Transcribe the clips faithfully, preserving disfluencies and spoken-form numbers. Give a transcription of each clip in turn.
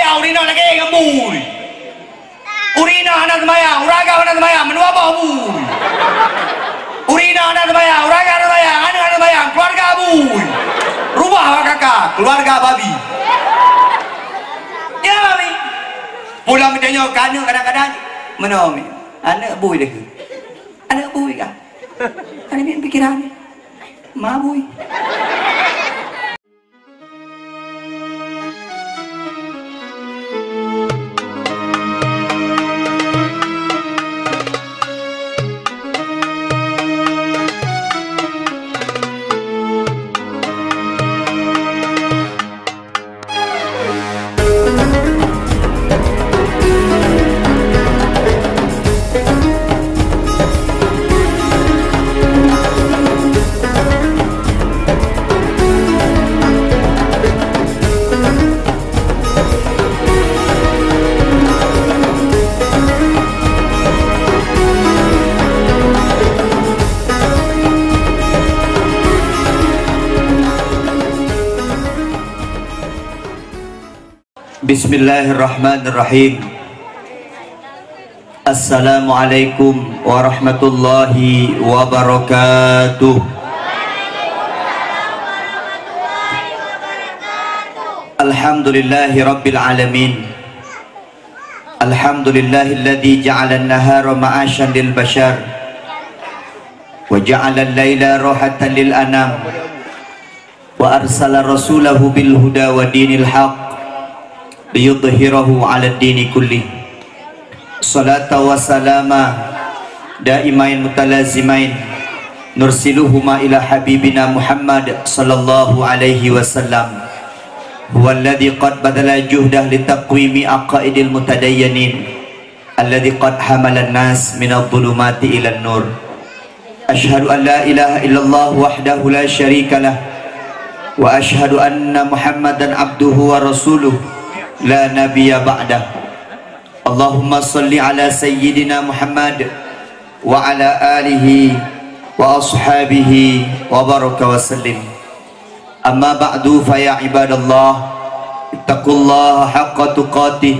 Ureueng inong lagèe ngon bui. Ureueng inong hana seumayang, ureueng agam hana seumayang, mandua boh bui. Ureueng inong hana seumayang, ureueng agam hana seumayang, aneuk hana seumayang, keuluwarga bui. Rubah bak kaka, keuluwarga babi. Ya, babi. Pulang geutanyoe keu aneuk kadang-kadang, meunoe, Mi? Aneuk bui deh. Aneuk bui kah? Aneuk pikiran. Ma bui. Bismillahirrahmanirrahim. Assalamualaikum warahmatullahi wabarakatuh. Alhamdulillahi rabbil alamin. Alhamdulillahilladzi ja'alan nahara ma'asyan lil basyar wa ja'alal laila rahatan lil anam. Wa arsala rasulahu bil huda wa dinil haq liyudhhirahu 'alad dini kullih. Salata wa salama daimain mutalazimain nursiluhuma ila habibina Muhammad sallallahu alaihi wasallam. Huwalladzi qad badala juhdah litaqwimi aqaidil mutadayyanin. Alladzi qad hamalan nas minadh dhulumati ilan nur. Asyhadu an la ilaha illallah wahdahu la syarikalah, wa asyhadu anna Muhammadan abduhu wa rasuluh, la nabiyya ba'dah. Allahumma shalli ala sayyidina Muhammad wa ala alihi wa ashabihi wa baraka wa sallim. Amma ba'du, fa ya ibadallah, ittaqullaha haqqa tuqatih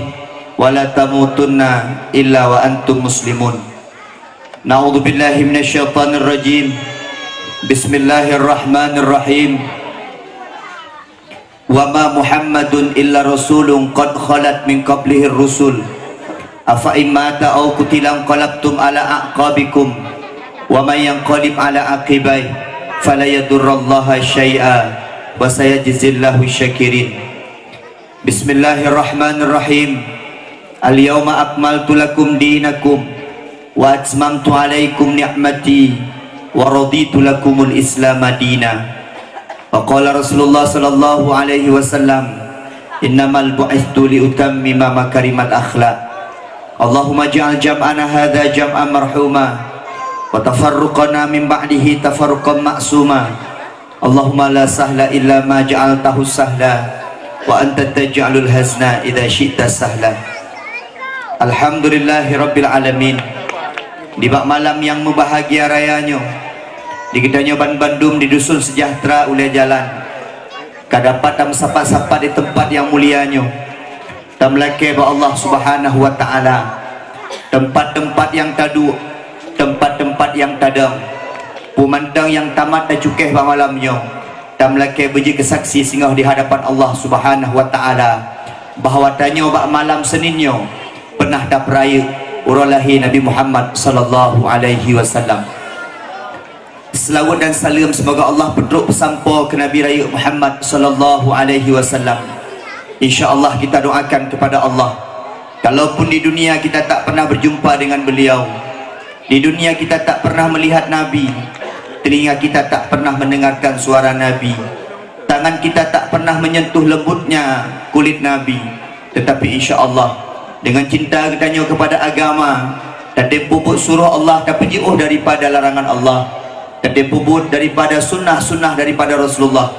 wa la tamutunna illa wa antum muslimun. Na'udzubillahi minasyaitonir rajim. Bismillahirrahmanirrahim. Wa ma Muhammadun illa rasulun qad khalat min qablihir rusul. Afa in mata aw qutila inqalabtum ala aqabikum, wa may yanqalib ala aqibaih fala yadurrallaha syai'a wa sayajzillahu syakirin. Bismillahirrahmanirrahim. Al-yauma akmaltu lakum dinakum wa atmamtu alaikum ni'mati wa raditu lakumul Islama dina. Wa qala Rasulullah sallallahu alaihi wasallam, "Innamal bu'itstu li utammima makarimal akhlaq." Allahumma ja'al jam'ana hadza jam'an marhuma wa tafarruqana min ba'dihi tafarruqan ma'suma. Allahumma la sahla illa ma ja'altahu sahla wa anta taj'alul hazna idza syi'ta sahla. Alhamdulillahirabbil alamin. Di bak malam nyang meubahagia raya nyoe, di geutanyoe banbandum di Dusun Sejahtera Ulèe Jalan, ka dapat tameusapat-sapat di teumpat nyang mulia nyoe. Tameulakèe bak Allah Subhanahu wa Ta'ala, teumpat-teumpat nyang taduek, teumpat-teumpat nyang tadong, peue mantong nyang tamat tacukéh bak malam nyoe, tameulakèe beujeuet keu saksi singoh di hadapan Allah Subhanahu wa Ta'ala, bahwa tanyoe bak malam Senin nyoe peunah tapeurayeuk uroe lahé Nabi Muhammad sallallahu alaihi wasallam. Seulaweuet dan saleuem seumoga Allah peutrok peusampoe keu Nabi Rayeuk Muhammad sallallahu alaihi wasallam. Insya Allah kita doakan kepada Allah, kalaupun di dunia kita tak pernah berjumpa dengan beliau, di dunia kita tak pernah melihat Nabi, telinga kita tak pernah mendengarkan suara Nabi, tangan kita tak pernah menyentuh lembutnya kulit Nabi, tetapi insya Allah, dengan cinta geutanyoe kepada agama, tatem peubuet surah Allah, tapeujiôh daripada larangan Allah, tatem peubuet daripada sunnah-sunnah daripada Rasulullah,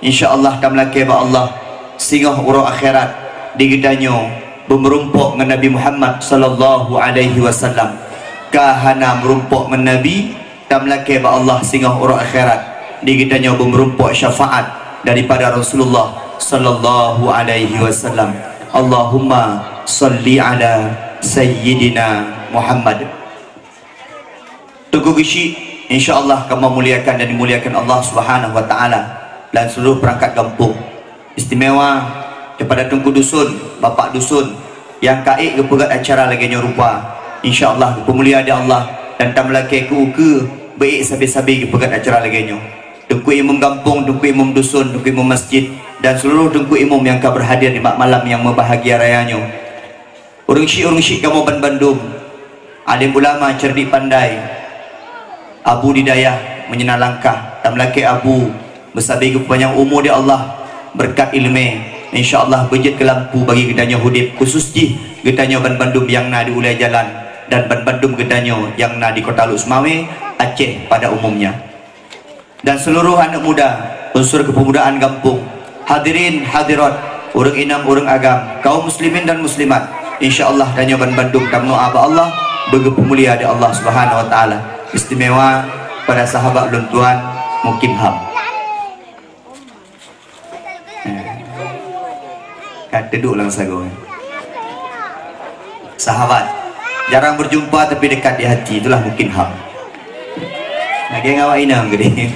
insya Allah tameulakèe bak Allah singoh uroe akhirat di geutanyoe beumeurumpok ngon Nabi Muhammad sallallahu alaihi wasallam. Ka hana meurumpok ngon Nabi, tameulakèe bak Allah singoh uroe akhirat di geutanyoe beumeurumpok syafaat daripada Rasulullah sallallahu alaihi wasallam. Allahumma salli ala Sayyidina Muhammad. Teungku Geuchik, insya Allah kamoe muliakan dan dimuliakan Allah Subhanahu wa Taala dan seluruh perangkat gampông. Istimewa kepada Teungku Dusun, Bapak Dusun, nyang ka ék geupeugét acara lagée nyoe rupa. Insya Allah geupeumulia di Allah dan tameulakée keu ukeue beuék sabe-sabe geupeugét acara lagée nyoe. Teungku Imum Gampông, Teungku Imum Dusun, Teungku Imum Masjid, dan seluruh Teungku Imum nyang ka berhadir di bak malam nyang meubahagia raya nyoe. Ureuëng chik-ureuëng chik kamoe banbandum, alim ulama cerdik pandai, Abu di dayah meunyeuna langkah, tameulakée Abu meusabe geupanyang umu di Allah, beureukat iéleumé, insya Allah beujeuet keu lampu bagi geutanyoe udeb, khusus jih geutanyoe banbandum nyang na di ulée jalan dan banbandum geutanyoe nyang na di Kota Lhokseumawe, Aceh pada umumnya. Dan seluruh aneuëk muda, unsur keupeumudaan gampông, hadirin hadirat, ureuëng inong ureuëng agam, kaum muslimin dan muslimat, insya Allah tanyoe banbandum tameudoá bak Allah, beugeupeumulia di Allah Subhanahu wa Taala. Istimewa pada sahabat ulôn tuan, Mukim Ham. Ka teuduek lam sagoe. Sahabat, jarang berjumpa tapi dekat di hati, itulah Mukim Ham. Lagée ngon awak inong geude.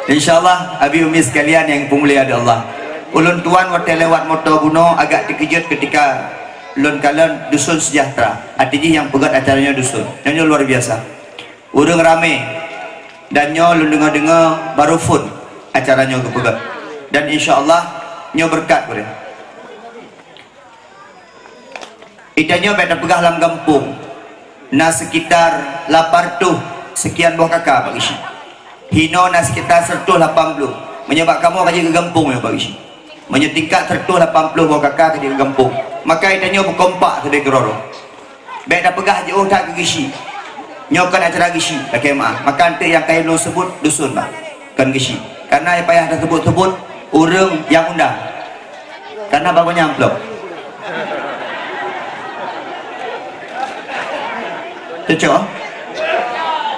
Insya Allah, abi umi sekalian nyang dipeumulia di Allah. Ulôn tuan watée lewat moto bunoe agak teukeujot ketika lôn kalon Dusun Sejahtera. Arti jih nyang peugét acara nyoe dusun. Nyoe, nyoe luar biasa. Ureuëng ramé. Dan nyoe lôn deungoe-deungoe baru phon acara nyoe geupeugét. Dan insya Allah nyoe beureukat gurée. Geutanyoe bék tapeugah lam gampông na sekitar lapan reutôh sekian boh KK bak Geuchik. Hinoe na sekitar seratus lapan puluh. Meunyoe bak kamoe ka jeuet keu gampông nyoe bak Geuchik. Meunyoe tingkat seratus lapan puluh boh KK ka jeuet keu gampông, maka geutanyoe beukompak sabe keudroe-droe. Bék tapeugah jiôh that keu Geuchik. Nyoe kon acara Geuchik, lakée meuáh. Maka eunteuk nyang kayém lôn seubut dusun bah, kon Geuchik. Karena payah taseubut-seubut ureuëng nyang undang. Karena bak gobnyan amplop. Cocok?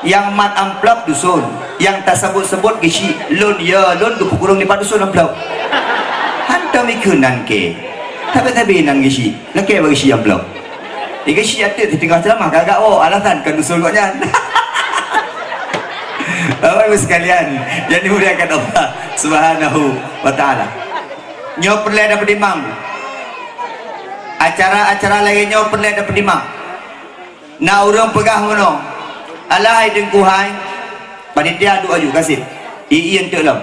Nyang mat amplop dusun, nyang taseubut-seubut Geuchik. Lôn, ya, lôn geupeukurong dipat dusun amplop. Hantom ikheun nan kée. Tapi-tapi nan Geuchik. Lakée bak Geuchik amplop. Di Geuchik ateueh di teungoh ceuramah ka agak woe, alasan kon dusun gobnyan. Bapak Ibu sekalian yang dimuliakan Allah Subhanahu wa Taala. Nyoe peureulée tapeutimang. Acara-acara lagée nyoe peureulée tapeutimang. Na ureuëng peugah meunoe, "Alah hai Teungku hai, panitia duek aju kaseb. Ie-ie eunteuk lom."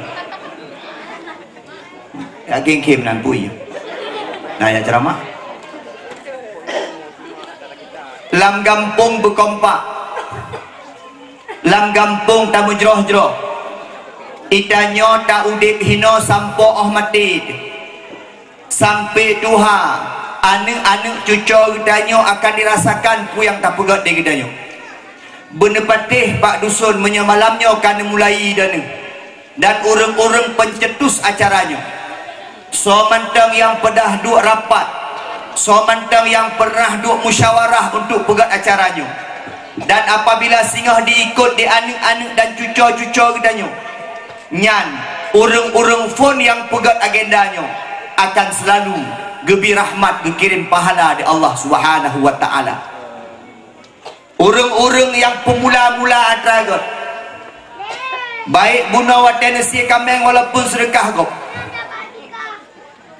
Ka khém-khém nan pui. Na nyang ceuramah. Lam gampông beukompak. Lam gampông tameujroh-jroh. Geutanyoe taudeb hinoe sampoe óh maté. Sampoe tuha, aneuëk-aneuëk cucoe geutanyoe akan dirasakan peue nyang tapeugét lé geutanyoe. Beuneupatéh bak dusun meunyoe malam nyoe ka neumulai daneuh dan ureuëng-ureuëng peuncetus acara nyoe. Soe mantong nyang peureunah duek rapat, soe mantong nyang peureunah duek musyawarah untuk peugét acara nyoe. Dan apabila singoh diikot di aneuëk-aneuëk dan cucoe-cucoe geutanyoe, nyan ureuëng-ureuëng phon nyang peugét agenda nyoe akan seulalu geubri rahmat, geukirém pahala di Allah Subhanahu wa Taala. Ureuëng-ureuëng nyang peumula-mula atra gét, baik bunoe watée neusie kaméng walaupun seudeukah gob,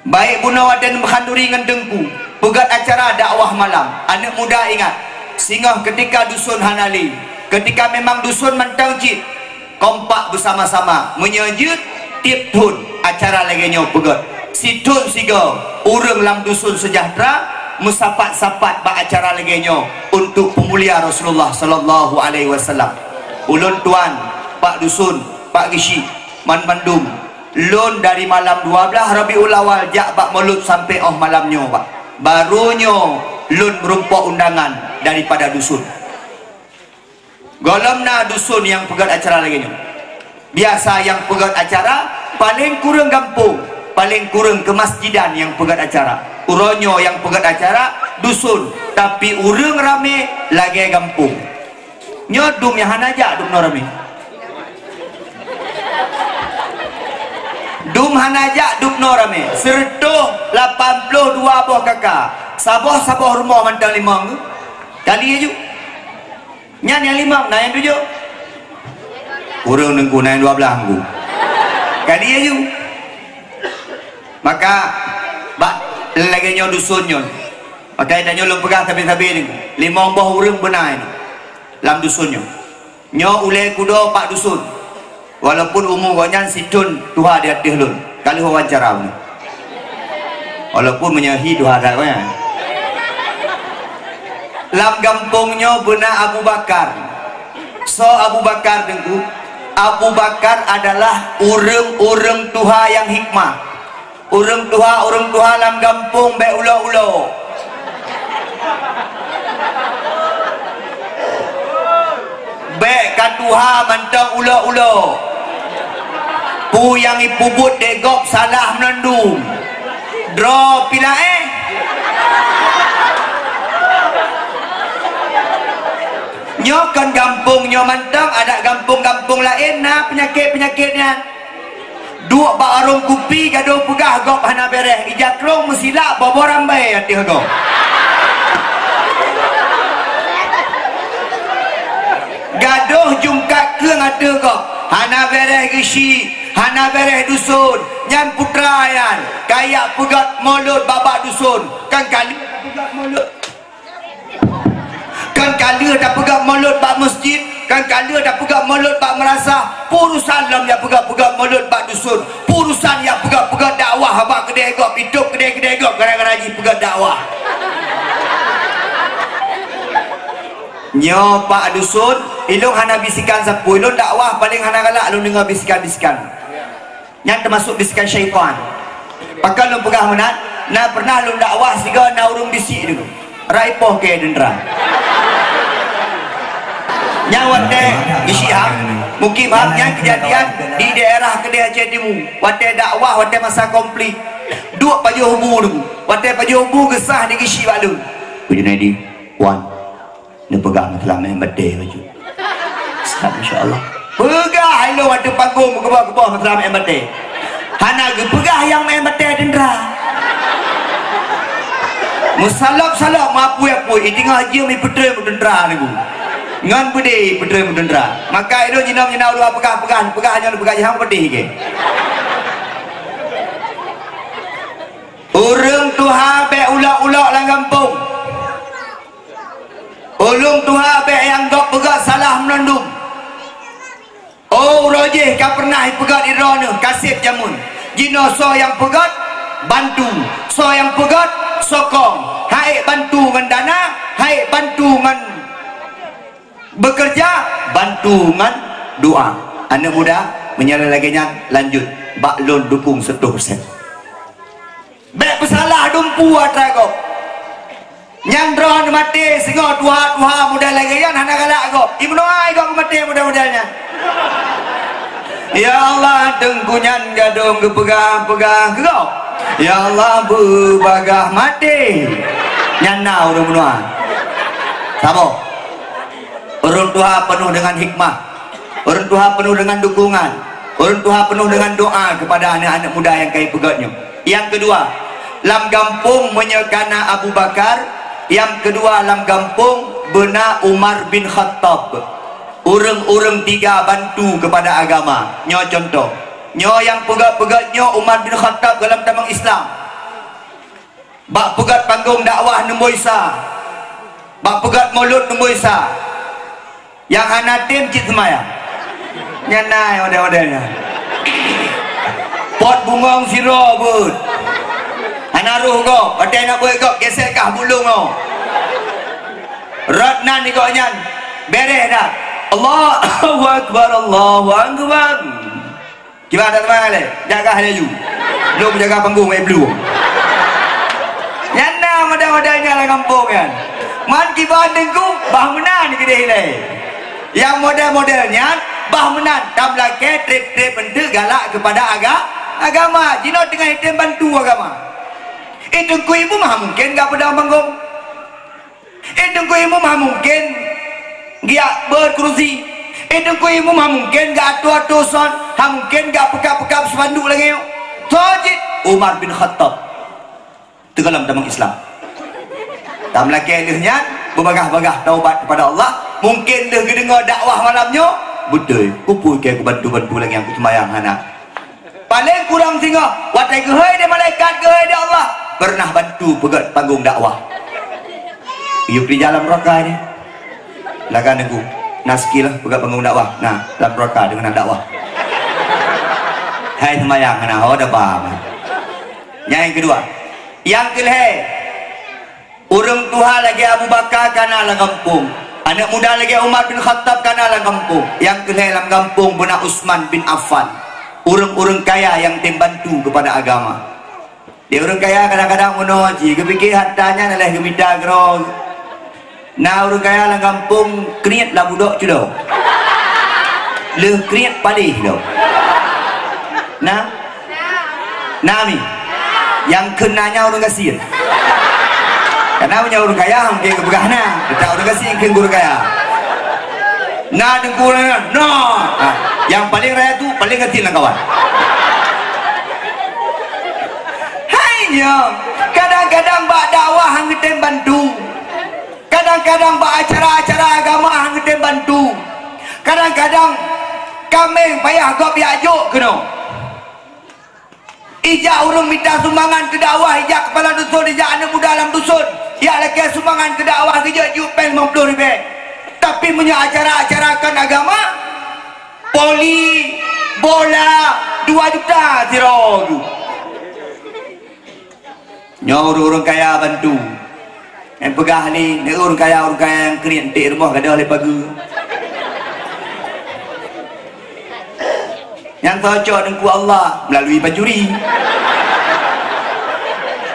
baik bunoe watée neumeuhanduri ngon teungku, peugét acara dakwah malam. Aneuëk muda ingat, singoh keutika dusun hana lé, keutika memang dusun mantong cit, kompak beusama-sama. Meunyoe jeuet, tieb thon acara lagée nyoe peugét. Sithon sigoe ureuëng lam dusun seujahteura meusapat-sapat bak acara lagée nyoe untuk peumulia Rasulullah sallallahu alaihi wasallam. Ulôn tuan, pak dusun, pak geuchik, banmandum, lôn dari malam dua blaih Rabiul Awal jak bak Maulud sampoe óh malam nyoe, Pak. Barô nyoe lôn meurumpok undangan daripada dusun. Gohlom na dusun nyang peugét acara lagée nyoe. Biasa nyang peugét acara paleng kureueng gampông, paleng kureueng keumasjidan nyang peugét acara. Uroe nyoe nyang peugét acara dusun, tapi ureuëng ramé lagée gampông. Nyoe dum nyang hana jak dum noe ramé. Dum hana jak dum noe ramé. Seureutôh lapan ploh dua K K, saboh-saboh rumoh mantong limong. Kali aju. Nyan nyang limong, na nyang tujoh. Ureueng Teungku na nyang dua blaih Teungku. Kali aju. Maka bak lagèe nyoe dusun nyoe. Maka tanyoe lôn peugah sabe-sabe Teungku. Limong boh ureueng beuna nyoe lam dusun nyoe. Nyoe ulèe kudo Pak Dusun. Walaupun umu gobnyan sithon tuha di ateueh lôn, ka lheueh wawancara ulôn. Walaupun meunyoe hi tuha that gobnyan. Lam gampông nyoe beuna Abu Bakar. Soe Abu Bakar, Teungku? Abu Bakar adalah ureueng-ureueng tuha nyang hikmah. Ureueng tuha, ureueng tuha lam gampông bèk ulo-ulo. Bèk ka tuha mantong ulo-ulo. Peue nyang jipeubuet lé gob salah meunandum. Droe pih laén. Nyoe kon gampông nyoe mantong, adak gampông-gampông laén na peunyakét-peunyakét nyan. Duek bak warông kupi, gadôh peugah gob hana bèrèh, ija krông meusilak boh-boh rambai ateueh gob. Gadôh jungkat kreueng ateueh gob, hana bèrèh geusyik, hana bèrèh dusun, nyan putra nyan, kajak peugöt mulod bak-bak dusun, kan ka lheueh tapeugöt mulod. Kan ka lheueh tapeugöt mulod bak meuseujid, kan ka lheueh tapeugöt mulod bak meudrasah, peue urusan lom jak peugöt-peugöt mulod bak dusun, peue urusan jak peugöt-peugöt dakwah bak keudè gob, itôb keudè-keudè gob gara-gara jih peugöt dakwah. Nyoe Pak Dusun, ilôn hana bisikan sapeue, ilôn dakwah paleng hana galak lôn deungö bisikan-bisikan. Nyan teumasuk bisikan syaitan. Pakon lôn peugah meunan, na pernah lôn dakwah sigoe na ureueng bisik dulu. Rai poh keu teuntara. Nyan watèe isi ham, mukim ham nyan keujadian di daerah keudè Aceh Timu. Watèe dakwah, watèe masa konflik. Duek pajoh bu dulu. Watèe pajoh bu geusah di gisi bak lôn. Pu Junaidi, wan. Neupeugah meusalah meu'en batèe bacut. Siap, insya Allah. Peugah ilôn ateueh panggong meukeubah-keubah meusalah meu'en batèe. Hana geupeugah nyang meu'en batèe teuntara. Meusalop-salop, meuapui-apui, i teungoh jeuem ipeutrön meuteuntra Teungku. Ngon beudé ipeutrön meuteuntra. Maka ilôn jinoe nyang na ulôn peugah-peugah, peugah nyoe peugah jih hana peudeh keu. Ureueng tuha bèk ulok-ulok lam gampông. Ulôn tuha bèk nyang gob peugöt salah meunandum. Oh, uroe jih ka pernah ipeugöt di droeneuh kaseb jameun. Jinoe soe nyang peugöt, bantu. Soe nyang peugöt, sokong. Hai bantu ngon dana, hai bantu ngon beukeureuja, bantu ngon doa. Aneuk muda, meunyoe lagèe nyan, lanjut bak lôn dukong seutoh persen. Bèk peusalah dumpeue atra gob. Nyang droeneuh maté singoh tuha-tuha model lagèe nyan hana galak gob. Imeunoe ai gob maté model-model nyan. Ya Allah, teungku nyan gadong geupeugah-peugah keu gob. Ya Allah, beubagaih maté. Nyan na ureueng meunoe. Saboh. Ureueng tuha peunoh deungon hikmah. Ureueng tuha peunoh deungon dukungan. Ureueng tuha peunoh deungon doa keupada aneuk-aneuk muda nyang ka ipeugöt nyoe. Nyang keudua, lam gampông meunyoe ka na Abu Bakar, nyang keudua lam gampông beuna Umar bin Khattab. Ureueng-ureueng tiga bantu keupada agama. Nyoe cuntoh. Nyoe nyang peugöt-peugöt nyoe Umar bin Khattab goh lom tamong Islam. Bak peugöt panggong dakwah nombor sa. Bak peugöt mulod nombor sa. Nyang hana tem cit seumayang. Nyan na model-model nyan. Pot bungöng sidroe beuet. Hana roh gob, watèe na beuet gob, gesek kah bulông nyoe. Rot nan di gobnyan, bèrèh that. Allahu Akbar, Allahu Akbar. Kiban that teuma lé, jaga laju. Lôn jaga panggong, eh, blueng. Nyan na model-model nyan lam gampông nyan. Man kiban teungku, bah meunan keudeh ilèe. Nyang model-model nyan, bah meunan, tam lakèe trép-trép eunteuk galak keupada aga-, agama. Jinoe teungoh item bantu agama. Eh, teungku imum hana mungken gak peudong panggong. Eh, teungku imum hana mungken geujak beuet kurusi. Eh, teungku imum hana mungken geuatoe-atoe son, hana mungken geupeukab-peukab spanduk lagèe nyoe. Soe cit? Umar bin Khattab. Teuka lom tamong Islam. Tam lakée lheueh nyan, beubagah-bagah taubat kepada Allah. Mungkin lheueh geudeungoe dakwah malam nyoe, beutôi, keupeue keu bantu-bantu lagée nyang kuseumbayang hana. Paléng kurang singoh, watée geuhôi lé malaikat, geuhôi lé Allah, pernah bantu peugét panggong dakwah. Yuk di jalan raka ni. Lagan aku, na skill peugét panggong dakwah. Nah, lam raka deungon dakwah. Hai seumbayang hana, ho da ba. Nyang keudua. Nyang keulhée, ureuëng tuha lagée Abu Bakar kana lam gampông. Aneuëk muda lagée Umar bin Khattab kana lam gampông. Nyang keulhée lam gampông beuna Utsman bin Affan. Ureuëng-ureuëng kaya nyang tem bantu keupada agama. Di ureuëng kaya kadang-kadang meunoe jih, geupike harta nyan aléh geumita keudroe. Na ureuëng kaya lam gampông kriet lam budok culo. Lheueh kriet paléh lo. Na? Na mi? Nyang kheun na nyan ureuëng gasien. Karena meunyoe ureuëng kaya mungkin geupeugah na, teutap ureuëng gasien kheun ureuëng kaya. Na teungku na, na. Ha, nyang paléng raya tu paléng gasien lam kawan. Hai nyoe, kadang-kadang bak dakwah han geutem bantu. Kadang-kadang bak acara-acara agama han geutem bantu. Kadang-kadang kaméng payah gob jak jok keunoe. Ijak ureuëng mita sumbangan keu dakwah, ijak kepala dusun, ijak aneuëk muda lam dusun, jak lakée sumbangan keu dakwah, geujok jiôh péng limong ploh ribée. Tapi meunyoe acara-acara kon agama, poli, bola, dua juta sidroe geuh. Nyoe ureuëng-ureuëng kaya bantu. Nyang peugah ni, ureuëng kaya, ureuëng kaya nyang kriet entek rumoh gadôh lé pageue. Nyang soe cok Teungku Allah melalui pancuri.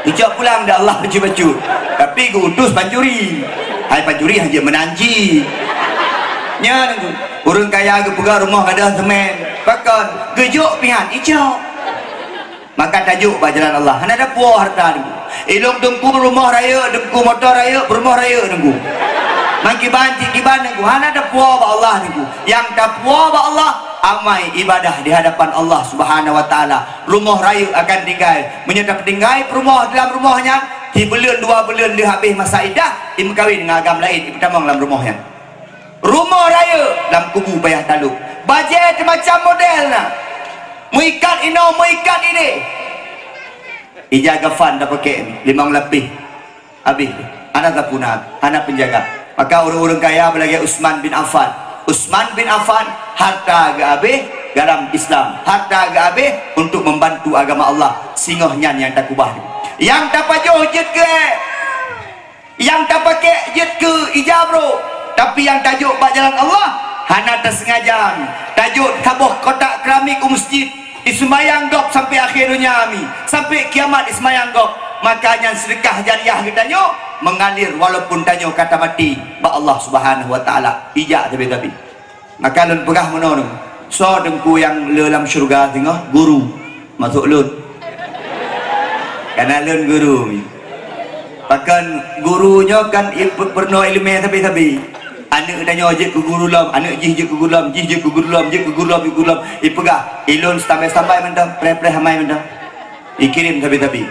Geucok pulang di Allah bacut-bacut. Tapi geu-utus pancuri. Hai pancuri hana jeuet meunan cit. Nyan ureuëng kaya geupeugah rumoh gadôh seumén. Pakon? Geujok pih han icok. Maka tajok bak jalan Allah. Hana tapuwoe harta Teungku. Ilôn Teungku rumoh rayeuk, Teungku moto rayeuk, peurumoh rayeuk Teungku. Mangkiban cit kiban Teungku, hana tapuwoe bak Allah Teungku. Nyang tapuwoe bak Allah, amai ibadah di hadapan Allah Subhanahu wa Taala. Rumoh rayeuk akan tinggai. Meunyoe tapeutinggai peurumoh dalam rumoh nyan, sibuleuen dua buleuen lheueh habéh masa iddah, imeukawen ngon agam laén, ipeutamong lam rumoh nyan. Rumoh rayeuk lam kubu payah talôb. Bajée teuh macam model na. Meuikat inoe, meuikat idéh. Ija kafan tapakék limong lapéh. Habéh. Hana sapeue na, hana peunjaga. Maka ureuëng-ureuëng kaya beulagée Utsman bin Affan. Utsman bin Affan, harta geuhabéh dalam Islam. Harta geuhabéh untuk membantu agama Allah. Singoh nyan nyang takeubah. Nyang tapajoh jeuet keu ék. Nyang tapakék jeuet keu ija brôk, tapi nyang tajok bak jalan Allah hana taseungaja. Tajok saboh kotak keramik u meuseujid, iseumayang gob sampai akhé donya mi, sampai kiamat iseumayang gob. Maka nyan seudeukah jariah geutanyoe meungalir walaupun tanyoe ka tamaté bak Allah Subhanahu wa Taala. Ija sabe-sabe. Maka lôn peugah meunoe, soe Teungku nyang le lam syeuruga singoh? Guru. Masôk lôn. Kana lôn guru. Pakon guru nyoe kan il-, peurunoe iéleumé sabe-sabe. Aneuëk tanyoe jeuet keu guru lom, aneuëk jih jeuet keu guru lom, jih jeuet keu guru lom, jeuet keu guru lom, jeuet keu guru lom. Ipeugah, ilôn standby-standby mantong, preh-preh amai mantong. Ikirém sabe-sabe.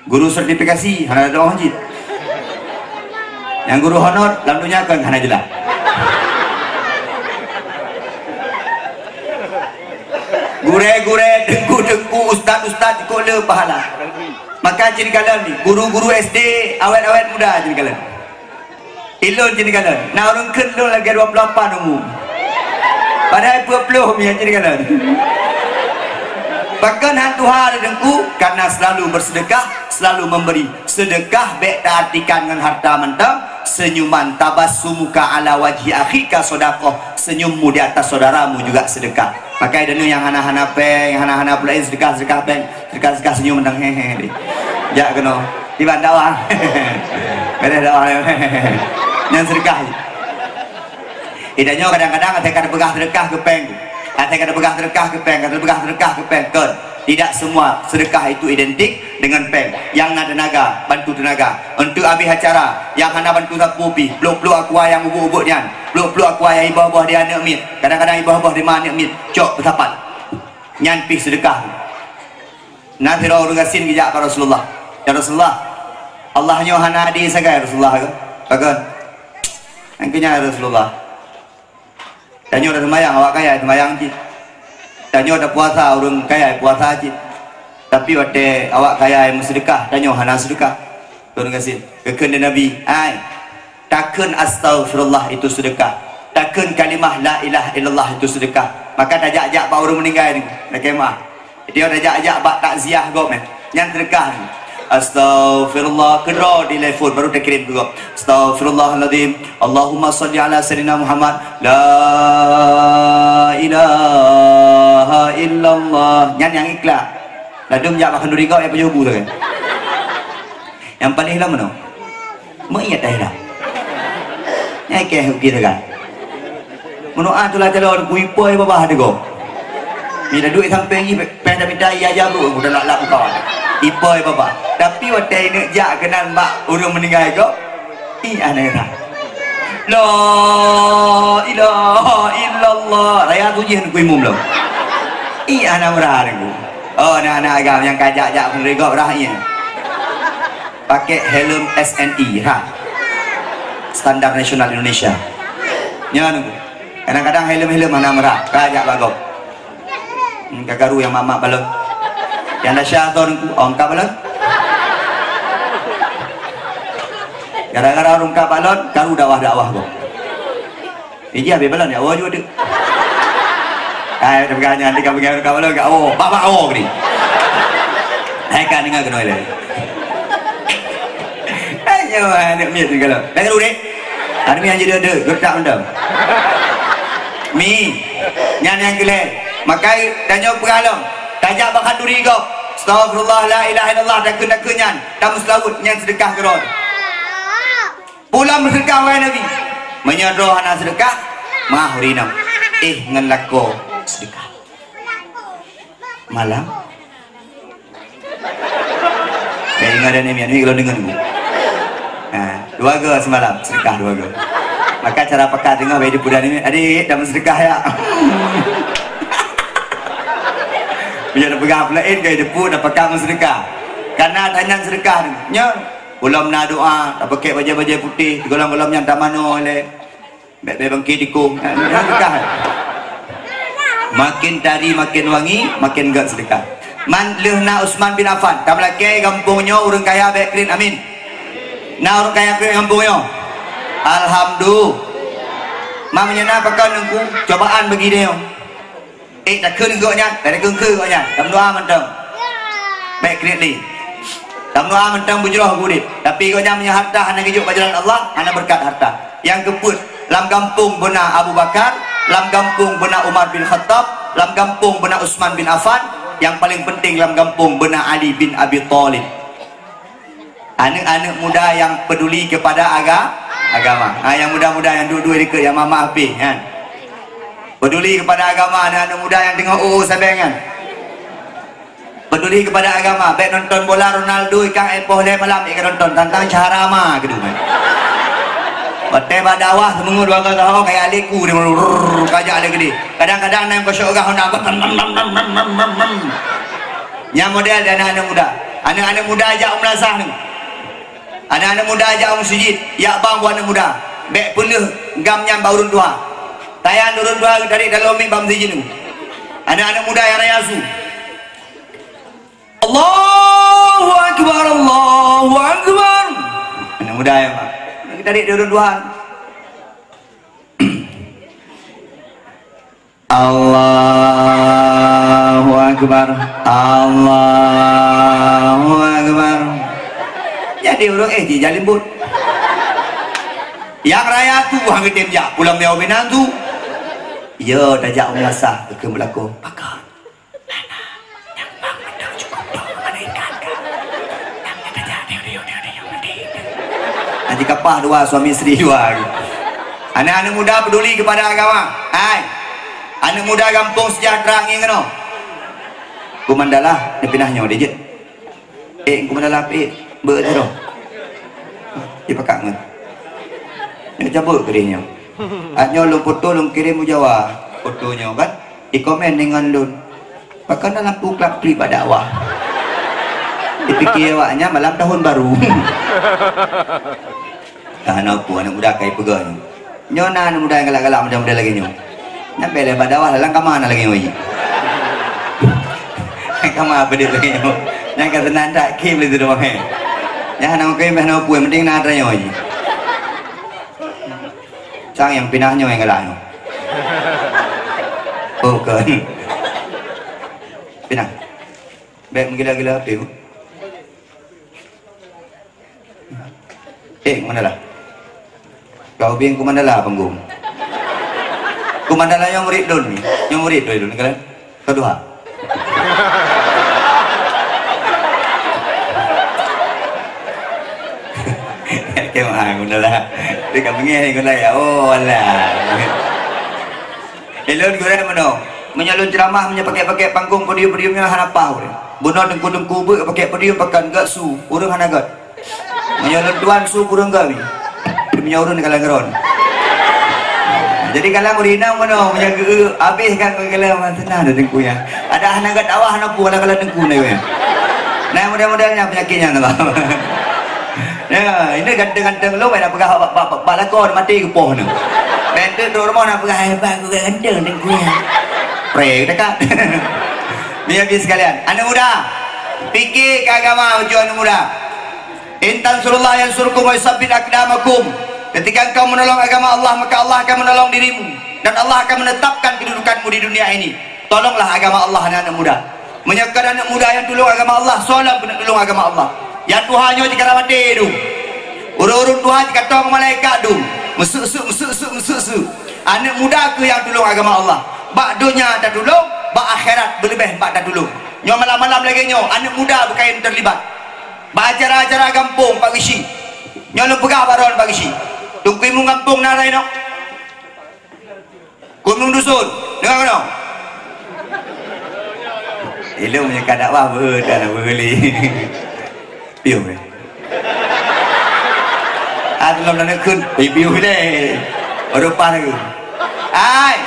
Guru sertifikasi hana doh jih. Nyang guru honor lam donya kan hana jeulaih. Gurée-gurée, teungku-teungku, ustaz-ustaz, kok le pahala. Maka cit kalon ni, guru-guru S D, awet-awet muda cit kalon. Ilôn cit kalon. Na ureuëng kheun lôn lagée dua puluh lapan umu. Padahai peuet ploh mi cit kalon. Pakon han tuha Teungku? Karena selalu bersedekah, selalu memberi. Sedekah bék taartikan ngon harta mantong, senyuman tabassumuka ala wajhi akhika sadaqah, senyummu di atas saudaramu juga sedekah. Maka deungon nyang hana-hana péng, nyang hana-hana peulaén sedekah-sedekah péng. Seukah-seukah senyum mantong, he, he, deh. Jak keunoe. Tiban dakwah. Beres dakwah. Nyan seukah. Ida nyoe kadang-kadang asai ka teupeugah seukah keu péng. Asai ka teupeugah seukah keu péng, ka teupeugah seukah keu péng. Kon. Tidak semua sedekah itu identik dengan péng. Nyang na teunaga, bantu teunaga. Untuk habéh acara, nyang hana bantu sapeue pih, pluek-pluek aqua nyang ubôk-ubôk nyan. Pluek-pluek aqua nyang iboh-boh di aneuëk miet. Kadang-kadang iboh-boh di ma aneuëk miet. Cok peusapat. Nyan pih seukah. Na sidroe ureuëng gasien geujak bak Rasulullah, "Ya Rasulullah, Allah nyoe hana adé sagai, Rasulullah," kheun. Pakon? Nyang keu nyan, "Ya Rasulullah, tanyoe taseumayang, awak kaya seumayang cit. Tanyoe tapuasa, ureuëng kaya puasa cit. Tapi watée awak kaya meuseudeukah, tanyoe hana seudeukah." Ureuëng gasien, geukheun lé Nabi, "Hai, takheun astaghfirullah itu seudeukah. Takheun kalimah la ilaha illallah itu seudeukah." Maka tajak-jak bak ureuëng meuninggai nyoe, lakée meu'ah. Dia tajak-jak bak takziah gob nyan. Nyan seudeukah nyoe. Astaghfirullah, keudroe di telepon baru takirém keu gob. Astaghfirullahalazim. Allahumma shalli ala sayyidina Muhammad. La ilaha illallah. Nyan nyang ikhlaih. Ladôm jak bak khanduri gob nyang pajoh bu sagai. Nyang paléh lom meunoe. Meuiet dah hilang. Nyai keh uki sagai. Meunoe ah tu lah calon ku ipoi babah deungoe. Mita duek sampéng jih, péh dah mita iya aja bro, udah lak-lak buka. Ipoi babah. Tapi watée ineuk jak keunan bak ureuëng meuninggai gob, ih, aneuëk dah. La ilaha illallah. Raya tu jih ku imum lom. Ih, anak murah aku. Oh, anak-anak agam nyang kajak-jak pun rigop rah iya. Pakai helm S N I, ha. Standar Nasional Indonesia. Nyan, kadang-kadang helm-helm hana meurah, ka jak bagop. Hmm, gagaru nyang mak-mak balon. Nyang dasya atau nungku, oh, ka balon. Gara-gara ureuëng ka balon, karu dakwah-dakwah gob. Ija habéh balon, ya Allah juga tu. Hai, teupeugah nyan, teuka peugah ka balon, ka Allah. Bak, bak Allah ni. Hai, ka dengar keunoe lé. Hai, nyoe, hai, aneuk miet ni kalau. Dah kena udah? Aneuk miet jadi ada, gertak mantap. Mi, nyan nyang keulai. Makai, dan nyoe peugah lom. Tajak bak khanduri gob. Astagfirullah, la ilaha illallah, takheun-takheun nyan. Tamu selawat, nyan sedekah keudroe. Pulang meuseudeukah, wahai Nabi. Meunyoe droe hana seudeukah, mah ureuëng inong. Eh, ngon lakoe seudeukah. Malam. Bèk ingat dan mian, ni kalau deungon. Nah, dua go semalam, seudeukah dua go. Maka cara pakat deungon, bèk dipeugah ni, adik, dah meuseudeukah ya. Bila dah peugah pula, eh, gaya depu, dah pakat meuseudeukah. Karena tanyang seudeukah ni. Nyoe, Ulôn na doa, tapakèk bajèe-bajèe putéh, sigolom-golom nyan tamanoe lé. Bèk-bèk bangké tikông. Nyan, nyan seudeukah. Makin tari makin wangi, makin gèt seudeukah. Man lheueh na Utsman bin Affan, tameulakèe gampông nyoe ureueng kaya bèk kriet, amin. Na ureueng kaya kriet gampông nyoe? Alhamdulillah. Meunyoe na pakon teungku, cobaan bagi tanyoe. Eh, takheun gobnyan, takheun keu gobnyan. Tameudoa mantong. Bèk kriet lé. Tameudoa mantong beujroh geuudép. Tapi gobnyan meunyoe harta hana geujok bak jalan Allah, hana beureukat harta. Nyang keupeuet, lam gampông beuna Abu Bakar, lam gampông beuna Umar bin Khattab, lam gampông beuna Utsman bin Affan, nyang paleng penting lam gampông beuna Ali bin Abi Thalib. Aneuk-aneuk muda nyang peduli kepada aga-, agama. Ha, nyang muda-muda nyang duek-duek dikeue, nyang mama habéh nyan. Peduli kepada agama, aneuk-aneuk muda nyang teungoh u-u sabe nyan. Peduli kepada agama, bèk nonton bola Ronaldo ikang éh poh lhèe malam, eh, ka nonton tantang Syahrama keudéh. Watèe bak dakwah, seumeungeut dua ka tahun, kaya liku dia, rrrr, kajak lé keudéh. Kadang-kadang na nyang keusyok gah Honda. Nyan model di aneuk-aneuk muda. Aneuk-aneuk muda jak u meulasah nyoe. Aneuk-aneuk muda jak u meuseujid, jak bang buet aneuk muda. Bèk peuleueh gam nyan bak ureueng tuha. Tayan ureueng tuha geutarek dalam miet bak meuseujid nyoe. Aneuk-aneuk muda nyang raya su. Allahu Akbar, Allahu Akbar. Aneuk muda nyang, bang. Geutarek di ureueng tuha. Allahu Akbar, Allahu Akbar. Jadi ureueng, eh, jijak limbot. Nyang raya tu hana geutem jak, pulang miaw minan tu. Yo, tajak u meulasah, keu meulakoe. Pakon? Hana. Nyang bang mantong cukup dong, mana ikan ka. Nyang tajak, dia, dia, dia, dia, dia, mati. Haji kapah dua, suami isteri dua. Aneuk-aneuk muda peduli kepada agama. Hai. Aneuk muda gampông Sejahtera ngieng keunoe. Ku Mandala, neupinah nyoe dijeuet. Eh, ku Mandala, eh, beu sidroe. Dipakat ngon. Nyoe cabut keudéh nyoe. At nyoe lôn foto, lôn kirém u Jawa. Foto nyoe kan. Dikomen deungon lôn. Pakon na lampu klap-klip bak dakwah? Dipike awaknyan malam tahun baru. Ka hana peue aneuk muda kai peugah nyoe. Nyoe na aneuk muda nyang galak-galak model-model lagèe nyoe. Nyan bèk lé bak dakwah, lam kama na lagèe nyoe jih. Lam kama peudeuh lagèe nyoe. Nyan ka seunan that khem lé sidroe. Nyan hana mungken bèk hana peue, penting na atra nyoe jih. Sang nyang pinah nyoe nyang galak nyoe. Oh, kon. Pinah. Bèk meugila-gila até. Eh, Mandala. Kau bieng ku Mandala panggong. Ku Mandala nyang murit lôn ni. Nyang murit lôn ni kan? Kau dua. Kemah Mandala. Dia kat bengeh ni kau layak. Oh, alah. Ilôn gurèe meunoe, meunyoe lôn ceuramah, meunyoe pakèk-pakèk panggong podium-podium nyan hana paih ureueng. Bunoe teungku-teungku beuet pakèk podium pakon gèt su, ureueng hana gèt. Meunyoe lôn tuan su ureueng gèt mi. Meunyoe ureueng kalon keudroe. Jadi kalon ureueng inong meunoe, meunyoe geu-, habéh kan kalon mantong na teungku nyan. Adak hana gèt awah hana peue kalon-kalon teungku nyan. Nah, model-model nyan peunyakét nyan. Ya, ini ganteng-ganteng lôn, nak peugah bak, bak, bak, bak lakoe maté geupoh nyoe. Bèk teuk trok rumoh nak peugah, "Eh, bang, ganteng teungku nyan." Pré dekat. Biar-biar sekalian. Aneuk muda, pike keu agama ujoe aneuk muda. "In tansurullah yansurkum wa yusabbit aqdamakum." Ketika engkau menolong agama Allah, maka Allah akan menolong dirimu dan Allah akan menetapkan kedudukanmu di dunia ini. Tolonglah agama Allah, aneuk muda. Meunyoe kon aneuk muda nyang tulông agama Allah, soe lom keuneuk tulông agama Allah? Ya Tuhan nyoe jikaramati dum. Ureueng-ureueng Tuhan jikatong malaikat dum. Meusuk-suk, meusuk-suk, meusuk-suk. Aneuk muda kheueh nyang tulông agama Allah. Bak donya tatulông, bak akhirat beuleubeh bak tatulông. Nyoe malam-malam lagèe nyoe, aneuk muda beukayém teulibat. Bak acara-acara gampông Pak Geuchik. Nyoe lôn peugah bak droen Pak Geuchik. Teungku Imum gampông na laén nyoe. Gunong Dusun, deungoe keunoe. Ilôn meunyoe ka dakwah beuet dan beuet lé. Piôh, eh. Ah, lom na neukheun, eh, piôh deh. Baru pas lagi. Hai.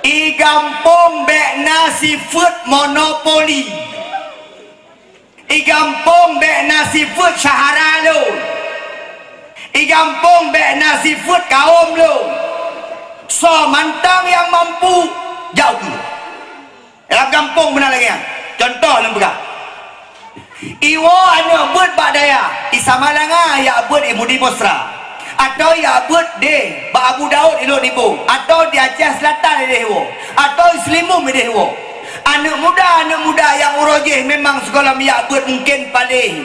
I gampông bèk na sifeuet monopoli. I gampông bèk na sifeuet syahara lôn. I gampông bèk na sifeuet kawôm lôn. Soe mantong nyang mampu, jak u keue. Lam gampông meunan lagèe nyan. Cuntoh lôn peugah. Iwoe aneuk beuet bak dayah, i Samalanga jak beuet i Mudi Musra. Atawa jak beuet deh bak Abu Daud i Lhok Nibong, atawa di Aceh Selatan ideh woe, atawa i Seulimeum ideh woe. Aneuk muda, aneuk muda nyang uroe jih memang sigohlom jak beuet mungken paleng.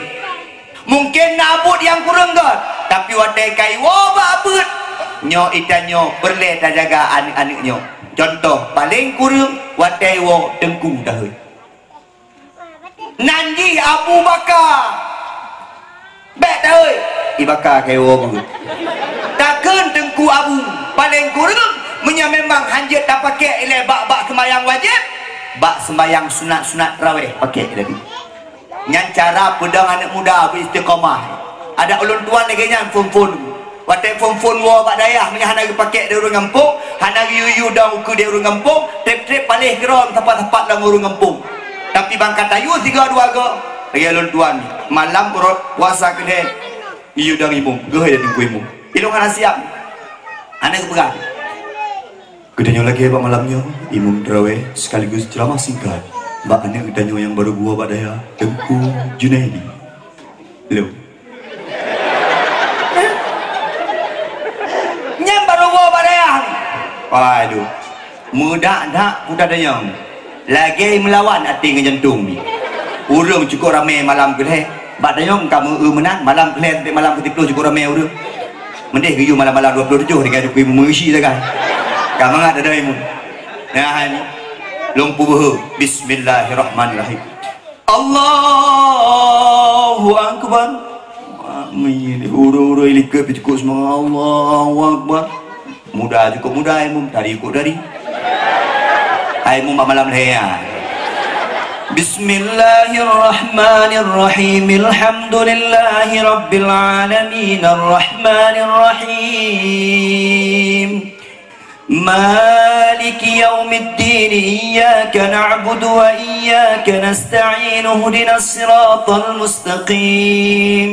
Mungken na buet nyang kureueng göt, tapi watèe ka iwoe bak beuet, nyoe i tanyoe peureulèe tajaga aneuk-aneuk nyoe. Cuntoh paleng kureueng watèe iwoe teungku taheuet. Nan jih Abu Baka. Bèk taheuet, i Baka keu woe beuet. Takheun Teungku Abu, paleng kureueng, meunyoe memang hanjeuet tapakék ilèe bak-bak seumayang wajéb, bak seumayang sunat-sunat rawéh pakék laju. Nyan cara peudong aneuk muda beu istiqamah. Adak ulôn tuan lagèe nyan phôn-phôn. Watèe phôn-phôn woe bak dayah, meunyoe hana geupakék di ureueng gampông, hana geuyue-yue dong ukeue di ureueng gampông, trép-trép paléh keudroe sapat-sapat lam ureueng gampông. Tapi ban ka tayue sigoe dua goe, lagèe lôn tuan, malam uroe puasa keudéh, geuyue dong imum, geuhôi dan teungku imum. Ilôn hana siap. Hana geupeugah. Geutanyoe lagèe bak malam nyoe, imum tarawéh sekaligus ceuramah singkat bak aneuk geutanyoe nyang barô geuwoe bak dayah, Teungku Junaidi. Lôn. Nyan barô woe bak dayah. Waduh. Meudak-dak kuda dayong. Lagèe meulawan até ngon jantông. Ureueng cukôp ramé malam keulhèe. Bak dayong ka meu-eu meunan, malam keulhèe sampoe malam keusiploh cukôp ramé ureueng. Meudeh geuyue malam-malam dua ploh tujoh tinggai dukui meuisi sagai. Ka mangat dada imum. Nah, ini. Lôn peubeuhe. Bismillahirrahmanirrahim. Allahu Akbar. Amin. Ureueng-ureueng likot peucukôp seumangat. Allahu Akbar. Muda cukôp muda, imum tari cukôp tari. Hai imum bak malam lhèe nyan. Bismillahirrahmanirrahim. Alhamdulillahirabbil alamin. Arrahmanirrahim. مالك يوم الدين. إياك نعبد وإياك نستعين. اهدنا الصراط المستقيم.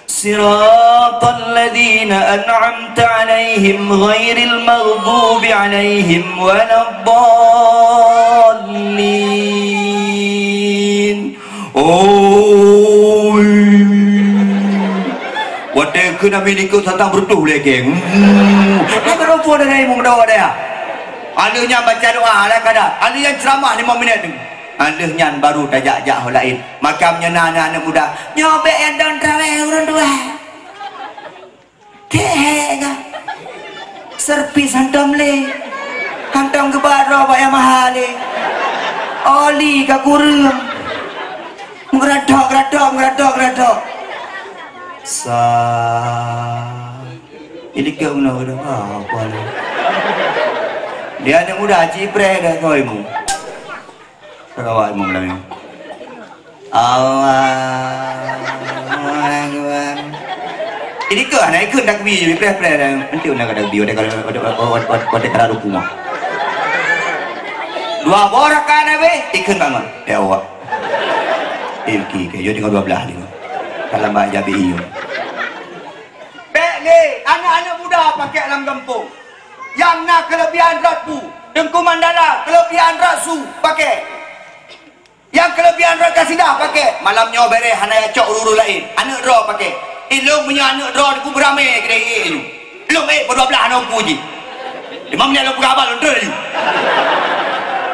صراط الذين أنعمت عليهم غير المغضوب عليهم ولا الضالين. Oi. Watèe keu Nabi likot santang beureutoh lé geng. Hmm. Nyan keuneuk phon dari meudoa deh. Aleuh nyan baca doa ala kadar. Aleuh nyan ceuramah limong minèt. Aleuh nyan baru tajak-jak ho laén. Makam nyoe na aneuk muda. Nyoe bèk nyang dong traweh ureueng tuha. Keu hék ka. Servis hantom lé. Hantom geuba droe bak nyang maha lé. Oli ka kureueng. Meuradok-radok, meuradok-radok. Sa. Jadi keu meunoe udah apa lé. Dia aneuk muda cipreh dah kau ibu. Peugah awak imum lagèe nyoe. Allahu Akbar. Jadi keu hana ikheun takbir, preh-preh dah. Nanti undang ka takbir, watèe ka, watèe, watèe, watèe, watèe ka ruku mah. Dua boh rakaat habéh, ikheun bangon. Ya Allah. Eh, oke, oke. Yo tinggal dua belas ni. Kalau mbak jabi iyo. Bèk lé, aneuk-aneuk muda pakai lam gampông. Nyang na keulebihan rot bu, Teungku Mandala, keulebihan rot su, pakai. Nyang keulebihan rot kasidah, pakai. Malam nyoe bèrèh hana yacok ureueng laén. Aneuk droe pakai. Ilôn meunyoe aneuk droe ku beuramé keudéh ék nyoe. Lôn ék peuet dua blaih aneuk ku jih. Imam nyan lôn peugah haba lôn treun laju.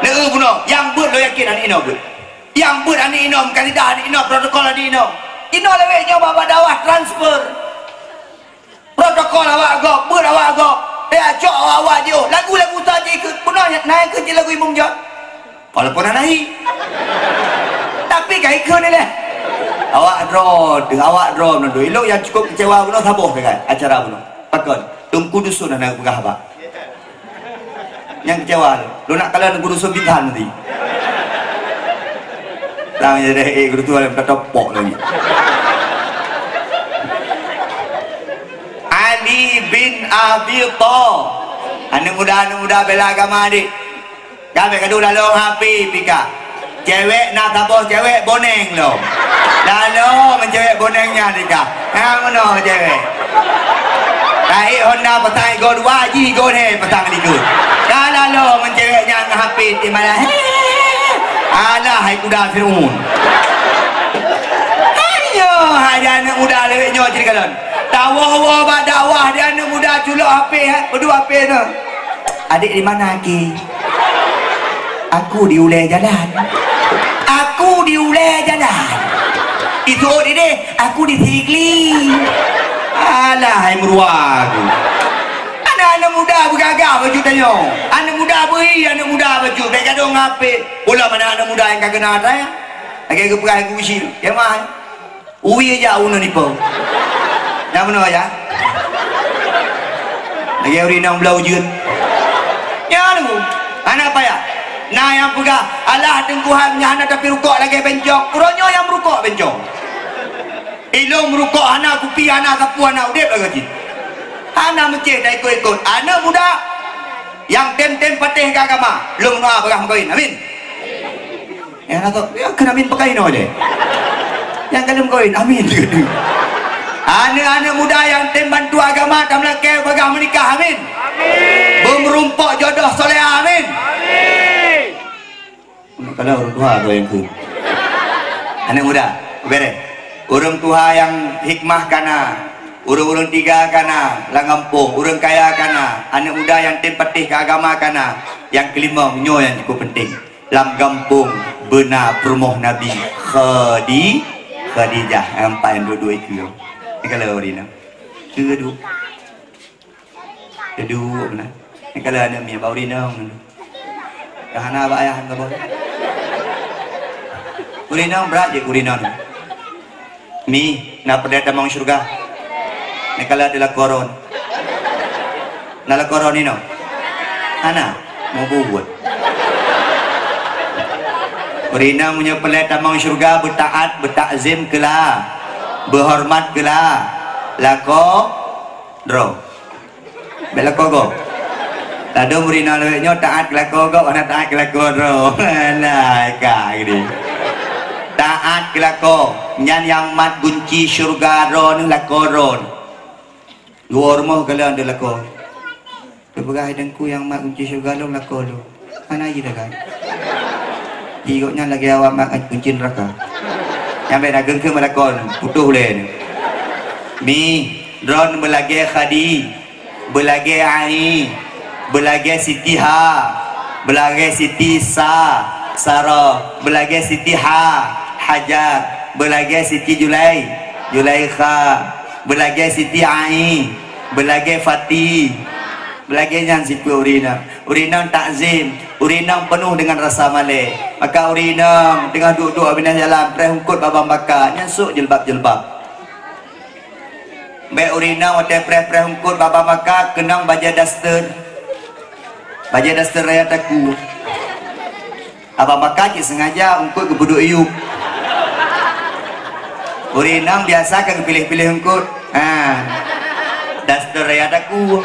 Neu bunoe, nyang beuet lôn yakin aneuk inoe beuet. Nyang beuet aneuk inoe, kasidah aneuk inoe, protokol aneuk inoe. Inoe lewat nyoe bak dakwah transfer. Protokol awak gob, beuet awak gob. Eh, acok awak-awak jiôh. Lagu-lagu sa jih ikheun. Peunoh na ikheun cit lagu Imum John. Walaupun hana hi. Tapi ka ikheun ilèe. Awak droe teuh, awak droe meunurot. Ilôn nyang cukup kecewa bunoe saboh dengan acara bunoe. Pakon? Teungku Dusun hana peugah haba. Nyang kecewa lôn. Lôn nak kalon guru seubitan tadi. Tang jadi, eh, guru tu dalam tatopok lagi. Ali bin Abi Tha-, aneuk muda, aneuk muda bela agama adik. Ka bèk gadoh lalong H P pih ka. Cewek na saboh cewek boneng lom. Lalong ngon cewek boneng nyan ika. Ha, meunoe cewek. Taék Honda pasang igoe dua, jih igoe lhèe pasang likot. Ka lalong ngon cewek nyan ngon H P di malam. Alah, hai kuda Fir'aun. Ayo, hai aneuk muda lewat nyoe cit kalon. Tawoe-woe bak dakwah di aneuk muda culok H P, eh. Peudua H P tu. Adik di mana, Ki? Aku di ulèe jalan. Aku di ulèe jalan. Itu deh, aku di Sigli. Alah, hai meurua aku. Aneuk-aneuk muda beugagah bacut tanyoe. Aneuk muda beuhi, aneuk muda bacut. Bèk gadong H P. Pula mana aneuk muda nyang ka keunan, eh? Lagèe geupeugah guru cit. Kiamat. Ui jak u nipeu. Nyang meunoe ya. Lagèe ureueng inong blau jeuet. Nyan tu. Hana payah. Na nyang peugah, "Alah, Teungku hai, nyan hana tapi rukok lagèe bencong." Uroe nyoe nyang meurukok bencong. Ilôn meurukok hana kupi, hana sapu, hana udép lagèe jih. Hana meucéh taikot-ikot. Aneuk muda nyang tem-tem patéh keu agama, lôn meudoa bagaih meukawen. Amin. Nyang na kok, ya, keu amin pakai inoe lé. Nyang ka lheueh meukawen, amin. Aneuk-aneuk muda nyang tem bantu agama, tameulakèe bagaih meunikah, amin. Amin. Beumeurumpok jodoh soleha, amin. Amin. Kalau ureueng tuha tu nyang keu. Aneuk muda, bèrèh. Ureueng tuha nyang hikmah ka na, ureueng-ureueng tiga ka na, lam gampông, ureueng kaya ka na, aneuk muda nyang tem patéh keu agama ka na, nyang keulimong nyoe nyang cukup penting. Lam gampông beuna peurumoh Nabi Khadi-, Khadijah. Nyang pat duek-duek ikeu. Nyang ka lheueh ureueng inong. Keu duek. Keu duek beuna. Nyang ka lheueh aneuk miet bak ureueng inong. Ka hana bak ayah ka boh. Ureueng inong brat jih ureueng inong. Mi, na peureulèe tamong syeuruga? Neukalon di lakoe droen. Na lakoe droen inoe? Hana? Meubuet. Ureueng inong meunyoe peureulèe tamong syeuruga, beutaat, beutakzim keu la, beuhoreumat keu la, lakoe droe. Bèk lakoe gob. Ladôm ureueng inong lawét nyoe taát keu lakoe gob, hana taát keu lakoe droe. Alah, ka gini. Taát keu lakoe, nyan nyang mat gunci syeuruga droe nyoe lakoe droe. Geuwoe rumoh galak deuh lakoe. Teupeugah, "Hai Teungku, nyang mat gunci syeuruga lôn lakoe lôn." Hana jih dah kan? Di gobnyan lagèe awak mat gunci neuraka. Nyang bèk na geungkeue meulakon, putôh lé nyoe. Mi, droen beulagèe Khadi, beulagèe Ai, beulagèe Siti Ha, beulagèe Siti Sa, Saro, beulagèe Siti Ha, Hajar, beulagèe Siti Julai, Julaikha, beulagèe Siti Ai, beulagèe Fati, beulagèe nyan sifeuet ureueng inong. Ureueng inong takzim, ureueng inong peunoh deungon rasa malèe. Maka ureueng inong teungoh duek-duek bak binéh jalan, preh eungkôt bak babah maka, nyan sôk jilbab-jilbab. Bèk ureueng inong watèe preh-preh eungkôt bak babah maka, keunong bajèe daster. Bajèe daster raya takue. Babah maka cit sengaja eungkôt geupeuduek yup. Ureueng inong biasa ka geupiléh-piléh eungkôt. Ha. Daster raya takue.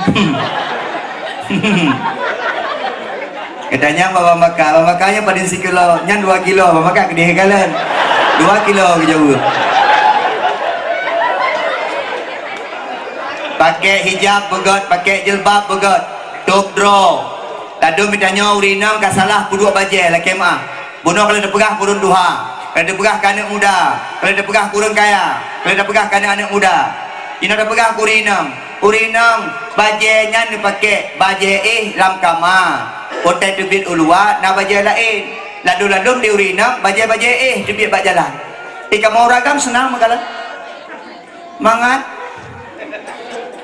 Geutanyong bak babah maka, babah maka nyan padum sikilo, nyan dua kilo, babah maka keudéh kalon. Dua kilo geujaweueb. Pakèk hijab beugöt, pakèk jilbab beugöt. Top droe. Ladôm geutanyoe ureueng inong ka salah peuduek bajèe lakèe meu'ah. Bunoe ka lheueh teupeugah keu ureueng tuha, ka lheueh teupeugah keu aneuk muda, ka lheueh teupeugah keu ureueng kaya, ka lheueh teupeugah keu aneuk-aneuk muda. Inoe teupeugah keu ureueng inong. Ureueng inong, bajèe nyan neupakèk bajèe éh lam kama. Watèe teubiet u luwa na bajèe laén. Ladôm-ladôm di ureueng inong bajèe-bajèe éh teubiet bak jalan. Di kamoe ureueng agam seunang meukalon. Mangat.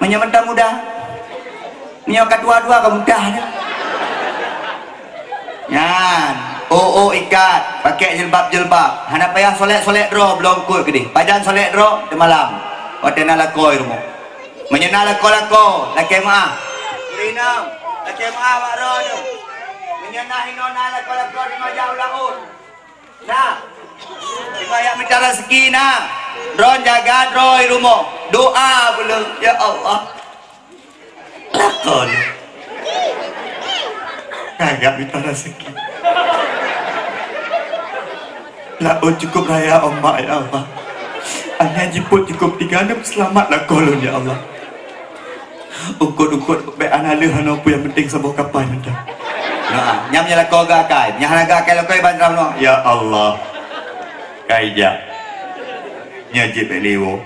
Meunyoe mantong muda. Meunyoe ka tuha-tuha ka mudah nyan. Nyan, ôk-ôk ikat, pakèk jilbab-jilbab. Hana payah solek-solek droe bloe eungkôt keudéh. Pajan solek droe, teumalam. Watèe na lakoe rumoh. Meunyoe na lakoe-lakoe, lakèe meu'ah. Ureueng inong, lakèe meu'ah bak droeneuh. Meunyoe na hinoe na lakoe-lakoe di maja u laôt. Nah, teungoh jak mita raseuki na. Droen jaga droe rumoh. Doa beuleuen, "Ya Allah, lakoe lôn ka jak mita raseuki. Laôt cukôp raya ombak, ya Allah. Angèn jipôt cukôp tiga, neupeuseulamat lakoe lôn, ya Allah." Eungkôt-eungkôt bèk hana lheueh hana peue, nyang penting saboh kapai mantong. Nah, nyan meunyoe lakoe geuakai, meunyoe hana geuakai lakoe ban droeneuh. Ya Allah. Kai jak. Nyoe jeuet bèk lé woe.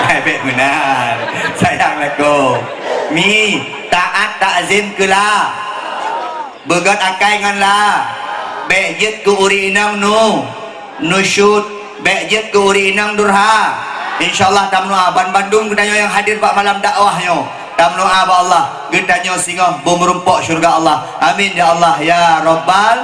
Hai bèk meunan. Sayang lakoe. Mi, taát takzim keu la. Beugöt akai ngon la. Bèk jeuet keu ureueng inong nu-, nusyut, bèk jeuet keu ureueng inong durha. Insya Allah tameudoa ban bandum geutanyoe nyang hadir bak malam dakwah nyoe. Tameudoa bak Allah, geutanyoe singoh beumeurumpok syeuruga Allah. Amin ya Allah ya Rabbal.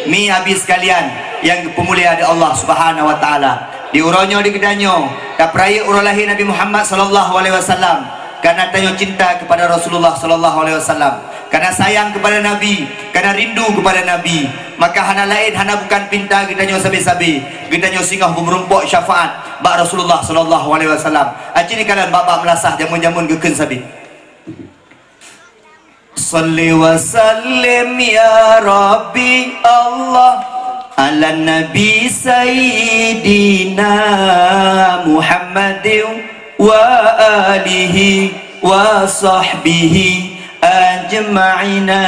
Mi abi sekalian nyang geupeumulia di Allah Subhanahu wa Taala. Di uroe nyoe di geutanyoe tapeurayeuk uroe lahé Nabi Muhammad sallallahu alaihi wasallam. Karena tanyoe cinta kepada Rasulullah sallallahu alaihi wasallam, karena sayang kepada Nabi, karena rindu kepada Nabi, maka hana laén hana bukan pinta geutanyoe sabe-sabe, geutanyoe singoh beumeurumpok syafaat bak Rasulullah sallallahu alaihi wasallam. Aci ni kalon bak-bak meulasah jameun-jameun geukheun sabe. Salli wa sallim ya Rabbi Allah ala Nabi Sayyidina Muhammadin wa alihi wa sahbihi ajma'ina.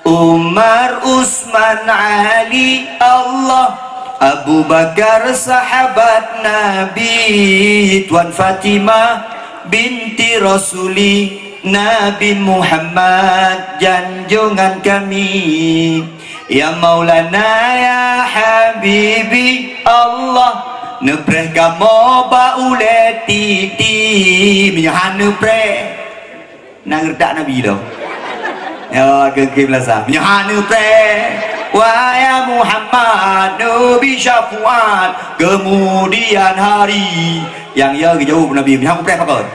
Umar, Utsman, Ali, Allah, Abu Bakar, sahabat Nabi, Tuan Fatimah binti Rasuli, Nabi Muhammad, janjongan kami. Ya Maulana, ya Habibi, Allah, neupreh kamoe bak ulèe titi. Meunyoe hana neupreh, na geureutak Nabi lom. Ya, geugém lasa. Meunyoe hana neupreh, wahai Muhammad, neubi syafaat keumudian hari. Nyang ya geujaweueb Nabi, meunyoe hana neupreh pakon?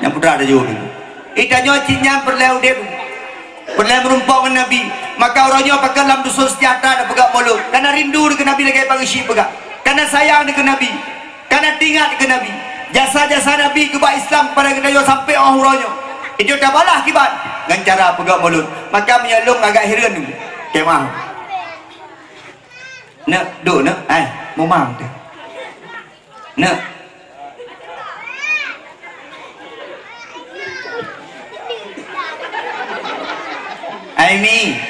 Nyang putra tajaweueb. Geutanyoe cit nyan peureulèe udép. Peureulèe meurumpok ngon Nabi. Maka uroe nyoe pakon lam dusun seujahtera tapeugah mulod. Karena rindu keu Nabi lagèe Bang Isyik peugah. Karena sayang keu Nabi. Karena teuingat keu Nabi. Jasa-jasa Nabi keu umat Islam kepada geutanyoe sampai óh uroe nyoe. Itu tabalah kiban ngon cara peugah mulod. Maka meunyoe lôn agak hireuen, kemah. Neuk, duek neuk, ai, mumang teuh. Neuk. Ai mi.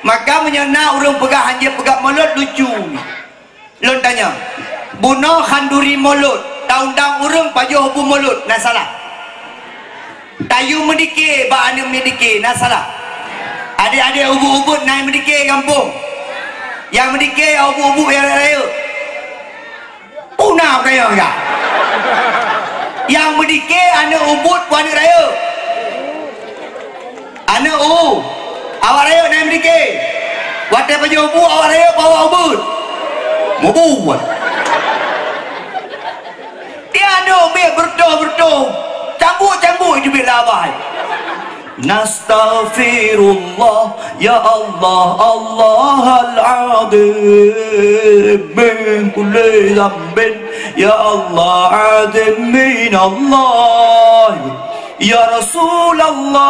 Maka meunyoe na ureuëng peugah hanjeuet peugah mulod, lucu. Lôn tanyong, bunoe khanduri mulod, taundang ureuëng pajoh bu mulod, na salah? Tayue meudike bak aneuëk miet dike, na salah? Adek-adek ubit-ubit na meudike gampông. Nyang meudike ubit-ubit nyang rayeuk. Puna kayong ya. Nyang meudike aneuëk ubit pu aneuëk rayeuk. Aneuëk u, awak rayeuk na meudike. Watée pajoh bu, awak rayeuk pu awak ubit. Mubuet. Di aneuëk miet beureutoh-beureutoh, cambuk-cambuk jubit labai. Nastaghfirullah, ya Allah, Allahal azim, min kulli dzambin, ya Allah, azim minallah, ya Rasulullah,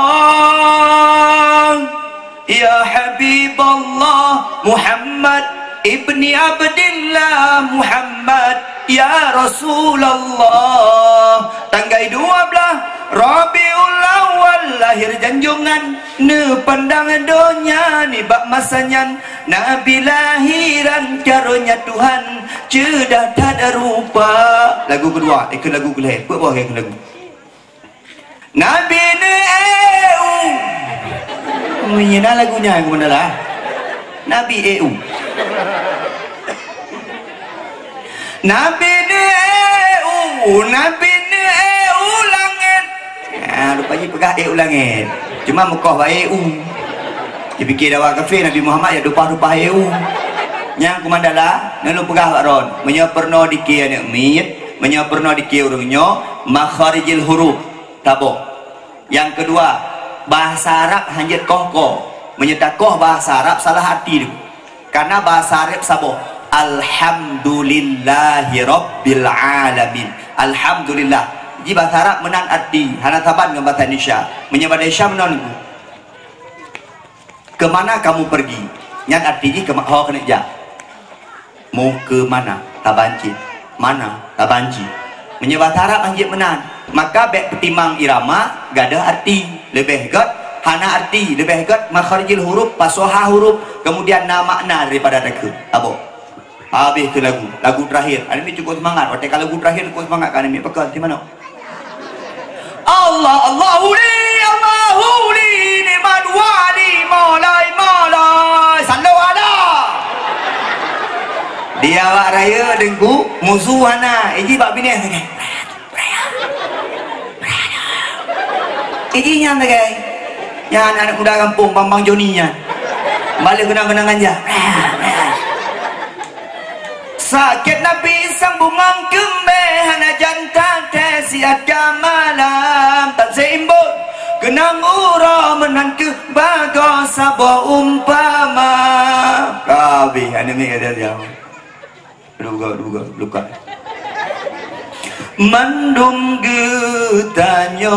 ya Habiballah, Muhammad ibni Abdillah, Muhammad, ya Rasulullah. Tanggai dua belas Rabiul Awal lahir janjongan, neupandang donya nibak masa nyan. Nabi lahiran karonya Tuhan, ceudah that rupa. Lagu kedua, ikut lagu kelhée. Peuet boh ikut lagu. Nabi neu eu. Meunyoe na lagu nyan, Keumandan lah. Nabi eu. Nabi neu eu, Nabi neu eu langét. Ha, rupa jih peugah eu langét. Cuma meukoh bak eu. Dipike dawa kafé Nabi Muhammad ya dupah-dupah eu. Nyang Keumandan lah, nyoe lôn peugah bak droen. Meunyoe peurunoe dike aneuëk miet, meunyoe peurunoe dike ureuëng nyoe, makharijil huruf, taboh. Nyang keudua, bahasa Arab hanjeuet koh-koh. Meunyoe takoh bahasa Arab salah arti tu. Karena bahasa Arab saboh, alhamdulillahirabbil alamin. Alhamdulillah. Ji bahasa Arab meunan arti, hana saban ngon bahasa Indonesia. Meunyoe bahasa Indonesia meunan, "Kemana kamu pergi?" Nyan arti jih keu ho keuneuk jak. Mu keu mana? Taban cit. Mana? Taban cit. Meunyoe bahasa Arab hanjeuet meunan, maka bék peutimang irama gadôh arti. Leubeh gét hana arti, leubeh gét makharijil huruf, pasoha huruf, kemudian na makna daripada takheun. Taboh. Habéh keu lagu. Lagu terakhir. Aneuk miet cukôp seumangat. Watée ka lagu terakhir cukôp seumangat ka aneuk miet. Pakon? Di manoe? Allah, Allahu li, Allahu li, ni'mal wali, maulai, maulai. Sallu ala. Di awak rayeuk Teungku, musoh hana. Iji bak binéh sagai. Iji nyan sagai. Nyan aneuk muda gampông, Bang-bang Joni nyan. Balik keunong-keunongan jah. Sakét Nabi sang bungong keumbée, hana jan that siat ka malam. Tan seuimbot keunong uroe meunan keuh bagoe saboh umpama. Ka habéh, aneuk miet kata dia. Duga, duga, luka. Mandum geutanyoe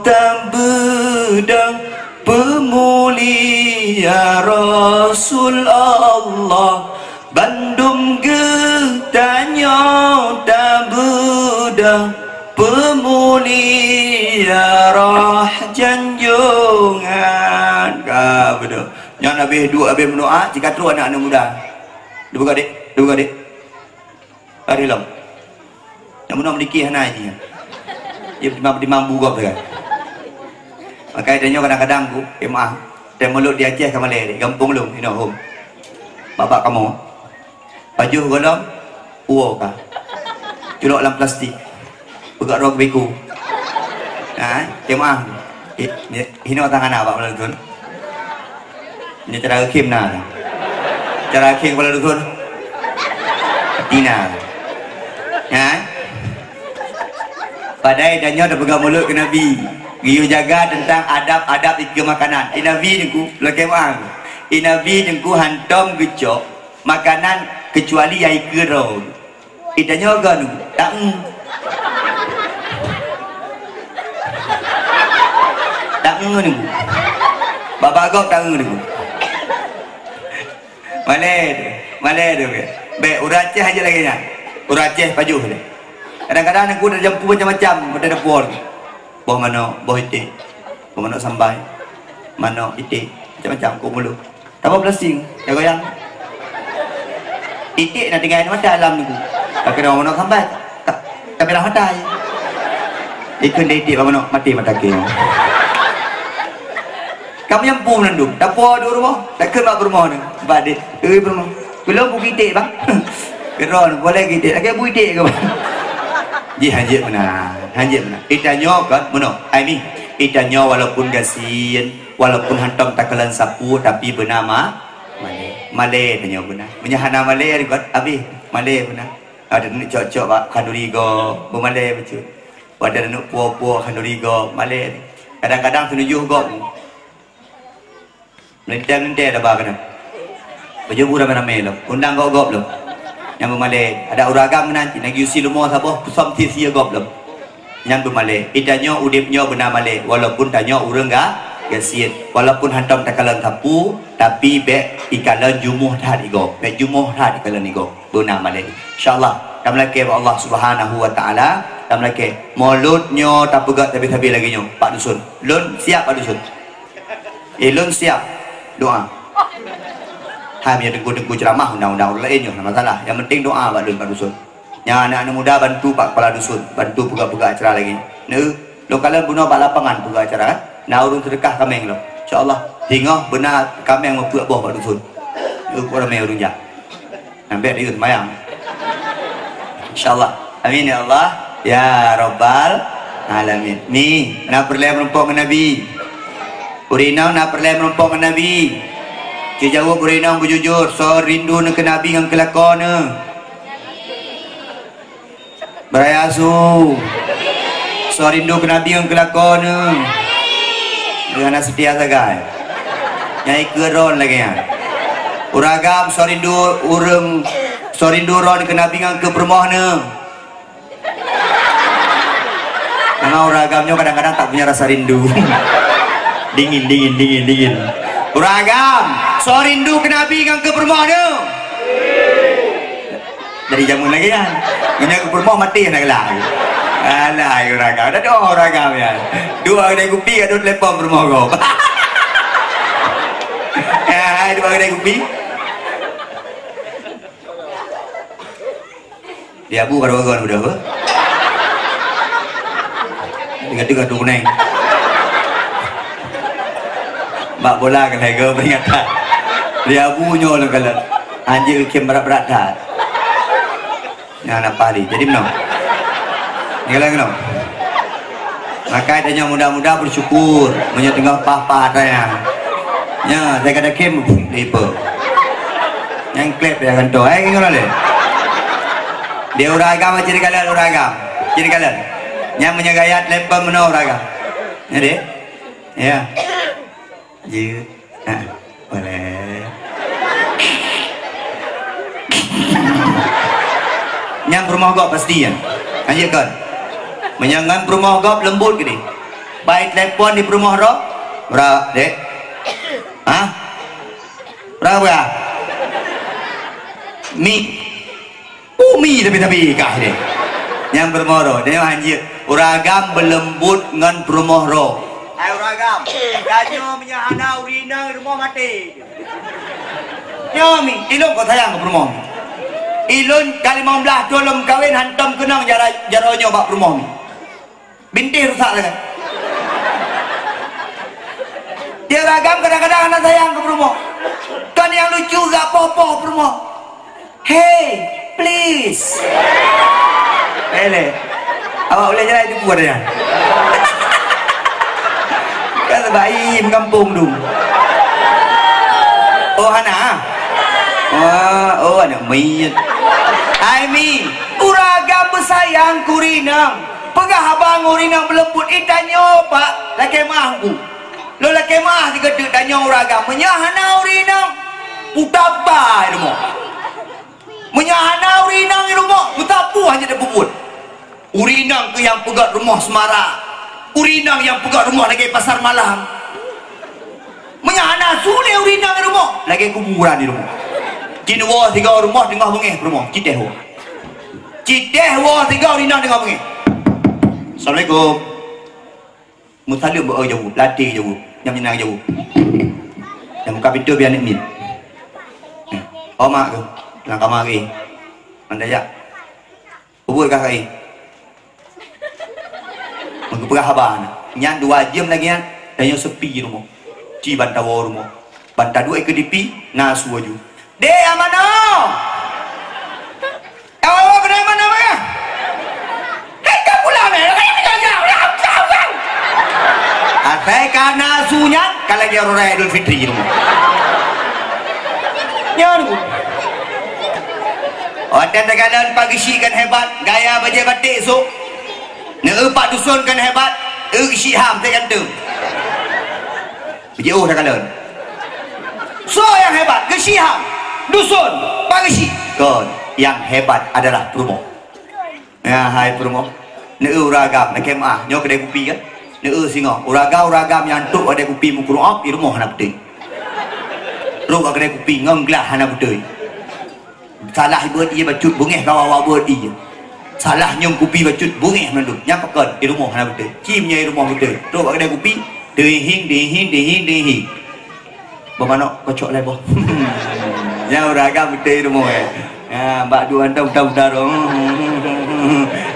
tabeudôh peumulia Rasul Allah. Bandum geutanyoe tabeudôh peumulia roh janjongan. Ka beudôh. Nyan habéh duek, habéh meudoá, cit ka trok aneuk-aneuk muda. Dibuka dek, dibuka dek. Ari lom. Nyang bunoe meudike hana jih nyan. Dia dimam, dimam bugop sagai. Makai tanyoe kadang-kadang ku, eh, maah, tem mulod di Aceh ka malée, di gampông lôn, inoe hom. Babak kamoe. Pajoh gohlom, uwoe ka. Culok lam plastik. Peugah droe keu biku. Ha, eh? Tem maah. Eh, ni, hinoe tangan abak malam tu. Nyoe cara geukhém na. Cara geukhém kepala dusun. Tina. Ha? Padahai tanyoe tapeugah mulod keu Nabi. Geuyue jaga teuntang adab-adab dikeue makanan. Di Nabi Teungku, lakée meuang. Di Nabi Teungku hantom geucok makanan keucuali nyang ikeue droe. Itanyoe ganu, tak, mm. Tangan ni, Bu. Bak-bak gob tangan ni, Bu. Malèe tu. Malèe tu, bèk. Bèk, ureueng Aceh aja lagèe nyan. Ureueng Aceh pajoh tu. Kadang-kadang aku dah jampu macam-macam, pada dapur. Boh manok, boh iték. Boh manok sambai. Manok, iték. Macam-macam, kok mulu. Tambah plastik, ya goyang. Iték na tinggai mata alam nunggu. Tapi dah manok sampai, tak, tak merah mata je. Ikut dia iték manok mati mata ke. Kamu nyampu nandung, tak puas dua rumah, tak kena berumah ni. Bak dia, eh berumah. Belum buku iték bang. Geron, boleh iték. Lagi buku iték ke bang? Ji hanjit benar, hanjit benar. Ita nyoe kan, meno. Ai mi, ita nyoe walaupun gasien, walaupun hantom takalon sapu, tapi beuna ma-, malèe. Malèe tanyoe beuna. Meunyo hana malèe, ribot abéh. Malèe beuna. Ada neuk cok-cok bak khanduri gob, beumalèe bacut. Ada neuk puo-puo khanduri gob, malèe. Kadang-kadang teunujoh gob. Meulintèe-meulintèe daba keunan. Bajeubu ramé-ramé lom. Undang gob-gob lom. Nyang beumalèe. Ada ureueng agam meunan cit, lagi usie leumo saboh, peusam sie-sie gob lom. Nyan beumalèe. Di tanyoe udép nyoe beuna malèe, walaupun tanyoe ureueng ga-, gasien. Walaupun hantom takalon sapu, tapi bèk ikalon jumuh that igob. Bèk jumuh that ikalon igob. Beuna malèe. Insya Allah, tameulakèe bak Allah Subhanahu wa Taala, tameulakèe. Mulod nyoe tapeugah sabe-sabe lagèe nyoe, Pak Dusun. Lôn siap, Pak Dusun. Eh, lôn siap. Doa. Hai, meunyo teungku-teungku ceuramah, undang-undang ureueng laén nyoe, hana masalah. Nyang penting doa bak lôn, Pak Dusun. Nyang aneuk-aneuk muda bantu bak kepala dusun, bantu peugah-peugah acara lagèe nyoe. Neu, lôn kalon bunoe bak lapangan peugah acara, kan? Na ureueng seudeukah kaméng lom. Insya Allah, singoh beuna kaméng meupeuet boh bak dusun. Neu, ramé ureueng jak. Nambah dia sembahyang. Insya Allah. Amin ya Allah. Ya Rabbal Alamin. Ni, na peureulèe meurumpok ngon Nabi. Ureueng inong na peureulèe meurumpok ngon Nabi. Jijaweueb ureueng inong beujujur, soe rindu neu keu Nabi ngon keu lakoe neu? Beuraya su. Soe rindu keu Nabi ngon keu lakoe neu? Neu hana seutia sagai. Nyang ikeu ron lagèe nyan. Ureueng agam soe rindu ureueng, soe rindu ron keu Nabi ngon keu peurumoh neu? Memang ureueng agam nyoe kadang-kadang tak punya rasa rindu. Dingin, dingin, dingin, dingin. Ureueng agam, soe rindu keu Nabi ngon keu peurumoh neu? Dari jameun lagèe nyan. Meunyo keu peurumoh maté hana galak. Alah, ureueng agam. Dah doh ureueng agam nyan. Dua kedai kupi, ada telepon peurumoh gob. Ya, hai, dua kedai kupi. Di Abu baru-baru udah apa? Tiga-tiga tu kuning. Bak bola kan lego peringatan. Di Abu nyoe lah kalau anjir kim berat-berat dah. Nah, nak pali. Jadi meunoe. Ni kalau meunoe. Makai tanyoe muda-muda bersyukur, meunyoe teungoh paih-paih atra nyan. Nya, saya kata kim, lipa. Nyang klep ya kanto. Eh, ngono le. Dia ureueng agam ciri kalian ureueng agam. Ciri kalian. Nyang meunyoe gaya telepon meunoe ureueng agam. Ya, deh. Ya. Jeuet. Ha, boleh. Nyang peurumoh gob pasti nyan. Lanjut kon. Meunyoe ngon peurumoh gob leumbot keudeh. Bai telepon di peurumoh roh. Bra, dek. Ha? Bra, bra. Mi. Umi tapi-tapi kah ni. Nyang peurumoh roh, dia hanjeuet. Ureueng agam beuleumbot ngon peurumoh roh. Hai ureueng agam, tanyoe meunyoe hana ureueng inong rumoh maté. Nyoe mi, ilôn kok sayang keu peurumoh. Ilôn ka limong blaih thôn lôn meukawen hantom keunong jara-, jaroe nyoe bak peurumoh mi. Bintéh rusak lagèe. Dia ureueng agam kadang-kadang hana sayang keu peurumoh. Kan nyang lucu gak poh-poh peurumoh. Hey, please. Ele. Awak boleh jalan itu buat ya. Kan baik mengkampung tu. Oh, hana. Wah, oh, aneuk miet. Hai mi, ureueng agam beusayang keu ureueng inong. Peugah haba ngon ureueng inong beuleumbot, "Eh, tanyoe, Pak, lakèe meu'ah ku." Lôn lakèe meu'ah sigoe teuk, tanyoe ureueng agam. Meunyoe hana ureueng inong, puta ba i rumoh. Meunyoe hana ureueng inong i rumoh, meusapeue hana teupeubeuet. Ureueng inong keuh nyang peugöt rumoh seumarak. Ureueng inong nyang peugah rumoh lagèe pasar malam. Meunyo hana su lé ureueng inong rumoh, lagèe kuburan di rumoh. Jinoe woe sigoe rumoh teungoh beungèh rumoh, cideh woe. Cideh woe sigoe ureueng inong teungoh beungèh. Assalamualaikum. Meusaleuem bak jaweueb, latèe jaweueb, nyang meunan jaweueb. Nyang buka pintoe biar aneuk miet. Oh, mak keuh, lam kama keuh. Mandaya. Peubuet kah keuh? Meupeugah haba na. Nyan dua jeuem lagèe nyan, tanyoe sepi rumoh. Ci ban tawoe rumoh. Ban taduek keu dipi, na su aju. Dek, a manoe? Awak-awak keunoe manoe, manoe? Hai, ka pulang, eh? Asai ka na su nyan, ka lagèe uroe raya Idul Fitri rumoh. Nyan. Watèe takalon Pak Geuchik kan hebat, gaya bajèe batik sôk. Neu-eu Pak Duson kan hebat, eu Geuchik Ham teuh ganteng. Beujiôh takalon. Soe nyang hebat? Geuchik Ham, Duson, Pak Geuchik? Kon, nyang hebat adalah peurumoh. Nyan hai peurumoh. Neu-eu ureueng agam, lakèe meu'ah, nyoe keudè kupi kan? Neu-eu singoh. Ureueng agam, ureueng agam nyang trôk keudè kupi meukureueng, di rumoh hana beutôi. Trôk keudè kupi ngon glah hana beutôi. Salah beuet ié bacut beungèh kawa-wa beuet ié. Salah ngieng kupi bacut beungèh mandum. Nyan pakon di rumoh hana beutôi. Ci meunyoe di rumoh beutôi. Trôk bak keudè kupi, dihing, dihing, dihing, dihing. Beumanok kocok lé boh. Nyan ureueng agam beutôi di rumoh, eh. Ya, bak dua hantom udah-udah dong.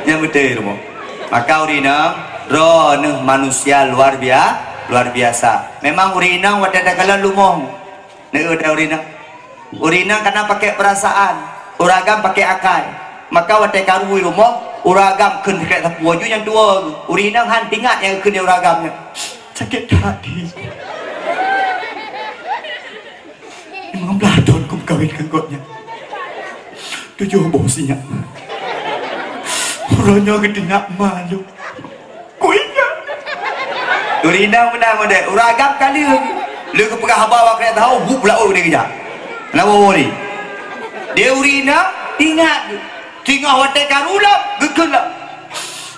Nyan beutôi di rumoh. Maka ureueng inong, droeneuh manusia luar bia-, luar biasa. Memang ureueng inong watèe takalon lumoh. Neu-eu ureueng inong. Ureueng inong kana pakè peurasaan, ureueng agam pakè akai. Maka watèe karu di rumoh, ureueng agam kheun sakét sapeue aju nyang tuwoe. Ureueng inong han teuingat nyang geukheun lé ureueng agam nyan. Sakét that di. Limong blaih thôn kumeukawen ngon gobnyan. Tujoh boh si nyak. Uroe nyoe geuteunak malu. Kuingat. Ureueng inong meunan model. Ureueng agam ka lheueh. Lheueh geupeugah haba bak keuneuk tahu, buet laôt deh geujak. Kenapa, Wori? Dia ureueng inong, ingat. Singoh watèe karu lom, geukheun lom.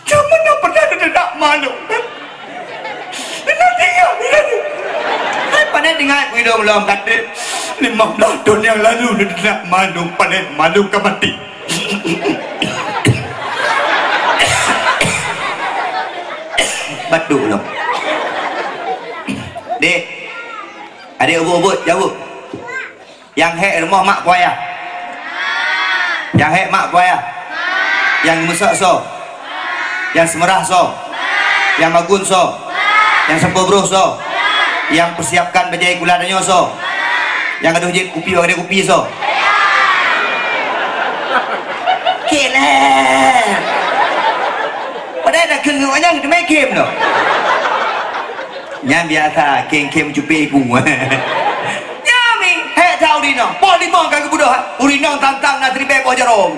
Jameun na pernah teudeundak malu. Ingat, ingat, ingat. Hai, pandai ingat, kuidong lom, kata, lima belas tahun yang lalu teudeundak malu, pandai malu ka mati. Batuk lom. Dek. Adek ubit-ubit, jaweueb. Nyang hék rumoh mak po ayah? Nyang hék mak po ayah? Nyang meusok soe? Nyang seumeurah soe? Nyang magun soe? Nyang sampôh broh soe? Nyang peusiapkan bajèe sikula tanyoe soe? Nyang gadôh jeuet kupi bak keudè kupi soe? Kèe lé. Padahai na kheun ngon nyang teumé khem lom. Nyan biasa, khem-khem cupé iku. Nyan mi, hék that ureueng inong. Poh limong ka geubeudôh, ureueng inong tang-tang na siribèe boh jaroe.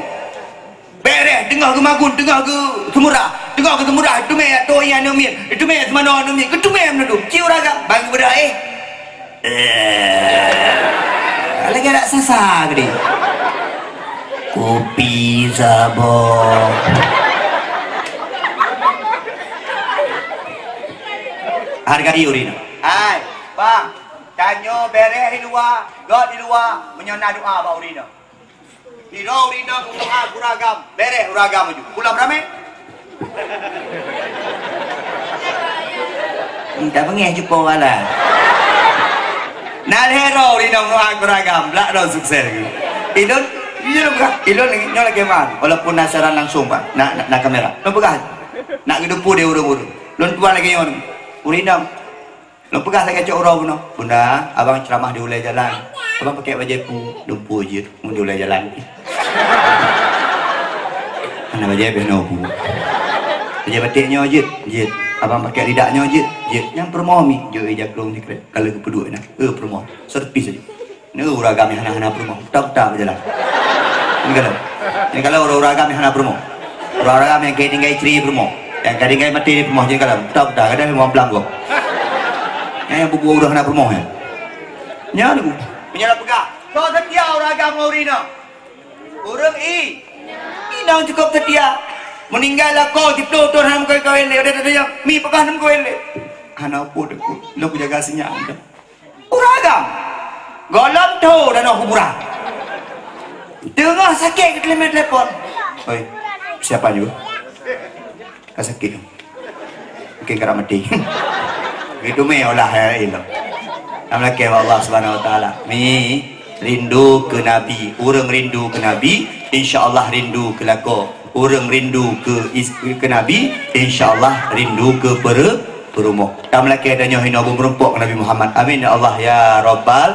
Bèrèh, teungoh geumagun, teungoh geuseumurah, teungoh geuseumurah, teumé atô ié aneuk miet, teumé seumanoe aneuk miet, geuteumé meunudum. Ci ureueng agam, ban geubeudôh, eh. Eh. Lagèe raksasa geude. Kupi saboh. Hargai ureueng inong. Hai, bang, tanyoe bèrèh di luwa, göt di luwa, meunyoe na doa bak ureueng inong. Sidroe ureueng inong meudoa keu ureueng agam, bèrèh ureueng agam laju. Pulang ramè. Minta beungèh cupo wala. Na lhèe droe ureueng inong meudoa keu ureueng agam, blaih droe sukses. Ilôn, ilôn, ilôn nyoe lagèe man, walaupun na siaran langsung, Pak, na, na, na kamera. Lôn peugah, nak geudeupu di ureueng-ureueng. Lôn tuan lagèe nyoe, ureueng inong. Lôn peugah lagèe cok uroe bunoe, "Bunda, abang ceramah di ulèe jalan. Abang pakèk bajèe peue?" "Dumpeue jeuet, ngon di ulèe jalan." "Hana bajèe beh noe peue." "Bajèe batik nyoe jeuet?" "Jeuet." "Abang pakèk lidak nyoe jeuet?" "Jeuet." "Nyan peurumoh mi." Jok ija krông sikrek, ka lheueh geupeuduek na. "Eh, peurumoh. Seureupi saja." Neu ureueng agam nyang hana-hana peurumoh, utak-utak beujalan. Nyan kalon. Nyan kalon ureueng agam nyang hana peurumoh. Ureueng agam nyang ka tinggai istri peurumoh. Nyang ka tinggai maté peurumoh, nyan kalon. Utak-utak, kadang limong blang gob. Nyan nyang bubuet ureueng hana peurumoh nyan. Nyan tu. Meunyoe na peugah, soe seutia ureueng agam ngon ureueng inong? Ureueng i-, inong cukup seutia. Meuninggai lakoe siplôh thôn hana meukawen-kawen lé, watèe tatanyong, "Mi, pakon hana meukawen lé?" "Hana peue, Teungku, lôn kujaga sinyak." Ureueng agam. Gohlom tho dan kuburan. Teungoh sakét geuteurimong telepon. "Oi, siapa nyoe? Ka sakét nyoe. Mungkin ka maté." Gitu meh olah hai ilmu. Alhamdulillah Allah Subhanahu Wa Taala. Mi, rindu keu Nabi. Ureueng rindu keu Nabi, insya Allah rindu keu lakoe. Ureueng rindu keu is-, keu Nabi, insya Allah rindu keu peure-, peurumoh. Tameulakèe tanyoe hinoe beumeurumpok ngon Nabi Muhammad. Amin ya Allah ya Rabbal.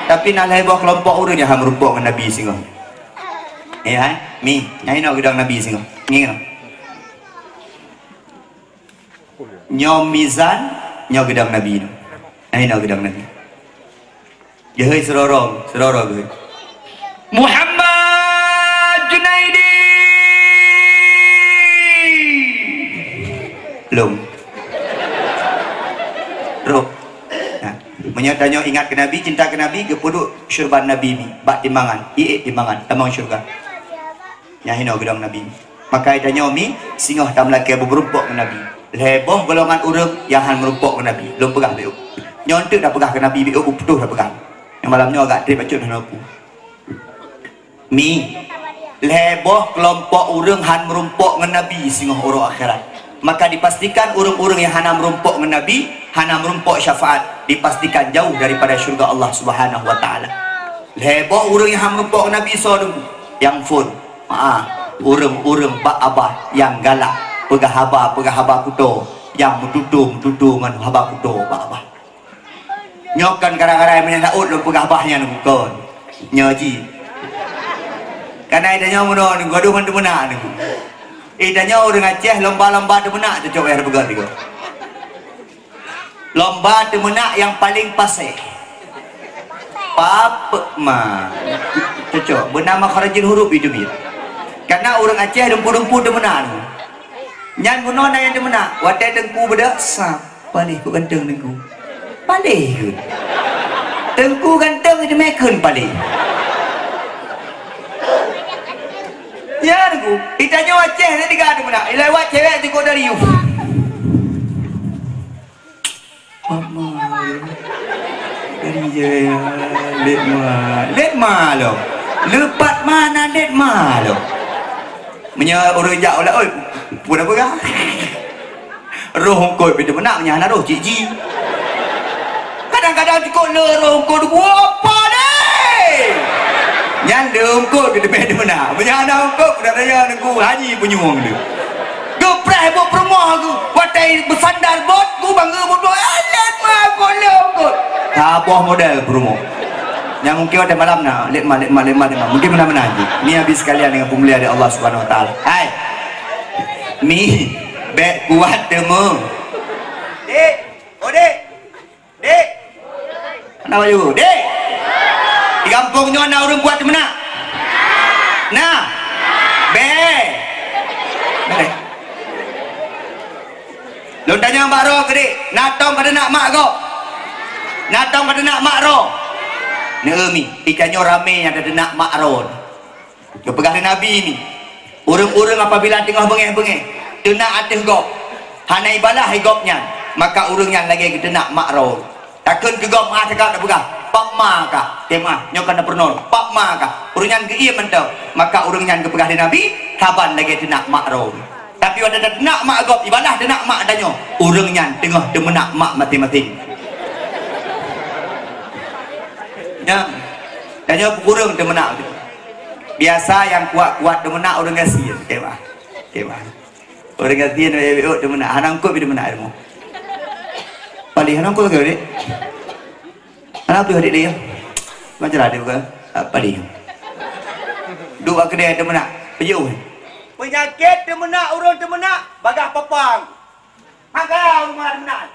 Tapi na lhèe boh keulompok ureueng nyang hana meurumpok ngon Nabi singoh. Ya, hai? Mi, nyang hinoe geudong Nabi singoh. Ngieng. Nyoe mizan, nyoe geudong Nabi nyoe. Nyang hinoe geudong Nabi. Geuhôi sidroe, sidroe geuhôi. Muhammad Junaidi! Lom. Roh. Nah, meunyoe tanyoe ingat keu Nabi, cinta keu Nabi, geupeuduek syurban Nabi mi, bak timbangan, ié timbangan, tamong syeuruga. Nyang hinoe geudong Nabi. Maka tanyoe mi, singoh tameulakèe beumeurumpok ngon Nabi. Lhèe boh golongan ureueng nyang hana meurumpok ngon Nabi. Lôn peugah beu. Nyoe eunteuk tapeugah keu Nabi beu, beutôi tapeugah. Nyang malam nyoe agak trép bacut hana peue. Mi, lhèe boh keulompok ureueng hana meurumpok ngon Nabi singoh uroe akhirat. Maka dipastikan ureueng-ureueng nyang hana meurumpok ngon Nabi, hana meurumpok syafaat, dipastikan jauh daripada syeuruga Allah Subhanahu Wa Taala. Lhèe boh ureueng nyang hana meurumpok ngon Nabi soe teungku? Nyang phôn. Haa, ureueng-ureueng bak abah nyang galak, peugah haba, peugah haba kuto, nyang meututoe, meututoe ngon haba kuto bak abah. Nyoe kon gara-gara meunyoe laôt lôn peugah bah nyan kon. Nyoe ji. Kana tanyoe meunoe nyoe, gadoh ngon teumeunak nyoe. Eh, tanyoe ureueng Aceh lomba-lomba teumeunak cocok wayah peugah tiga. Lomba teumeunak nyang paleng paséh. Pap ma. Cocok. Beuna makharijul huruf itu biar. Karena ureueng Aceh dumpu-dumpu teumeunak nyoe. Nyan bunoe na nyang teumeunak. Watèe teungku beudôh, sap. Paléh kok ganteng teungku. Paléh keuh. Teungku ganteng teumé kheun paléh. Ya teungku, itanyoe Aceh tadi ka teumeunak. Ilewat cewek teungku dari yuh. Mama. Dari jaya. Let ma. Let ma lo. Lepat mana let ma lo. Meunyoe ureueng jak ulat, oi, peue na peugah? Roh eungkôt pih teumeunak, meunyoe hana roh cit ji. Kadang-kadang cukôp le roh eungkôt, "Gua apa deh?" Nyan le eungkôt pih teumé teumeunak. Meunyoe hana eungkôt, peue na tanya Teungku Haji Penyueng tu. Geupreh buet peurumoh tu, watèe beusandar bot, ku bangga buet, "Ah, let ma eungkôt, le eungkôt." Saboh model peurumoh. Nyang mungkin watèe malam na, let ma, let ma, let ma, let ma. Mungkin meunan-meunan jih. Ni habis sekalian dengan peumulia dari Allah Subhanahu Wa Taala. Hai. Mi, bèk kuat teuma. Dek, oh dek. Dek. Mana baju? Dek. Di gampông nyoe na ureueng kuat teumeunak? Na. Bèk. Bèk. Lôn tanyong bak droe keudiek, na tông ka teunak mak gob? Na tông ka teunak mak droe? Neu mi, itanyoe ramé nyang teunak mak droe. Geupeugah lé Nabi mi, ureueng-ureueng apabila teungoh beungéh-beungéh, teunak ateueh gob, hana ibalah gob nyan, maka ureueng nyan lagèe geuteunak mak droe. Takheun keu gob meu'ah cakap tapeugah, "Pap ma kah?" Teuh meu'ah, nyoe ka na peurunoe, "Pap ma kah?" Ureueng nyan geuiem mantong, maka ureueng nyan geupeugah lé Nabi, "Saban lagèe teunak mak droe." Tapi watèe tateunak mak gob, ibalah teunak mak tanyoe, ureueng nyan teungoh teumeunak mak maséng-maséng. Nyan, tanyoe peue ureueng teumeunak. Biasa nyang kuat-kuat teumeunak ureueng gasien, keu bah. Keu bah. Ureueng gasien, W W O teumeunak, hana eungkôt pih teumeunak ilmu. Paléh hana eungkôt keu dek. Hana tuh adik dia. Macam ada bukan? Ah, paléh. Duek keudè teumeunak. Peujeuh. Peunyakét teumeunak, ureueng teumeunak, bagaih papang. Maka ureueng teumeunak.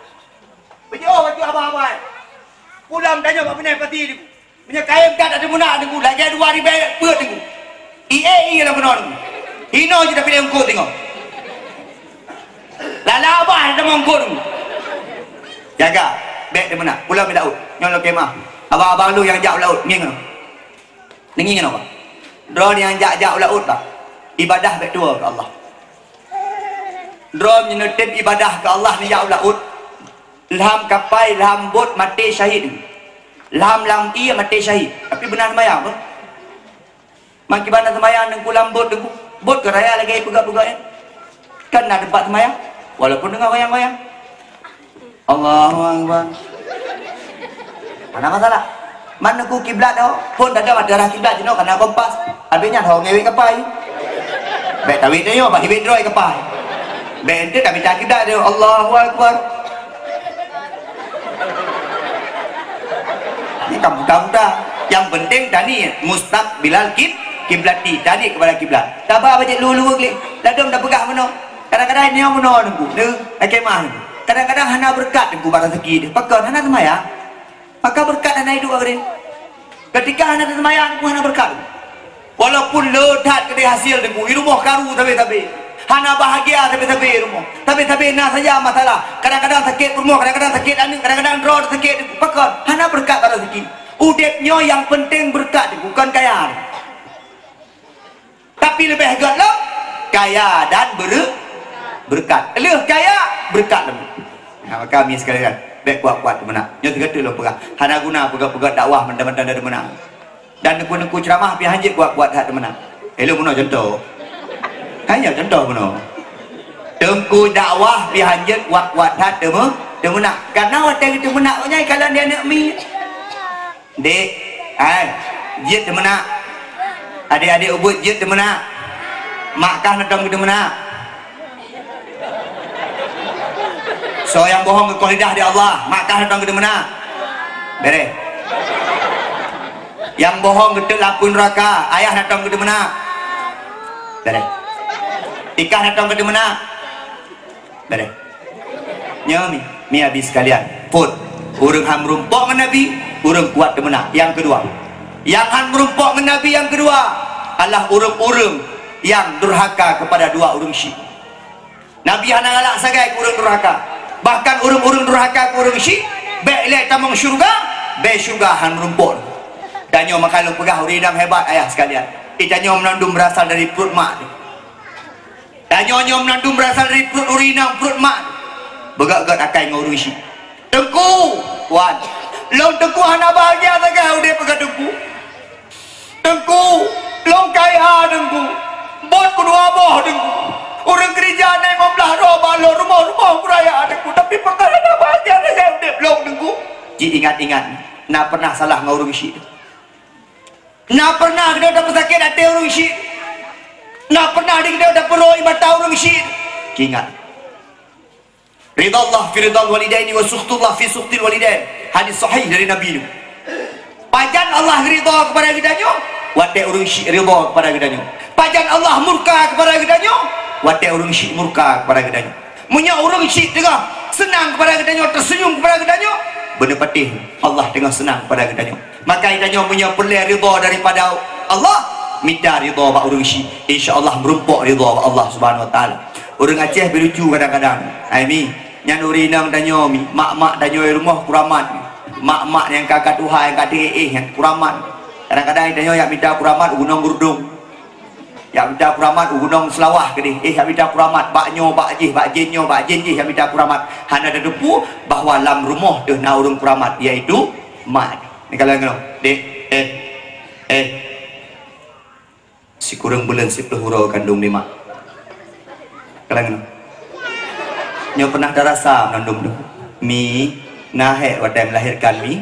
Peujeuh baju abang-abang. Pulang tanyong bak beuneh pati. Meunyoe kayém that teumeunak teungku, lagèe dua ribèe peuet teungku. Ié-ié lam keunoe teungku. Hinoe jih tapi lé eungkôt teungku. Lala abah teumeunak eungkôt teungku. Jaga, bèk teumeunak. Pulang bak laôt. Nyoe lôn kheun meu'ah. Abang-abang lôn nyang jak u laôt, ngieng. Neungieng keunoe, Pak. Droeneuh nyang jak-jak u laôt, Pak. Ibadah bèk tuwoe keu Allah. Droe meunyoe neutem ibadah keu Allah nibak u laôt, lam kapai, lam bot maté syahid. Lam, lam ié maté syahid. Tapi beuna seumayang, beuh. Maki bana seumayang Teungku lam bot Teungku. Bot keu raya lagèe peugah-peugah nyan. Kan na teumpat seumayang, walaupun deungon goyang-goyang. Allahu Akbar. Hana masalah. Man Teungku kiblat tu, phon tadong arah kiblat jinoe kana kompas. Habis nyan ho ngewet kapai. Bèk tawet nyoe, bak hiwet droe kapai. Bèk ente tamita kiblat tu. Allahu Akbar. Ini kamu tahu dah. Yang penting tani mustaqbilal kib-, kiblati, tani kepada kiblat. Taba bajik lu-lu klik. Ladom dah peugah meunoe. Kadang-kadang nyoe meunoe Teungku, nyoe, eh, kemah Teungku. Kadang-kadang hana beureukat Teungku bak raseuki teuh. Pakon hana seumayang. Maka beureukat hana iduek bak geude. Keutika hana seumayang Teungku hana beureukat. Walaupun le that keudeh hasil Teungku, i rumoh karu sabe-sabe. Hana bahagia sabe-sabe i rumoh. Sabe-sabe na saja masalah. Kadang-kadang sakét peurumoh, kadang-kadang sakét aneuk, kadang-kadang droe sakét Teungku. Pakon hana beureukat bak raseuki. Udép nyoe nyang penting beureukat Teungku, kon kaya. Tapi leubeh göt lom, kaya dan bere-, beureukat. Lheueh kaya, beureukat lom. Nah, maka mi sekalian, bèk kuat-kuat teumeunak. Nyoe sigoe teuk lôn peugah, hana guna peugah-peugah dakwah mantong-mantong dan teumeunak. Dan neukeu-neukeu ceuramah pih hanjeuet kuat-kuat that teumeunak. Eh, lôn bunoe contoh. Hanya contoh bunoe. Teungku dakwah pih hanjeuet kuat-kuat that teumeu-, teumeunak. Karena watèe geuteumeunak nyan kalon di aneuk mi. Dek, hai, jeuet teumeunak. Adik-adik ubit jeuet teumeunak. Mak kah neutong keu teumeunak. Soe nyang bohong geukoh lidah di Allah, mak kah neutong keu teumeunak. Bereh. Nyang bohong geuteuk lapui neuraka, ayah neutong keu teumeunak. Bereh. Ikah neutong keu teumeunak. Bereh. Nyoe mi, mi abi sekalian. Phon. Ureuëng han meurumpok ngon Nabi, ureuëng kuat teumeunak. Nyang keudua. Nyang han meurumpok ngon Nabi nyang keudua adalah ureuëng-ureuëng nyang durhaka kepada dua ureuëng syik. Nabi hana galak sagai keu ureuëng durhaka. Bahkan ureuëng-ureuëng durhaka keu ureuëng syik, bèk lé tamong syeuruga, bèk syeuruga han meurumpok. Dan nyoe maka lôn peugah ureuëng inong hebat ayah sekalian. Di tanyoe meunandum beurasal dari pruet mak. Tanyoe nyoe meunandum beurasal dari pruet ureuëng inong, pruet mak. Beugöt-göt akai ngon ureuëng syik. Teungku, wan. Lôn Teungku hana bahagia sagai udép peugah Teungku. Teungku, lôn kaya Teungku. Bot ku dua boh Teungku. Ureuëng keurija na limong blaih droe bak lôn, rumoh-rumoh ku raya Teungku. Tapi pakon hana bahagia sagai udép lôn Teungku. Ji ingat-ingat, na pernah salah ngon ureuëng syik. Na pernah geutanyoe tapeusakét até ureuëng syik? Na pernah di geutanyoe tapeuroe mata ureuëng syik? Ingat. Ridha Allah fi ridhal walidaini wa sukhtullah fi sukhtil walidain. Hadis sahih dari Nabi nyoe. Pajan Allah ridha kepada geutanyoe, watée ureuëng syik ridha kepada geutanyoe. Pajan Allah murka kepada geutanyoe, watée ureuëng syik murka kepada geutanyoe. Meunyoe ureuëng syik teungoh seunang kepada geutanyoe, teuseunyum kepada geutanyoe, beuneupatéh Allah teungoh seunang kepada geutanyoe. Maka geutanyoe meunyoe peureulée ridha daripada Allah, mita ridha bak ureuëng syik, insya Allah meurumpok ridha bak Allah Subhanahu Wa Taala. Ureuëng Aceh beulucu kadang-kadang. Hai mi, nyan ureuëng inong tanyoe mi, mak-mak tanyoe di rumoh kuramat. Mak-mak nyang ka, ka tuha, nyang ka teuéh-éh, nyang kuramat. Kadang-kadang tanyoe jak mita kuramat u Gunong Geurdong. Jak mita kuramat u Gunong Seulawah keudeh, éh, jak mita kuramat bak nyoe, bak jih, bak jén nyoe, bak jén jih, jak mita kuramat. Hana tateupeue bahwa lam rumoh teuh na ureuëng kuramat, yaitu mak. Ni kalau ngono, dek, eh, eh. Sikureueng buleuen siplôh uroe kandong lé mak. Kalau ngono. Nyoe pernah tarasa mandum tu. Mi, na hék watée melahirkan mi.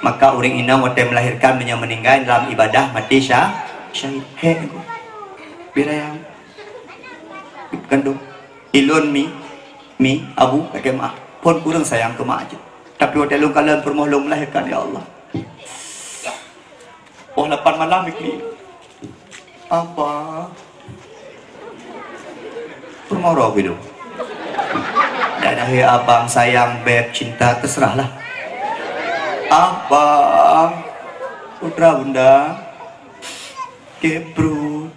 Maka ureuëng inong watée melahirkan meunyoe meuninggai dalam ibadah maté sya-, syahid. Hék aku. Bila yang kandung. Ilôn mi, mi, abu, kakek mak. Phon kureueng sayang keu mak jih. Tapi watée lôn kalon peurumoh lôn melahirkan, ya Allah. Poh lapan malam ikli. Apa? Peurumoh roh gitu. Dan akhir abang sayang, beb, cinta, terserahlah. Abang, putra bunda, kebrut.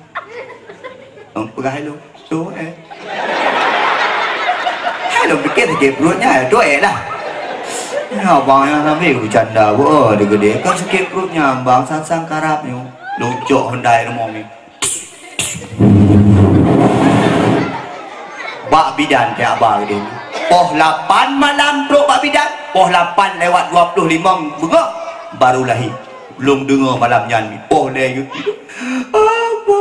Peugah ilôn. Tu, eh. Hai lôn pikir sakét pruet nyan, tu, eh, lah. Nyan abang nyan sambil bercanda, wah, dia gede. Kan sakét pruet nyan, bang, sang-sang karab nyoe. Lôn cok Honda i rumoh ni. Bak bidan teuh Aba geudeh. Poh lapan malam trok bak bidan, poh lapan lewat dua puluh limong beungoh baru lahé. Lôn deungoe malam nyan, poh lhèe geukheun, "Aba,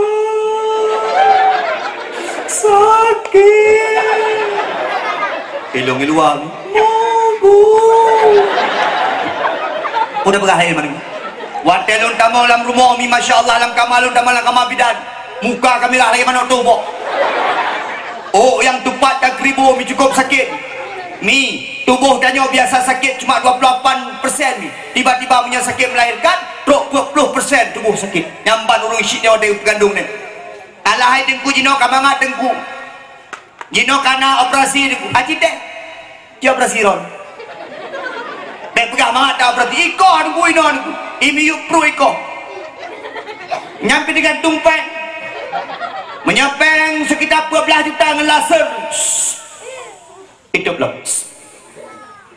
sakét." Ilôn i luwa, "Aba." Udah peugah laén meunan. Watèe lôn tamong lam rumoh mi, masya Allah, lam kama lôn tamong lam kama bidan. Muka ka mirah lagèe manok tobok. Oh, nyang tupat dan keribu mi cukup sakét. Mi, tuboh tanyoe biasa sakét cuma dua puluh lapan persen mi. Tiba-tiba meunyoe sakét melahirkan, trok dua puluh persen tuboh sakét. Nyan ban ureueng syik nyoe dari peugandong nyoe. Alah hai Teungku jinoe ka mangat Teungku. Jinoe ka na operasi Teungku. Aci teh. Ci operasi ron. Bèk peugah mangat ta operasi. Ikoh Teungku inoe Teungku. Imiyup pruet ikoh. Nyan pih teugantung péng. Meunyoe péng sekitar dua belas juta ngon laser. Itôb lom.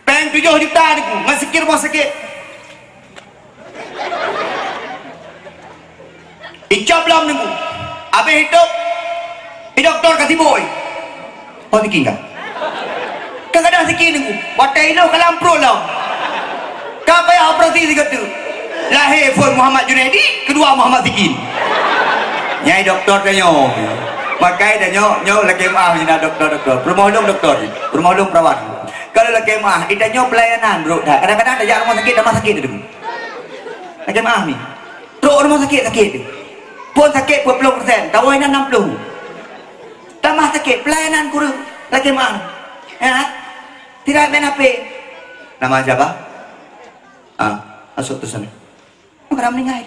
Péng tujoh juta Teungku, ngon sikit rumoh sakét. Icab lom Teungku. Abéh itôb, i dokto ka sibôi. Oh, siki ka. Kadang-kadang siki Teungku. Watèe iloh ka lam pruet lom. Ka payah operasi sigoe teuk. Lahé phôn Muhammad Junaidi, keudua Muhammad Sikin. Nyai dokto tanyoe. Makai tanyoe, nyoe lakèe meu'ah nyang dokto-dokto. Peurumoh lôn dokto, peurumoh lôn perawat. Kalau lakèe meu'ah, di tanyoe pelayanan brôk that. Kadang-kadang tajak rumoh sakét, tamah sakét teuh. Lakèe meu'ah mi. Trok rumoh sakét, sakét teuh. Phôn sakét dua puluh persen, tawoe inan enam puluh. Tamah sakét, pelayanan kureueng. Lakèe meu'ah. Ya. Tidak main H P. Nama siapa? Ah, masuk tu sana. Orang meninggal.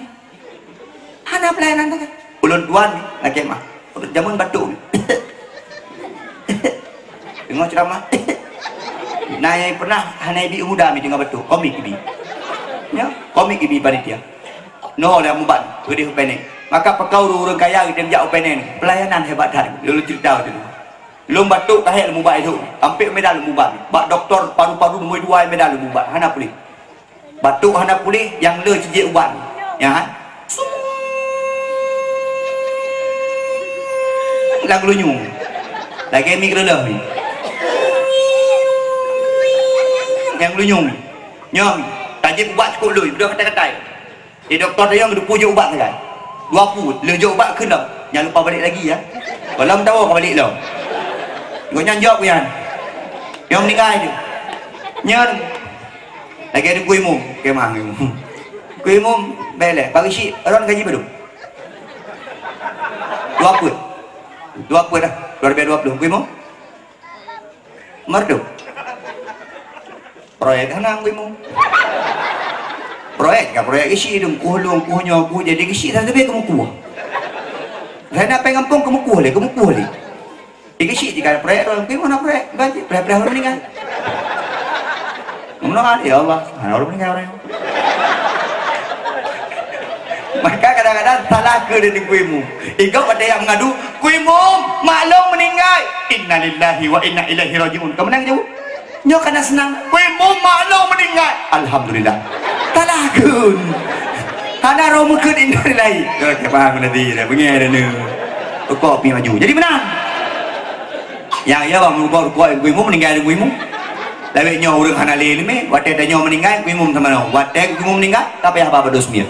Hana pelayanan tu kan? Ulôn tuan lakèe meu'ah. Jameun batuk. Deungoe ceuramah. Nah, nyang pernah hana ibi muda mi deungoe batuk. Komik ibi. Ya, komik ibi panitia. Noh lé mubat, geudeh upene. Maka pakon ureueng-ureueng kaya geutém jak upene. Pelayanan hebat that. Lôn cerita tu. Lôn batuk kahek lôn mubat esok. Sampai Medan lôn mubat. Bak doktor paru-paru nombor dua Medan lôn mubat. Hana puléh. Batuk hana puléh, nyang le cijek ubat. Ya. Sung. Lam geulinyueng. Lagèe mi keureuloh ni. Nyang geulinyueng. Nyoe, tajép ubat cukôp lôn, beudôh katai-katai. Di dokto tayong geuteupeue jok ubat sagai. Dua pue, le jok ubat kheun lom. Jangan lupa balik lagi ya. Kalau tahu ka balik lom. Gobnyan jawab nyan. Nyang meninggai tu. Nyan. Lagèe Teungku Imum, kemah Teungku Imum. Teungku Imum, bèk lé. Bagi syik, ron gaji padum? Dua pue. Dua pue dah. Dua ribu dua puluh. Teungku Imum? Merdum. Proyek hana Teungku Imum. Proyek ka proyek geusyik tu, kuh lôn, kuh nyoe, kuh jadi geusyik, tapi teubé keumukuh. Hana péng gampông keumukuh lé, keumukuh lé. Di geusyik jika proyek tu, tapi mana proyek? Gaji, proyek-proyek orang meninggal. Meunyoe, ya Allah, hana orang meninggal orang. Maka kadang-kadang salah keu di Teungku Imum. Ingat pada yang mengadu, "Teungku Imum, mak lôn meninggal." "Innalillahi wa inna ilaihi raji'un." Kamu nang jawab? Nyoe kana seunang. "Teungku Imum, mak lôn meninggal." Alhamdulillah. Salah keu. Hana roh meukeut innalillahi. Oke, paham nanti dah. Bengeh dah ni. Rukok pi maju. Jadi menang. Yang ya bang rukok rukok Teungku Imum meninggal Teungku Imum. Lawét nyoe ureueng hana lé leumé, watèe tanyoe meninggai, Teungku Imum sama nyoe. Watèe Teungku Imum meninggai, ka payah ba bados mie.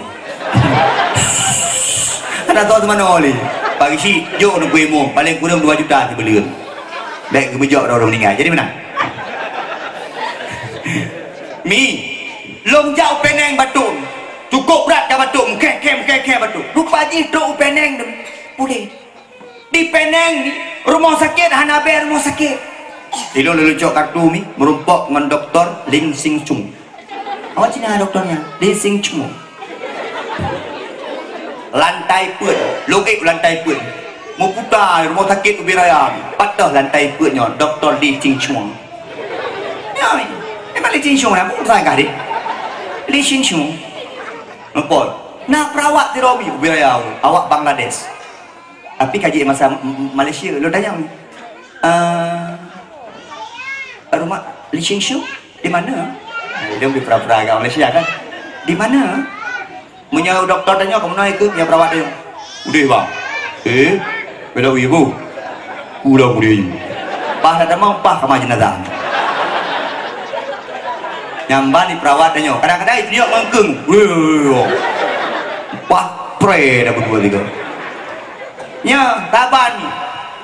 Hana soe sama nyoe lé. Bagi syik, jok Teungku Imum, paléng kureueng dua juta sibuleuen. Bèk geubeujok droe meninggai. Jadi meunan. Mi, lôn jak u Penang batuk. Cukôp brat ka batuk, meukhèh-khèh, meukhèh-khèh batuk. Rupa jih trok u Penang tu. Puléh. Di Penang ni, rumoh sakét hana bèe rumoh sakét. Ilôn lôn cok kartu mi, meurumpok ngon Doktor Lin Sing Chung. Awak Cina doktor nyan, Lin Sing Chung. Lantai peuet, lôn ék lantai peuet. Meuputa rumoh sakét ubé raya, patoh lantai peuet nyoe, Doktor Lin Sing Chung. Ya, memang Lin Sing Chung lah, bukan salah kah deh. Lin Sing Chung. Nampak? Nah, perawat di Romi, ubé raya, awak Bangladesh. Tapi ka jeuet masa M-, M-, Malaysia, lôn tanyong, "Ah, rumah Li Ching Shu di mana?" Dia lebih pura-pura agak Malaysia kan. "Di mana?" Meunyoe doktor tanyong, "Kamoe na ikeu?" Meunyoe perawat tanyong, "Udeh, bang." "Eh, bela uye bu?" "Udah udeh." Ah, dah mau pah kama jenazah. Nyamban di perawat tanyoe. Kadang-kadang itu nyok mengkeng. Weh, pah pre dah berdua tiga. Nya, taban.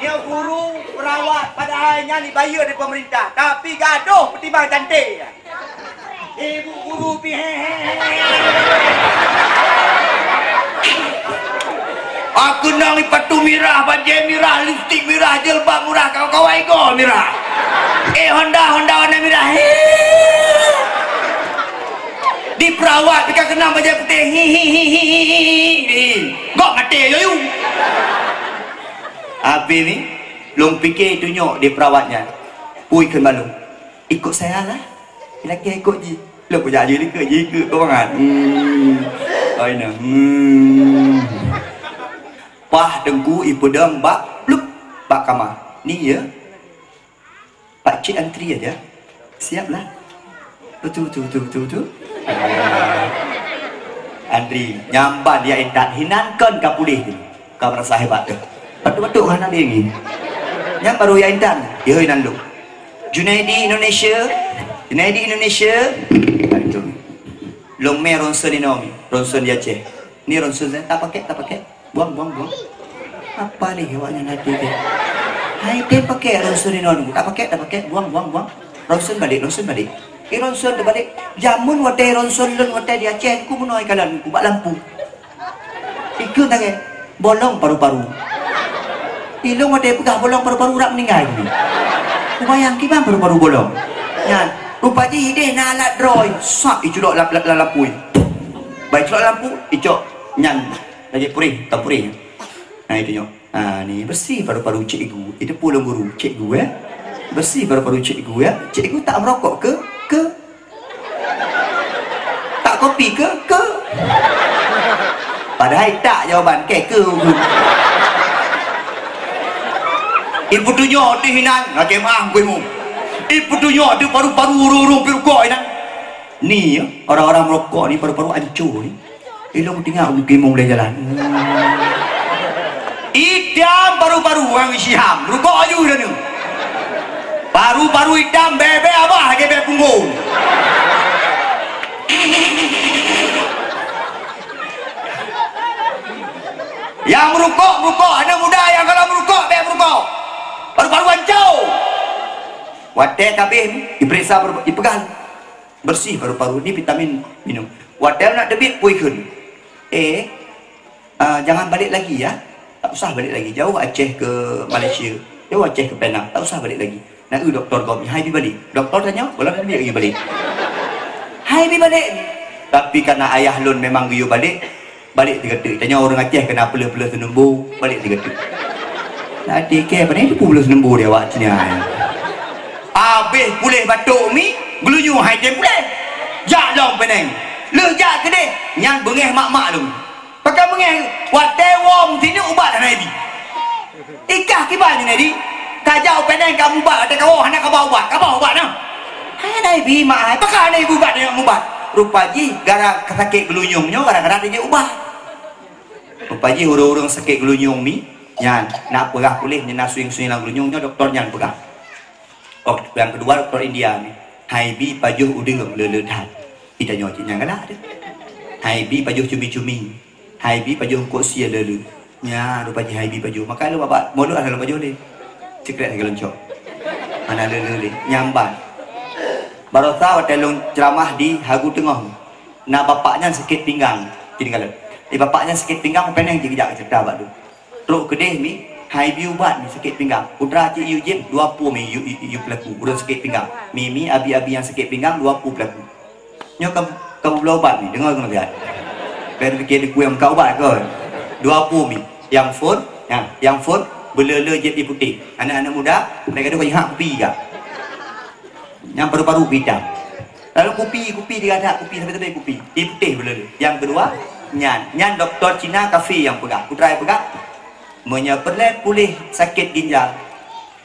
Nya guru perawat padahal nyan dibayar dari pemerintah, tapi gadoh pertimbang cantik. Ibu guru pi he, he, he. Aku nang ipatu mirah, bajée mirah, lipstik mirah, jilbab murah, kawan-kawan igo mirah. Eh, Honda, Honda warna mirah. He. Di perawat pika kenang bajée putih. Hi, hi, hi, hi, hi, hi. Gok mati yo yu. Habis ni, lung pikir itu nyok di perawatnya. Pui kembali. Ikut saya lah. Laki ikut ji. Lo kujak ji ikut ji ikut kau bangat. Hmm. Oi nah. Hmm. Pah teungku ipeudong bak plup bak kama. Ni ya. Pak cik antri aja. Siap lah. Betul betul betul betul betul. Antri nyamban ya intat hinan kon ka pulih tu. Ka merasa hebat tu. Betul-betul hana dia ni. Nyang baru ya intan. Ya hinan lu. Junaidi Indonesia. Junaidi Indonesia. Nah, itu. Long mé ronsen inoe mi. Ronsen di Aceh. Ni ronsen saya tak pakai, tak pakai. Buang, buang, buang. Apa ni awaknya nanti dia? Hai, dia pakai ronsen inoe. Tak pakai, tak pakai. Buang, buang, buang. Ronsen balik, ronsen balik. Eh, ronsen terbalik. Jamun watèe ronsen lôn watèe di Aceh, ku meunoe kalan ku bak lampu. Ikeu tangai, bolong paru-paru. Ilong ada peugah bolong paru-paru rak meninggai. Kubayang kiban paru-paru bolong. Nyan, rupa jih ideh na alat droe, sak iculok lap, lap, lap, lapui. Baik culok lampu, icok nyan lagi purih, tak purih. Nah, itu nyok. Ha, ni bersih paru-paru cikgu. Itu pulang guru, cikgu eh. Bersih paru-paru cikgu eh. Cikgu tak merokok ke? Ke? Tak kopi ke? Ke? Padahai tak jawaban ke ke. Ibu tunjuk di hinan, lagi mah gue mu. Ibu tunjuk di paru-paru urung-urung pirukok hinan. Ni ya, orang-orang merokok ni paru-paru hancur ni. Ilong tinggal ulu kimong boleh jalan. Idam paru-paru orang Syiham, rukok aju dah tu. Paru-paru idam bebek abah lagi bebek punggong. Yang merukok, merukok. Anak muda yang kalau merukok, bek merukok. Paru-paru hancur. Watèe kabeh diperiksa, dipeugah. Bersih paru-paru ni vitamin minum. Watèe nak teubiet pui kheun. Eh, ah, jangan balik lagi ya. Tak usah balik lagi. Jauh Aceh ke Malaysia. Jauh Aceh ke Penang. Tak usah balik lagi. Nak eu doktor gom. Hai bi balik. Doktor tanya, boleh teubiet lagi balik. Hai bi balik. Tapi karena ayah lôn memang geuyue balik, balik teugateuk. Tanyoe ureuëng Aceh keunan peuleueh-peuleueh seunumbu, balik teugateuk. Nah, tiket apa ni? Peuleueh seunumbu di awak sini ai. Habéh puléh batuk mi, geulunyueng hai tem puléh. Jak lom peneng. Leuh jak keudeh, nyan beungéh mak-mak lom. Pakon beungéh, watée woe meutinyu ubat hana ibi. Ikah kiban nyoe, Nedi? Ka jak u Penang ka mubat, watée ka woe hana kaba ubat, kaba ubat nyoe? Hai, hana ibi mak ai, pakon hana ibi ubat nyoe mubat? Rupa jih gara sakét geulunyueng nyoe gara-gara tajak ubat. Rupa jih ureuëng-ureuëng sakét geulunyueng mi nyan, na peugah puléh nyan na suing-suing lam geulunyueng nyoe doktor nyan peugah. Oh, nyang keudua doktor India mi, hai bi pajoh udeueng le-le that. Itanyoe cit nyang galak teuh. Hai bi pajoh cumi-cumi. Hai bi pajoh eungkôt sie le-le. Nya, rupa jih hai bi pajoh. Maka lôn babah mulut hana lôn pajoh lé. Sikrek lagée lôn cok. Hana le-le lé. Nyamban. Barosa watée lôn ceuramah di Hagu Teungoh. Na bapak nyan sakét pinggang. Jadi kalau di bapak nyan sakét pinggang, peneng jih geujak cerita bak tu. Trok keudeh mi, hai bi ubat mi sakét pinggang. Putra cit yue jieb dua pue mi yue, yue, yue peulaku. Ureuëng sakét pinggang. Mi, mi, abi, abi nyang sakét pinggang dua pue peulaku. Nyoe ka, ka bubloe ubat ni, deungoe keunoe biar. Biar pikir di kuyang ka ubat kon. Dua pue mi. Nyang phon, nyang, nyang phon, beule-le jieb di putéh. Aneuk-aneuk muda, mereka tu ka jihak kupi ka. Nyang paru-paru pih itam. Lalu kupi, kupi digadak, kupi sampai-sampai kupi. Di putéh beule-le. Nyang keudua, nyan, nyan doktor Cina kafé nyang peugah. Putra nyang peugah, meunyoe peureulée puléh sakét ginjal,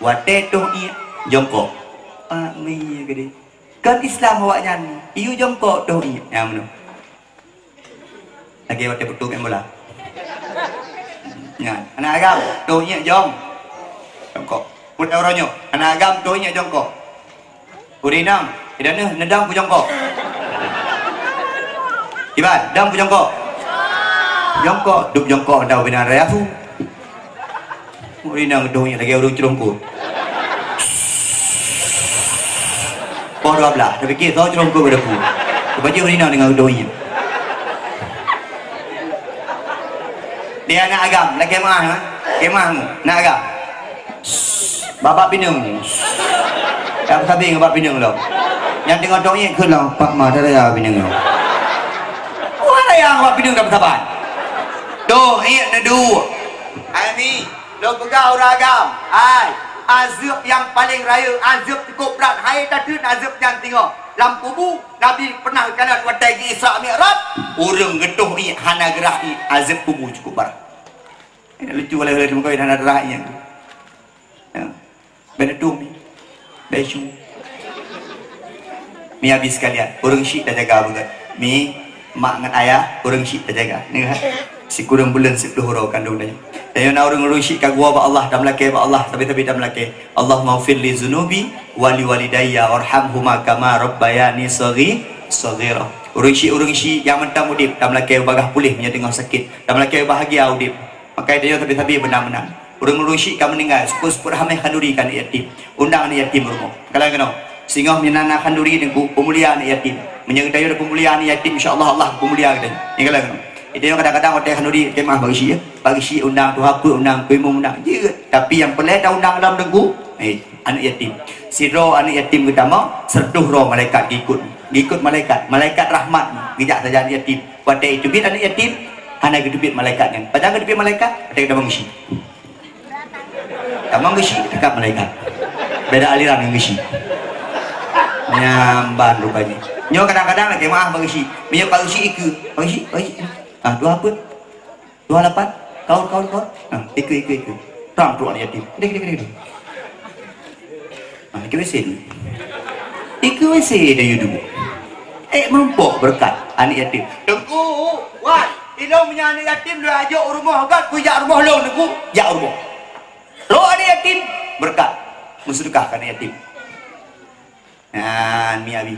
watée toh iék, jongkok. Ah, mi keudeh. Kon Islam awaknyan, iyue jongkok toh iék. Nyang meunoe. Lagée watée peutueng main bola. Nyan, aneuk agam, toh iék jong. Jongkok. Uroe nyoe, aneuk agam tueng iék jongkok. Ureueng inong, idan neuh, neudong peujongkok. Iban, dong peujongkok. Jongkok, duek jongkok, dong binan raya su. Ureueng inong tueng iék lagèe ureueng ceurongkot. Poh dua blah, tapike soe ceurongkot bak dapu. Tapike ureueng inong deungon tueng iék. Di aneuk agam, lakèe meu'ah, ha? Lakèe meu'ah, aneuk agam. Babah pineung. Dak sabe ngon babah pineung lom. Nyang teungoh dong iék kheun lom, "Pak ma, dak raya pineung lom." Wah, raya ngon babah pineung dak saban. Dong iék neuduek. Hai Mi, lôn peugah ureueng agam. Hai, azeueb nyang paleng rayeuk, azeueb cukôp brat. Hai, tateun azeueb nyang teungoh lam kubu. Nabi pernah geukalon watèe geu-Isra Mi'raj, ureueng geutoh iék hana geurhah iék, azeueb kubu cukôp brat. Lucu, lé-lé meukawen hana rhah iék. Ya. Bèk neudong, Mi. Bèk su. Mi, Abi sekalian, ureueng syiek tajaga beugèt. Mi, mak ngon ayah, ureueng syiek tajaga. Ni kan? Sikureueng buleuen siplôh uroe kandông tanyoe. Tanyoe na ureueng-ureueng syiek ka geuwoe bak Allah, tameulakèe bak Allah, sabe-sabe tameulakèe. Allahummaghfir li dzunubi wa li walidayya warhamhuma kama rabbayani shaghi-, shaghira. Ureueng syiek, ureueng syiek nyang mantong udép, tameulakèe bagaih puléh meunyoe teungoh sakét. Tameulakèe bahagia udép. Maka tanyoe sabe-sabe beuna-beuna. Ureueng-ureueng syiek ka meuninggai, seupôt-seupôt hamé khanduri keu aneuk yatim. Undang aneuk yatim u rumoh. Kalon keunoe. Singoh meunyoe na khanduri teungku, peumulia aneuk yatim. Meunyoe geutanyoe tapeumulia aneuk yatim, insya Allah, Allah peumulia geutanyoe. Nyan kalon keunoe. Tanyoe kadang-kadang watèe khanduri, lakèe meu'ah bak geuchik, ya. Bak geuchik undang, tuha peuet undang, keu imum undang. Jeuet. Tapi nyang peureulèe taundang lom teungku, eh, aneuk yatim. Sidroe aneuk yatim geutamong, siratoh droe malaikat geuikôt. Geuikôt malaikat. Malaikat rahmat geujak sajan aneuk yatim. Watèe geuteubiet aneuk yatim, hana geuteubiet malaikat nyan. Pajan geuteubiet malaikat? Watèe geutamong geuchik. Tamong geuchik teuka malaikat. Beda aliran ngon geuchik. Nyan ban rupajih. Nyoe kadang-kadang lakèe meu'ah bak geuchik. Meunyoe bak geuchik ikeue. Bak geuchik, bak geuchik. Ah, tuha peuet. Tuha lapan. Kaul, kaul, kaul. Ah, ikeue, ikeue, ikeue. Trang trok aneuk yatim. Deh, deh, deh, deh. Ah, ikeue W C dulu. Ikeue W C deh, yue dulu. Eh, meurumpok beureukat aneuk yatim. Teungku, wan. Ilôn meunyoe aneuk yatim lôn jak u rumoh gèt, kujak rumoh lôn, Teungku, jak u rumoh. Roh aneuk yatim, beureukat. Meuseudeukah keu aneuk yatim. Nyan, mi abi.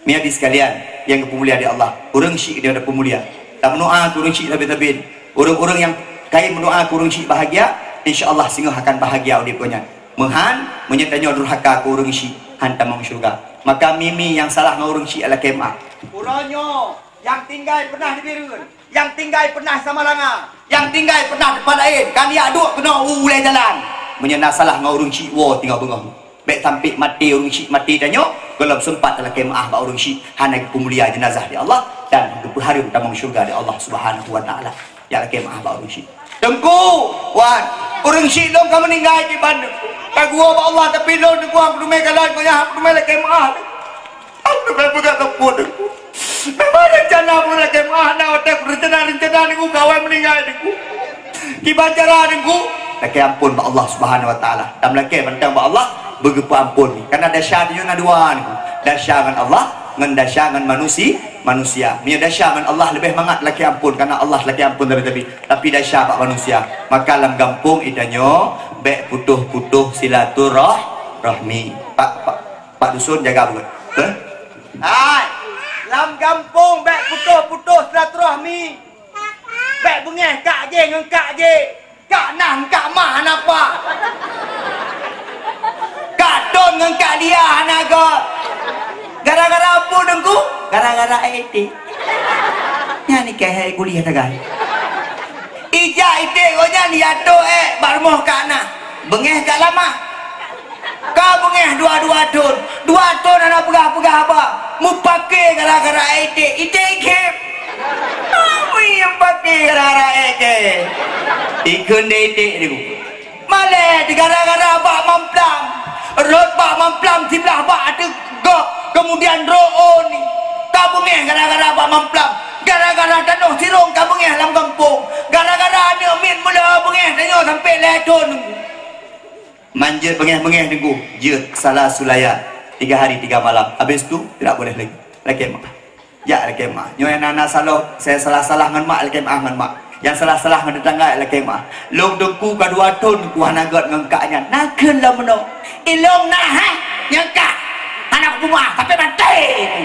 Mi abi sekalian nyang geupeumulia di Allah. Ureueng syiek dia ada peumulia. Tameudoa keu ureueng syiek sabe-sabe. Ureueng-ureueng nyang kayém meudoa keu ureueng syiek bahagia, insya Allah singoh akan bahagia udép gobnyan. Meuhan, meunyoe tanyoe durhaka keu ureueng syiek, han tamong syeuruga. Maka mi-mi nyang salah ngon ureueng syiek lakèe meu'ah. Uroe nyoe, nyang tinggai pernah di Bireuen, nyang tinggai pernah Samalanga, nyang tinggai pernah teumpat laén, kan jak duek keunoe u ulèe jalan. Meunyoe na salah ngon ureueng syiek, woe teungoh beungoh. Bèk sampai maté ureueng syiek maté tanyoe, gohlom seumpat talakèe meu'ah bak ureueng syiek, hana geupeumulia jeunazah di Allah, dan geupeuhareuem tamong syeuruga di Allah Subhanahu wa Taala. Jak lakèe meu'ah bak ureueng syiek. Teungku, wan, ureueng syiek lôn ka meuninggai kiban. Ka geuwoe bak Allah, tapi lôn teungku han peuteumèe kalon, gobnyan han peuteumèe lakèe meu'ah. Han peuteumèe peugah teungku, teungku. Memang rencana pun lakèe meu'ah, na watèe rencana-rencana teungku, ka awai meuninggai teungku. Kiban cara teungku, lakèe ampôn bak Allah Subhanahu wa Taala. Tamlakèe mantong bak Allah, beugeupeuampôn. Karena desya tanyoe na dua teungku. Desya ngon Allah, ngon desya ngon manusi-, manusia. Meunyoe desya ngon Allah leubeh mangat lakèe ampôn, karena Allah lakèe ampôn tabi-tabi. Tapi desya bak manusia. Maka lam gampông geutanyoe bèk putôh-putôh silaturah-, rahmi. Pak, pak, pak dusun jaga beugèt. Heh? Hai, lam gampông bèk putôh-putôh silaturahmi. Bèk beungèh kak jéh ngon kak jéh. Kak nah, kak mah hana apa. Kak Ton ngon kak Lia hana göt. Gara-gara apa teungku? Gara-gara ék iték. Nyan ni keuhai kuliah tagai. Ijak iték gobnyan jitôk ék bak rumoh kak nah. Beungèh kak lamah. Ka beungèh dua-dua thôn. Dua thôn hana peugah-peugah haba. Meupaké gara-gara ék iték. Iték ikhém. Ami nyang paké gara-gara ék iték. Ikheun deh iték teungku. Malèe gara-gara bak mamplam. Rhot bak mamplam siblah bak ateueh gop. Kemudian rhot ôn. Ka beungèh gara-gara bak mamplam. Gara-gara tanoh sirông ka beungèh lam gampông. Gara-gara aneuk miet meuleuho beungèh tanyoe sampai lhèe thôn. Man jeuet beungèh-beungèh teungku, jeuet salah sulaya tiga hari tiga malam. Habis tu, tidak boleh lagi. Lakèe meu'ah. Jak lakèe meu'ah. Nyoe nyang na, na saloh, salah-salah ngon mak, lakèe meu'ah ngon mak. Nyang salah-salah ngon teutangga lakée meu'ah. Lôn teungku ka dua thon ku hana gét ngon kak nyan. Na kheun lom meunoe. Ilôn na hai nyang kak. Hana kupeumeu'ah, tapi maté ku.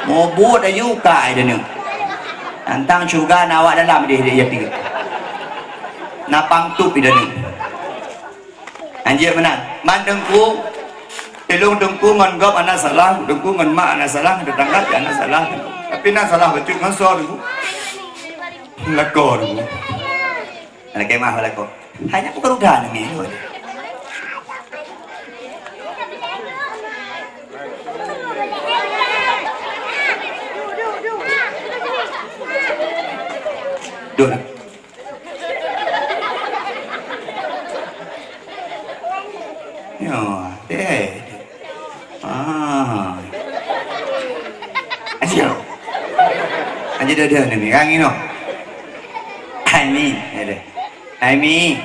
Mubuet aju kak ai deuneueng. Nantang syeuruga na awak dalam deh, deh, ya tiga. Na pangtup i deuneueng. Anjir meunan. Man teungku, ilôn teungku ngon gob hana salah, teungku ngon mak hana salah, teutangga hana salah. Tapi na salah bacut ngon soe teungku. Lakoe teungku. Lakée meu'ah lakoe. Hanya bukan udah nangis. Duh. Nyoe, eh. Ah. Asyik. Aja dah dia ni, yang inoe. Aimi, ya deh. Aimi.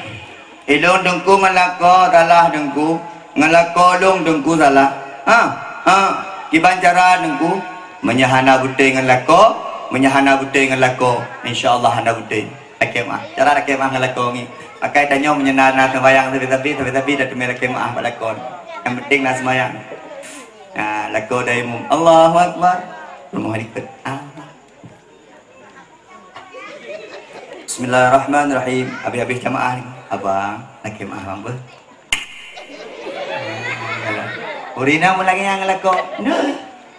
Ilôn teungku ngon lakoe salah teungku. Ngon lakoe lôn teungku salah. Ha? Ha? Kiban cara teungku? Meunyoe hana beutôi ngon lakoe, meunyoe hana beutôi ngon lakoe, insya Allah hana beutôi. Lakée meu'ah. Cara lakée meu'ah ngon lakoe ngi. Pakai tanyoe meunyoe na, na sembahyang sabe-sabe, sabe-sabe dah teumé lakée meu'ah bak lakoe. Yang penting na sembahyang. Nah, lakoe dah imum. Allahu Akbar. Rumoh likot. Ah. Bismillahirrahmanirrahim. Habis-habis jamaah ni. Abang, lakée meu'ah abang beuh. Ureueng inong meulagée nyan ngon lakoe. Neu.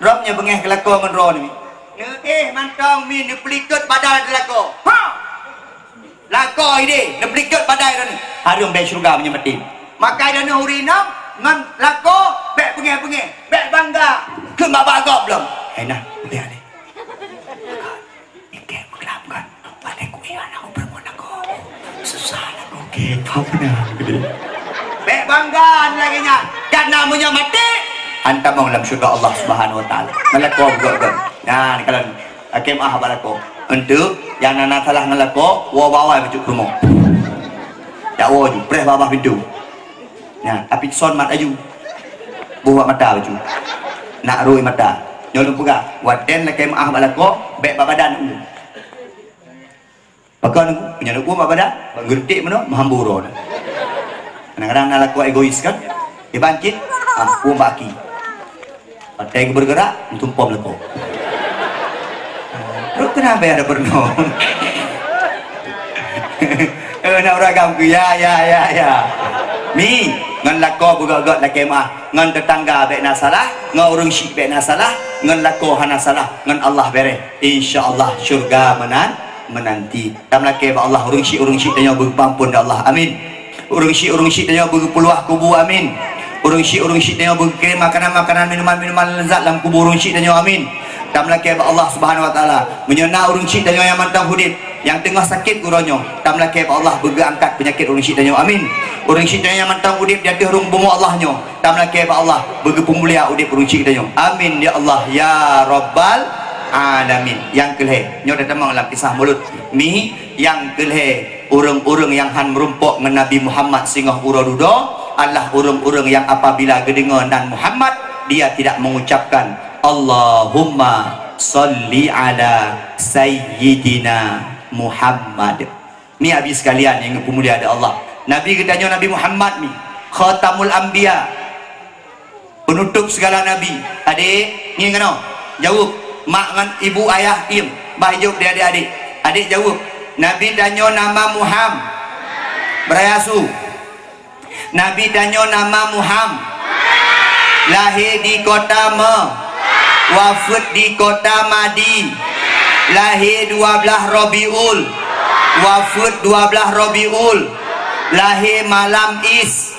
Droe nyoe beungéh keu lakoe ngon droe nyoe. Neu, eh, mantong mi neupeulikot badai di lakoe. Ha! Lakoe ideh, neupeulikot badai droe nyoe. Hareuem bèk syeuruga meunyoe maté. Makai droe nyoe ureueng inong ngon lakoe bèk beungéh-beungéh, bèk bangga. Keu bak-bak gob lom. Hai nah, udeh, udeh. Ikei meukeulab kan. Pandai ku iya na ubeureumoe lakoe. Susah lakoe. Okey, paham beuna. Bèk bangga lagèe nyan. Karena meunyoe maté, hantamong lam syeuruga Allah Subhanahu Wa Taala. Ngon lakoe beugöt-göt. Nyan, kalau lakèe meu'ah bak lakoe. Enteuk, nyang na, na salah ngon lakoe, woe bak awai bacut peurumoh. Jak woe ju, preh babah pintoe. Nyan, tapi son mat aju. Boh bak mata bacut. Nak roi mata. Nyoe lôn peugah, watèe lakèe meu'ah bak lakoe, bèk bak badan u. Pakon, meunyoe lôn bak badan, geureutek meunoe, meuhambur droe. Kadang-kadang na lakoe egois kan? Iban cit, ah, peuet bak aki. Watèe geubeugerak, meutumpom lakoe. Rot keunan bèk ada peurunoe. Eh, na ureueng agam ku, ya, ya, ya, ya. Mi, ngon lakoe beugöt-göt lakèe meu'ah, ngon teutangga bèk na salah, ngon ureueng syik bèk na salah, ngon lakoe hana salah, ngon Allah bèrèh. Insya Allah syeuruga meunan, meunanti. Tameulakèe bak Allah, ureueng syik-ureueng syik tanyoe beugeupampon lé Allah. Amin. Ureueng syik-ureueng syik tanyoe beugeupeuluah kubu. Amin. Ureueng syik-ureueng syik tanyoe beugeukirém makanan-makanan, minuman-minuman leuzat lam kubu ureueng syik tanyoe. Amin. Tameulakèe bak Allah Subhanahu Wa Taala. Meunyoe na ureueng syik tanyoe nyang mantong udép, nyang teungoh sakét uroe nyoe, tameulakèe bak Allah beugeuangkat peunyakét ureueng syik tanyoe. Amin. Ureueng syik tanyoe nyang mantong udép di ateueh rhueng bumoe Allah nyoe, tameulakèe bak Allah beugeupeumulia udép ureueng syik tanyoe. Amin ya Allah ya Rabbal Alamin. Nyang keu lhèe, nyoe tatamong lam kisah mulod mi, nyang keu lhèe, ureueng-ureueng nyang han meurumpok ngon Nabi Muhammad singoh uroe dudoe adalah ureueng-ureueng nyang apabila geudeungoe nan Muhammad, dia tidak mengucapkan, "Allahumma salli ala Sayyidina Muhammad." Mi abi sekalian nyang geupeumulia lé Allah. Nabi geutanyoe Nabi Muhammad mi, Khatamul Anbiya, penutup segala nabi. Adék, ngieng keunoe. Jaweueb. Mak ngon ibu ayah diem. Bah ijôb di adék-adék. Adék jaweueb. Nabi tanyoe nama Muham. Beuraya su. Nabi tanyoe nama Muham. Lahé di kota Me. Wafeuet di kota Madi. Lahé dua blaih Rabiul. Wafeuet dua blaih Rabiul. Lahé malam Is.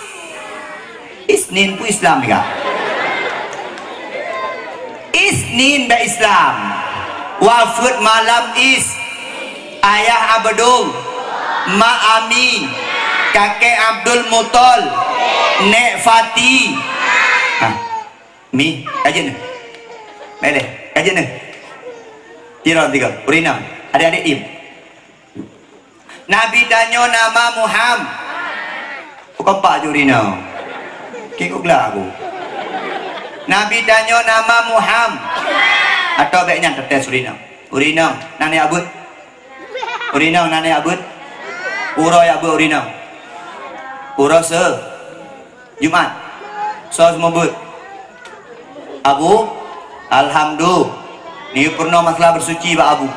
Isnin peue Islam ka? Isnin bak Islam. Wafeuet malam Is. Ayah Abdul, mak Ami, kakek Abdul Muthalib, nek Fati. Ha. Mi, kajeut neuh. Bèk lé, kajeut neuh. Tiga, tiga. Ureueng inong, adék-adék diem. Nabi tanyoe nama Muham. Bukan pak jurina. Kik ugla aku. Nabi tanyoe nama Muham. Atau bèk nyan tetes ureueng inong. Ureueng inong, nan ya abut. Ureueng inong na neujak beuet? Uroe jak beuet ureueng inong? Uroe se-, Jumat. Soe seumeubeuet? Abu. Alhamdulillah. Neuyue peurunoe masalah beusuci bak Abu.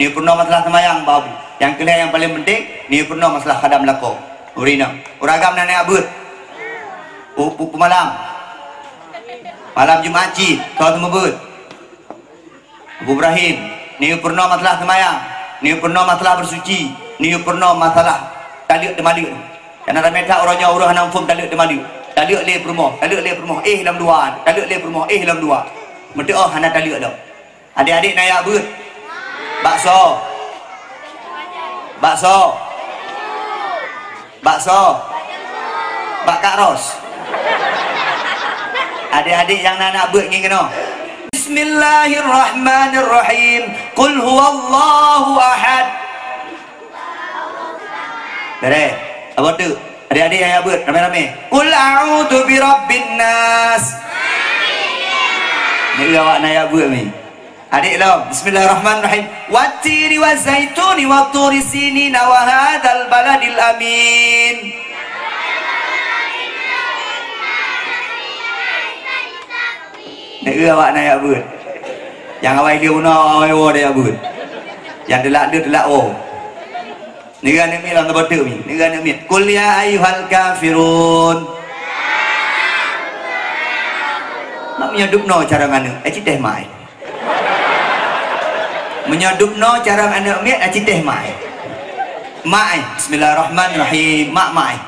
Neuyue peurunoe masalah seumayang bak Abu. Nyang keu lhèe nyang paleng penting, neuyue peurunoe masalah khadam lakoe. Ureueng inong. Ureueng agam na neujak beuet? Pu-, pu-, peumalam. Malam Jumat cit, soe seumeubeuet? Abu Ibrahim, neuyue peurunoe masalah seumayang, neuyue peurunoe masalah beusuci, neuyue peurunoe masalah taleuek teumaleuek. Karena ramé that uroe nyoe ureueng hana muphom taleuek teumaleuek. Taleuek lé peurumoh, taleuek lé peurumoh, éh lom dua, taleuek lé peurumoh, éh lom dua. Meuteuoh hana taleuek lom. Adék-adék na jak beuet? Bakso. Bakso. Bakso. Bak Kak Ros. Adék-adék nyang na neujak beuet ngieng keunoe. Bismillahirrahmanirrahim. Qul huwallahu ahad. Beres. Abah tu. Adék-adék nyang jak beuet ramé-ramé. Qul a'udzu birabbin nas. Ni awak na jak beuet ni. Adék lom, bismillahirrahmanirrahim. Wattini wazaituni watturi sinina wa hadzal baladil amin. Neu awak na jak beuet. Nyang awai lé unoe awai woe na jak beuet. Nyang teulak lé teulak woe. Neu aneuk miet lam teumpat mi. Neu aneuk miet. Qul ya ayyuhal kafirun. Mak meunyoe dubnoe carông aneuk, eh, cit teh mai. Meunyoe dubnoe carông aneuk miet, aci teh mai. Mai, bismillahirrahmanirrahim. Mak mai.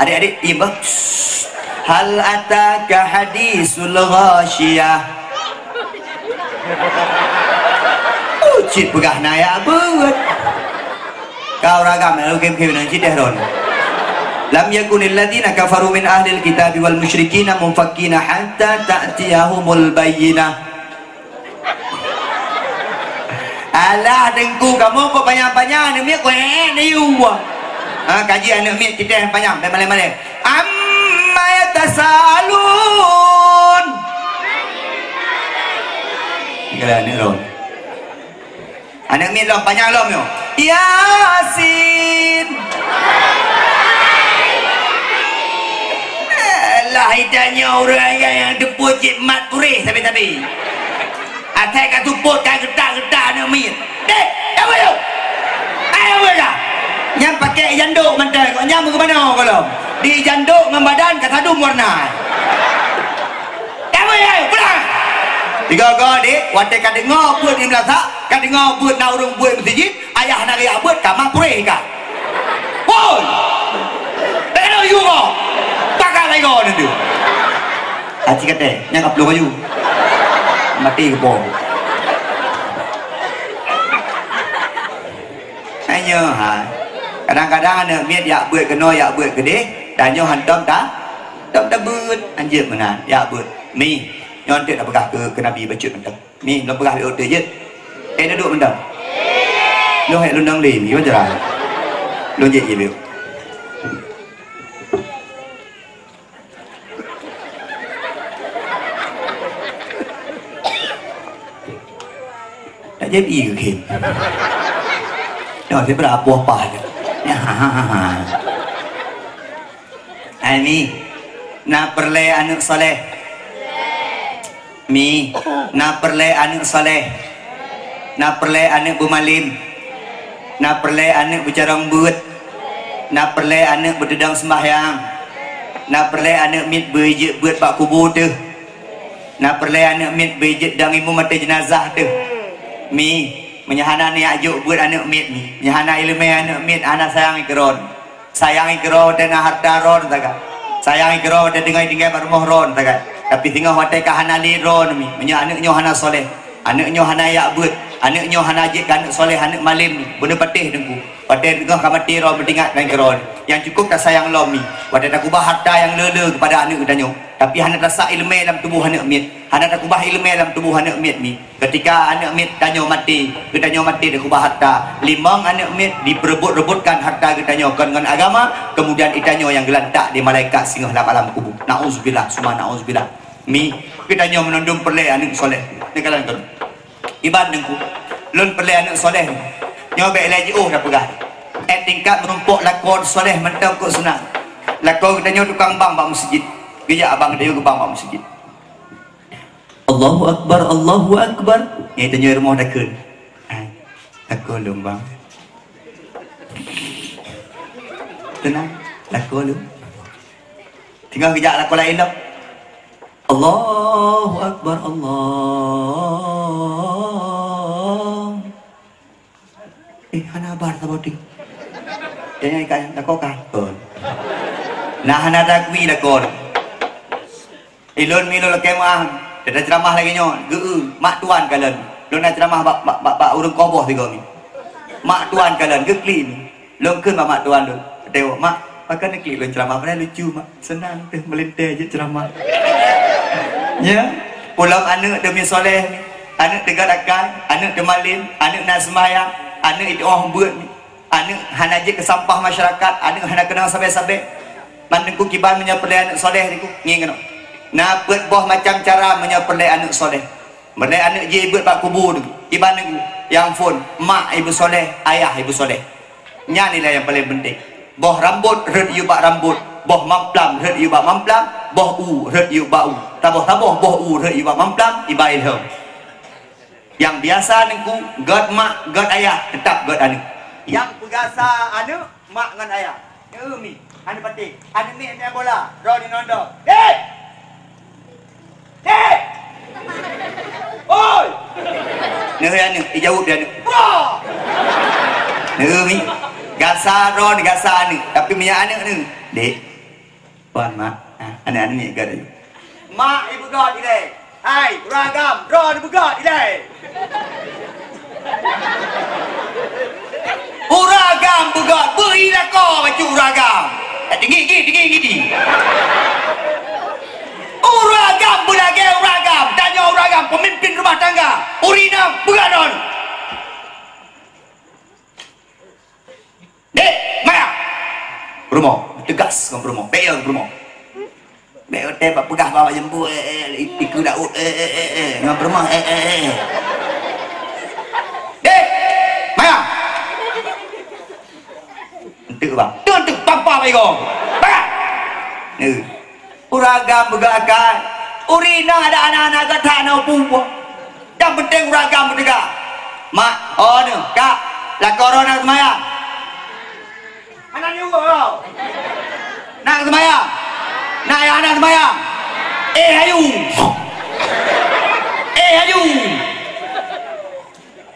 Adék-adék, iem bah. Hal ataka hadisul ghasyiyah. Oh, cit peugah na jak beuet. Kau ragam lalu kem-kem nang cit teh ron. Lam yakunil ladzina kafaru min ahlil kitabi wal musyrikina munfakkina hatta ta'tiyahumul bayyinah. Alah, teungku, kamoe kok panyang-panyang, aneuk miet kok ék-ék neuyue. Ha, kaji aneuk miet cit teh panyang, bèk malèe-malèe. Amma yatasaalun. Kira aneuk lom. Aneuk miet lom, panyang lom nyoe. Yasin. Alah, ita nyoe ureueng nyang, nyang teupeu cit mat puréh sabe-sabe. Asai ka seupôt ka geutak-geutak aneuk miet. Deh, nyang weueh! Hai, nyang weueh ka! Nyan pakék jandok mantong, kok nyan meugeumanö gohlom. Di jandok ngon badan ka sadum warna. Nyang weueh, hai, pulang! Tiga-tiga dek, watèe ka deungö beuet di meulasah, ka deungö beuet na ureueng beuet meuseujid, ayah na geujak beuet, ka mat puréh ka. Woi! Bèk keuneuk yue kah! Pakat lagèe nyan deuh. Aci katé, nyang ka plueng aju. Maté keupoh. Hai nyoe hai. Kadang-kadang aneuk miet jak beuet keunoe, jak beuet keudeh, tanyoe hantom ta-, hantom tabeuet. Hanjeuet meunan, jak beuet. Mi, nyoe enteuk tapeugah keu, keu Nabi bacut mantong. Mi, lôn peugah lé ureueng jeuet. Eh, dudoe mantong. Lôn hek lôn dong lé, mi, wajar. Lôn jeuet jih, Bib. Tak jadi ke, Kim? Tengok, saya pernah apoh apa je. Hai, Mi. Na peureulèe aneuk saleh? Mi, na peureulèe aneuk saleh? Na peureulèe aneuk beumalem? Na peureulèe aneuk beucarông beuet? Na peureulèe aneuk beuteudong seumbahyang? Na peureulèe aneuk miet beu jeuet beuet bak kubu teuh? Na peureulèe aneuk miet beu jeuet dong imum ateueh jeunazah teuh? Mi, meunyoe hana neujak jok beuet aneuk miet, Mi, meunyoe hana ileumèe aneuk miet, hana sayang keudroe. Sayang keudroe watèe na hareuta droe sagai. Sayang keudroe watèe tinggai-tinggai bak rumoh droe sagai. Tapi singoh watèe ka hana lé droe, Mi, meunyoe aneuk nyoe hana soleh, aneuk nyoe hana jak beuet, aneuk nyoe hana jeuet keu aneuk soleh, aneuk malem, beuneuh patéh Teungku. Watèe singoh ka maté droe, meutingat ngon keudroe. Nyang cukup tasayang lom, Mi, watèe takeubah hareuta nyang le-le keupada aneuk geutanyoe, tapi hana tasak ileumèe lam tuboh aneuk miet. Hana takeubah ileumèe lam tuboh aneuk miet, Mi. Keutika aneuk miet tanyoe maté, geutanyoe maté takeubah hareuta. Limong aneuk miet dipeureubot-reubotkan hareuta geutanyoe kon ngon agama, keumudian geutanyoe nyang geulantak lé malaikat singoh lam alam kubu. Nauzubillah, summa nauzubillah. Mi, geutanyoe meunondom peureulèe aneuk soleh. Neukalon kon. Iban Teungku, lôn peureulèe aneuk soleh. Nyoe bèk lé jiôh tapeugah. Eh, tingkat meurumpok lakoe soléh mantong kok seunang. Lakoe geutanyoe tukang bang bak meuseujid. Geujak abang geutanyoe geubang bak meuseujid. Allahu Akbar, Allahu Akbar. Nyan tanyoe rumoh takheun. Ai, lakoe lôn, Bang. Teunang, lakoe lôn. Teungoh geujak lakoe laén lom. Allahu Akbar, Allah. Eh, hana haba saboh teuk. Tanyong ikan, lakoe kah? Kon. Nah, hana takui lakoe. Ilôn mi lôn lakèe meu'ah, teuka ceuramah lagèe nyoe, geu-eu, mak tuan kalon. Lôn na ceuramah bak, bak, bak, bak ureueng koboh sigoe mi. Mak tuan kalon, geuklik mi. Lôn kheun bak mak tuan lôn, "Até woe, Mak, pakon neuklik lôn ceuramah, padahai lucu, Mak." Seunang teuh meulintèe jeuet ceuramah. Nyan, peue lom aneuk teuh mi soléh, aneuk teuh gèt akai, aneuk teuh malém, aneuk na seumayang, aneuk itu'oh beuet, aneuk hana jeuet keu sampah masyarakat, aneuk hana keunong sabé-sabé. Man Teungku kiban meunyoe peureulèe aneuk soléh Teungku, ngieng keunoe. Na peuet boh macam cara meunyoe peureulèe aneuk soléh. Meunyoe aneuk jih beuet bak kubu Teungku, kiban Teungku, nyang phôn, mak ibu soléh, ayah ibu soléh. Nyan nilai nyang paleng peunteng. Boh rambot rhot yue bak rambot, boh mamplam rhot yue bak mamplam, boh u rhot yue bak u. Saboh-saboh boh u rhot yue bak mamplam, iba ilham. Nyang biasa Teungku, gèt mak, gèt ayah, teutap gèt aneuk. Nyang peugasa aneuk, mak ngon ayah. Neu mi, aneuk patéh, aneuk mi main bola, droeneuh nonton. Dek! Dek! Oi! Neu aneuk, ijaweueb di aneuk. Bro! Neu mi, gasa droeneuh, gasa aneuk, tapi minyak aneuk neu. Dek, wan mak, ah, aneuk-aneuk ni gèt. Mak ibu gèt ilèe. Hai, ureueng agam, droeneuh beugèt ilèe. Ureueng agam beugèt, beuhi lakoe bacut ureueng agam. Eh, tinggi, tinggi, tinggi, tinggi. Ureueng agam beulagèe ureueng agam, tanyoe ureueng agam, peumimpin rumah tangga. Ureueng inong beugèt droeneuh. Dek, maya! Peurumoh, teugas ngon peurumoh. Bèk yo peurumoh. Bèk yo teuh bak peugah bak jeumbuk, eh, eh, i-, ikeu daud, eh, eh, eh, eh, ngon peurumoh, eh, eh, eh. Dek, maya! Enteuk, Bang. Enteuk, enteuk, pam, pam, bak igoe. Maya! Eh. Ureueng agam beugèt akai. Ureueng inong ada aneuk-aneuk gèt that na upu-upu. Nyang peunteng ureueng agam beuteuka. Mak, oh, neu, kak, lakoe droeneuh na seumayang? Hana nyuruh, oh. Na seumayang? Na ayah na seumayang? Eh, ayu. Eh, ayu.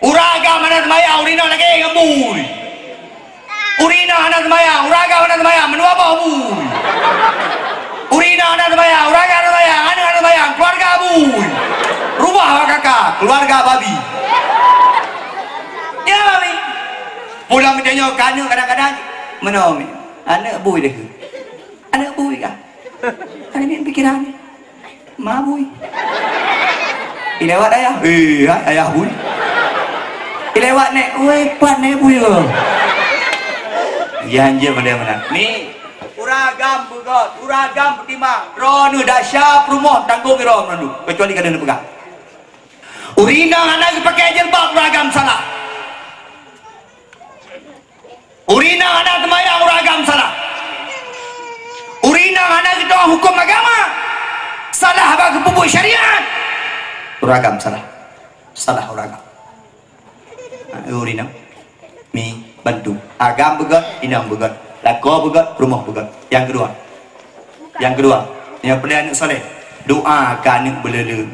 Ureueng agam hana seumayang, ureueng inong lagèe ngon bui. Ureueng inong hana seumayang, ureueng agam hana seumayang, mandua boh bui. Ureueng inong hana seumayang, ureueng agam hana seumayang, aneuk hana seumayang, keuluwarga bui. Rubah bak kaka, keuluwarga babi. Ya, babi. Pulang meutanyoe keu aneuk kadang-kadang, meunoe mi. Aneuk bui deh. Aneuk bui kah? Aneuk ni pikiran. Ma bui. Ilewat ayah. Eh, hai, ayah bui. Ilewat nek. Weh, pat nek bui lo. Ya, anjir, mana, mana. Ni, ureueng agam beugèt, ureueng agam peutimang. Droeneuh dasya peurumoh tanggong droeneuh. Kecuali keuneuk peugah. Ureueng inong hana geupakai jilbab, ureueng agam salah. Ureueng inong hana seumayang, ureueng agam salah. Ureueng inong hana geutu'oh huköm agama, salah bak geupeubuet syariat, ureueng agam salah. Salah ureueng agam. Ha, ureueng inong. Mi, bantu. Agam beugèt, inong beugèt. Lakoe beugèt, rumoh beugèt. Nyang keudua. Nyang keudua, nyang peureulèe aneuk saleh. Doa keu aneuk beuleu-leu.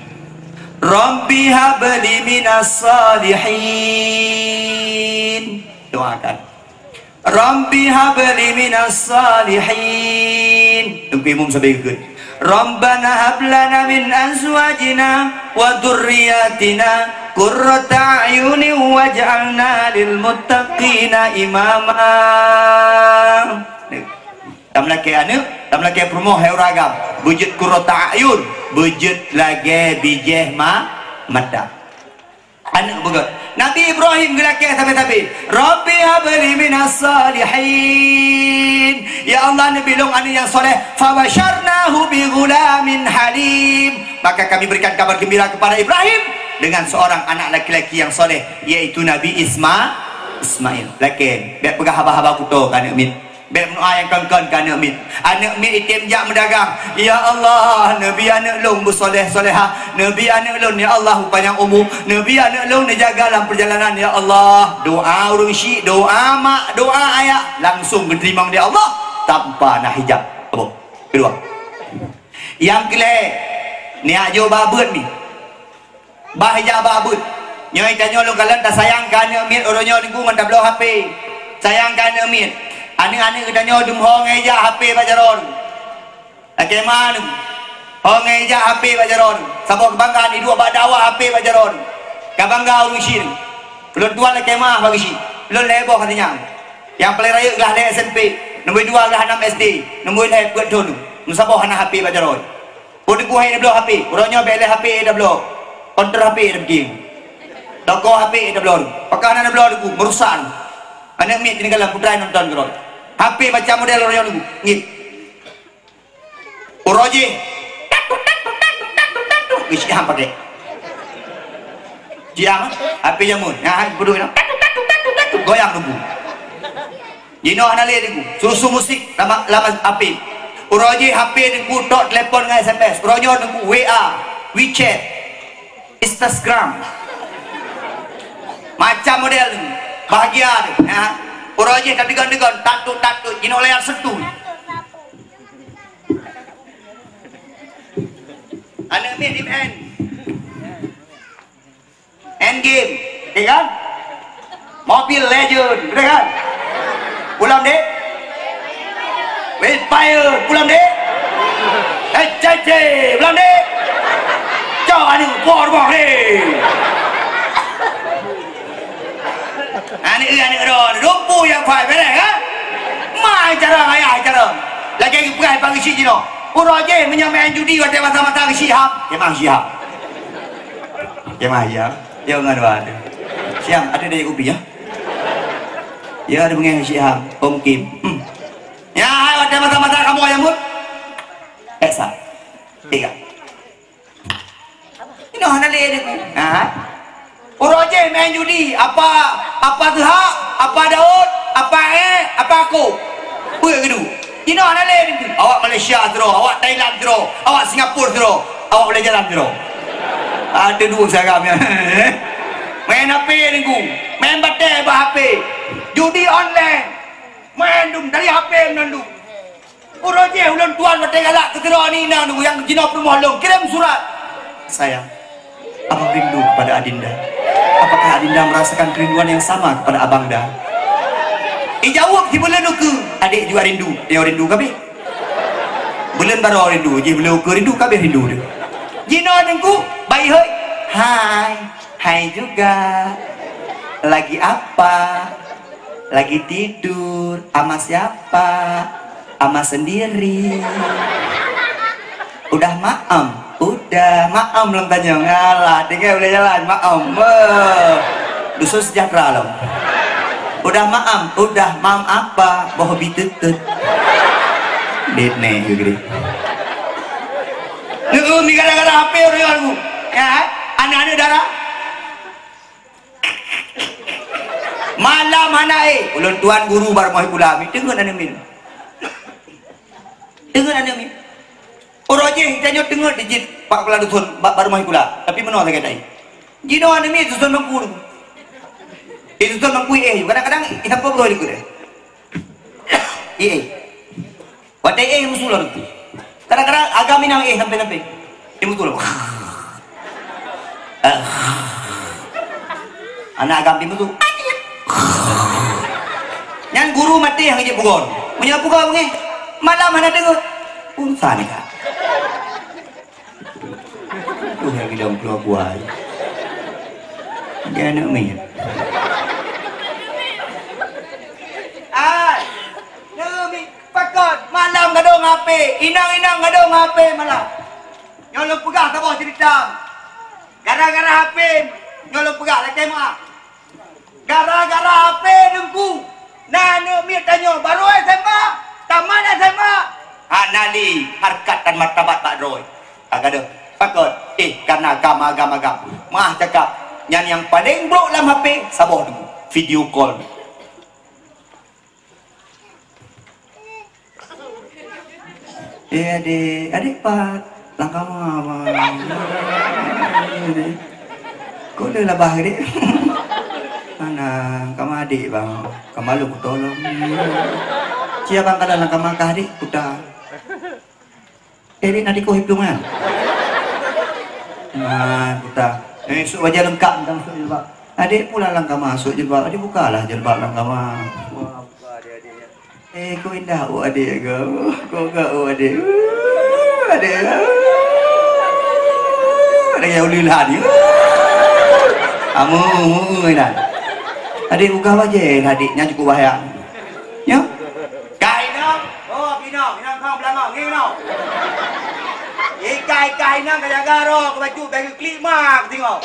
Rabbi habli minas salihin. Doakan. Rabbi habli minas salihin. Teungku imum sabe geukheun. Rabbana hab lana min azwajina wa dzurriyyatina qurrata a'yunin waj'alna lil muttaqina imama. Tameulakèe aneuk, tameulakèe peurumoh, hai ureueng agam. Beujeuet qurrata a'yun, beujeuet lagèe bijèh ma-, mata. Aneuk beugèt. Nabi Ibrahim geulakèe sabe-sabe, "Rabbi habli minas salihin." Ya Allah, neubri lôn aneuk nyang saleh. Fabasyarnahu bighulamin halim. Maka kami berikan kabar gembira kepada Ibrahim dengan seorang anak laki-laki yang saleh, yaitu Nabi Isma-, Ismail, lakée, bék peugah haba-haba kuto keu aneuk miet. Bék meudoá nyang kon-kon keu aneuk miet. Aneuk miet item jak meudagang. Ya Allah, neubi aneuk lôn beusoleh-solehah. Neubi aneuk lôn, ya Allah, panyang umu. Neubi aneuk lôn neujaga lam peurjalanan, ya Allah. Doá ureuëng syik, doá mak, doá ayah langsung geuteurimong di Allah tanpa na hijab. Apa? Keudua. Nyang keulhée, neujak bak beuet mi. Bah ijak bak beuet. Nyoe tanyoe lôn kalon tasayang keu aneuk miet uroe nyoe Teungku ngon tabloe H P. Sayang keu aneuk miet. Aneuk-aneuk geutanyoe dum ho ngon ijak H P bak jaroe. Lakée ma nyoe. Ho ngon ijak H P bak jaroe. Saboh keubanggaan iduek bak dakwah H P bak jaroe. Ka bangga ureuëng syik. Ulôn tuan lakée ma bak geusyik. Ulôn lhée boh ka teunyang. Nyang paleng rayeuk glah lhée S M P, nomor dua glah nam S D, nomor lhée peuet thon. Meusaboh hana H P bak jaroe. Peue Teungku hai neubloe H P? Uroe nyoe bék lé H P neubloe. Konter H P neubeugieng. Toko H P neubloe. Pakon hana neubloe Teungku? Meurusak. Aneuk miet keuneuk galak putra nonton keudroe. H P macam model uroe nyoe Teungku. Ngieng. Uroe jih. Tat, tat, tat, tat, tat, tat, tat, tat. Geusyik ham pakai. Jiang, H P jameun. Nyang hai peuduek nyoe. Tat, tat, tat, tat, tat, tat. Goyang Teungku. Jinoe hana lé Teungku. Susu musik lama, lama H P. Uroe jih H P Teungku tok telepon ngon S M S. Uroe nyoe Teungku W A, WeChat, Instagram. Macam model Teungku. Bahagia Teungku. Ya. Uroe jih tadegon-degon, tatut-tatut. Jinoe layar sentuh. Aneuk miet di M N. Endgame, ya kan? Mobile Legend, betul kan? Pulang dek? Free Fire, pulang dek? H C C, pulang dek? Cok anu, por boh ni. Aneuk, aneuk ron, lumpu yang fai bereh, kan? Ma cara ayah cara. Lagi peugah pagi si jino. Uroe jih meunyoe main judi watée masa-masa si ham. Memang si ham. Kiamah ya. Ya ngon dua tu. Siang ada dari kupi ya. Ya ada mengenai Syiham, Om Kim. Hmm. Ya hai watée masa-masa kamoe nyambut. Esa. Tiga. Inoe hana lé ni. Ha. Uroe jih main judi, apa, apa Zeuhak, apa Daud, apa Eh, apa Aku. Peue geudu. Inoe hana lé ni. Awak Malaysia sidroe, awak Thailand sidroe, awak Singapura sidroe, awak boleh jalan sidroe. Ada dua sagam ya. Main H P Teungku, main batée bak H P. Judi online. Main dum dari H P meunan dum. Uroe jih ulôn tuan watée galak keu sidroe ni na Teungku nyang jinoe peurumoh lôn kirém surat. Sayang, Abang rindu kepada Adinda. Apakah Adinda merasakan kerinduan yang sama kepada Abangda? Ijaweueb si buleuen ukeue, adék juga rindu, dia rindu kabeh. Buleuen baroe rindu, jih buleuen ukeue rindu, kabeh rindu dia. Jinoe Teungku, bayi hoi. Hai, hai juga. Lagi apa? Lagi tidur. Ama siapa? Ama sendiri. Udah maem? Udah. Maem lom tanyong. Alah, tinggai boleh jalan. Maem. Beuh. Dusun sejahtera lom. Udah maem? Udah. Maem apa? Boh bi teutut. Dit neh gede. Heeh, ni gara-gara H P orang aku. Ya, anak-anak dara. Malam hana éh, ulôn tuan guru bak rumoh sikula, mi teungeut aneuk miet. Teungeut aneuk miet. Uroe jih tanyoe teungeut di jih bak kepala dusun bak, bak rumoh sikula, tapi meunoe lagée tai. Jinoe aneuk miet susun bangku tu. Isusun bangku éh, kadang-kadang isampoe beutôi dikeue deh. Éh. Watée éh musu lom. Kadang-kadang agam inong éh sampai-sampai. Éh musu lom. Anak agam di musu. Nyan guru maté nyang jeuet pugon. Meunyoe pugon ngieng, malam hana deungoe. Urusan ka. Tuh yang bilang keluar buai. Dia anak miet. Ai, Nabi pakon malam gadong H P, inong-inong gadong H P malam. Nyoe lôn peugah saboh cerita. Gara-gara H P, nyoe lôn peugah lakée meuah. Gara-gara H P Teungku, na aneuk miet tanyoe barô S M A, tamat S M A, hana lé hareukat dan martabat bak droe. Ka gadôh, pakon? Eh, kana ka magam-agam. Meuah cakap, nyan nyang paleng brok lam H P, saboh Teungku. Video call. Eh, adék, adék pat lam kama, Bang. Kok lé labah, adék? Mana kama adék, Bang? Kama lôn kutolong. Cia, Bang, ka lam kama kah, adék? Kuta. Eh, adék, na dikoh hidung, kan? Nah, kuta. Eh, sôk bajèe leungkap, tang sôk jilbab. Adék pula lam kama sôk jilbab. Adék bukalah jilbab lam kama. Wah, buka adék, adék. Eh, kok indah, oh, adék, kok, kok, oh, adék. Uh, adék. Uh, adék yang ulila ni. Uh. Amu, amu, amu, indah. Adék buka bajèe, adék nyan cukup bahaya. Nyo. Kah inong, oh, inong, inong kong beulangong, ngi inong. Ikai-ikai inong ka jaga roh, keu bacut, bèk geuklik mak, tengok.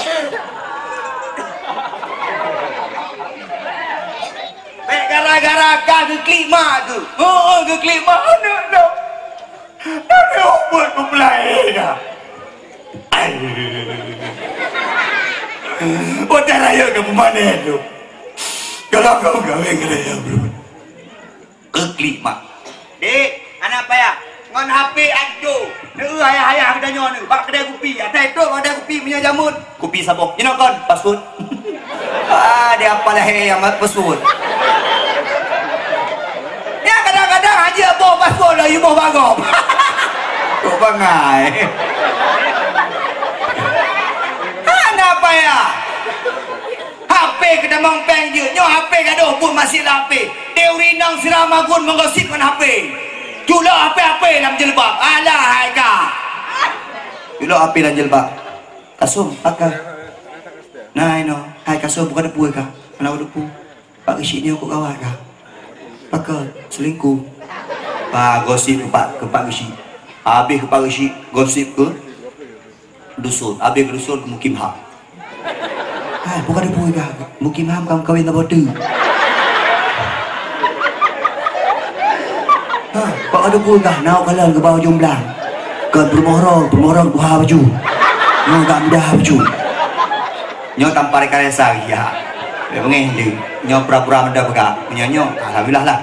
Bèk gara-gara ka geuklik mak tu. Oh, oh, geuklik mak, aneuk tu. Aneuk buet beumulai dah. Ai. Watèe rayeuk ka peumanen tu. Kalau kau kawin keu rayeuk belum. Keklik mak. Dek, hana payah. Ngon H P ado. Neu ayah-ayah geutanyoe neu. Bak keudè kupi. Atai trok bak keudè kupi meunyoe jameun. Kupi saboh. Inoe kon, password. Ah, dia apa lahé yang password. Ya, kadang-kadang aja boh password lah, iboh bagom. Kok bangai. Hana payah. H P keutamong péng jeuet. Nyoe H P gadôh pun masih lam H P. Teuri nang sira magun meugosip ngon H P. Culok H P-H P lam jilbab. Alah, hai ka. Culok H P lam jilbab. Kasum, pakai. Nah, inoe. Hai kasum, buka debu ka. Mana debu? Pak Geuchik nyoe kok gawat ka. Pakai, selingkuh. Bah, gosip keu Pak, keu Pak Geuchik. Habéh keu Pak Geuchik, gosip keu dusun, habéh keu dusun keu mukim ham. Hai, bukan debu dah. Mukim ham ka meukawen saboh teuk. Ha, bak debu dah, na kalon keu bak ujong blang. Kon peurumoh rong, peurumoh rong tuha baju. Nyoe agak muda baju. Nyoe tampar ikan resa, ya. Bèk beungèh lé. Nyoe pura-pura meuda peugah. Meunyoe nyoe, alhamdulillah lah.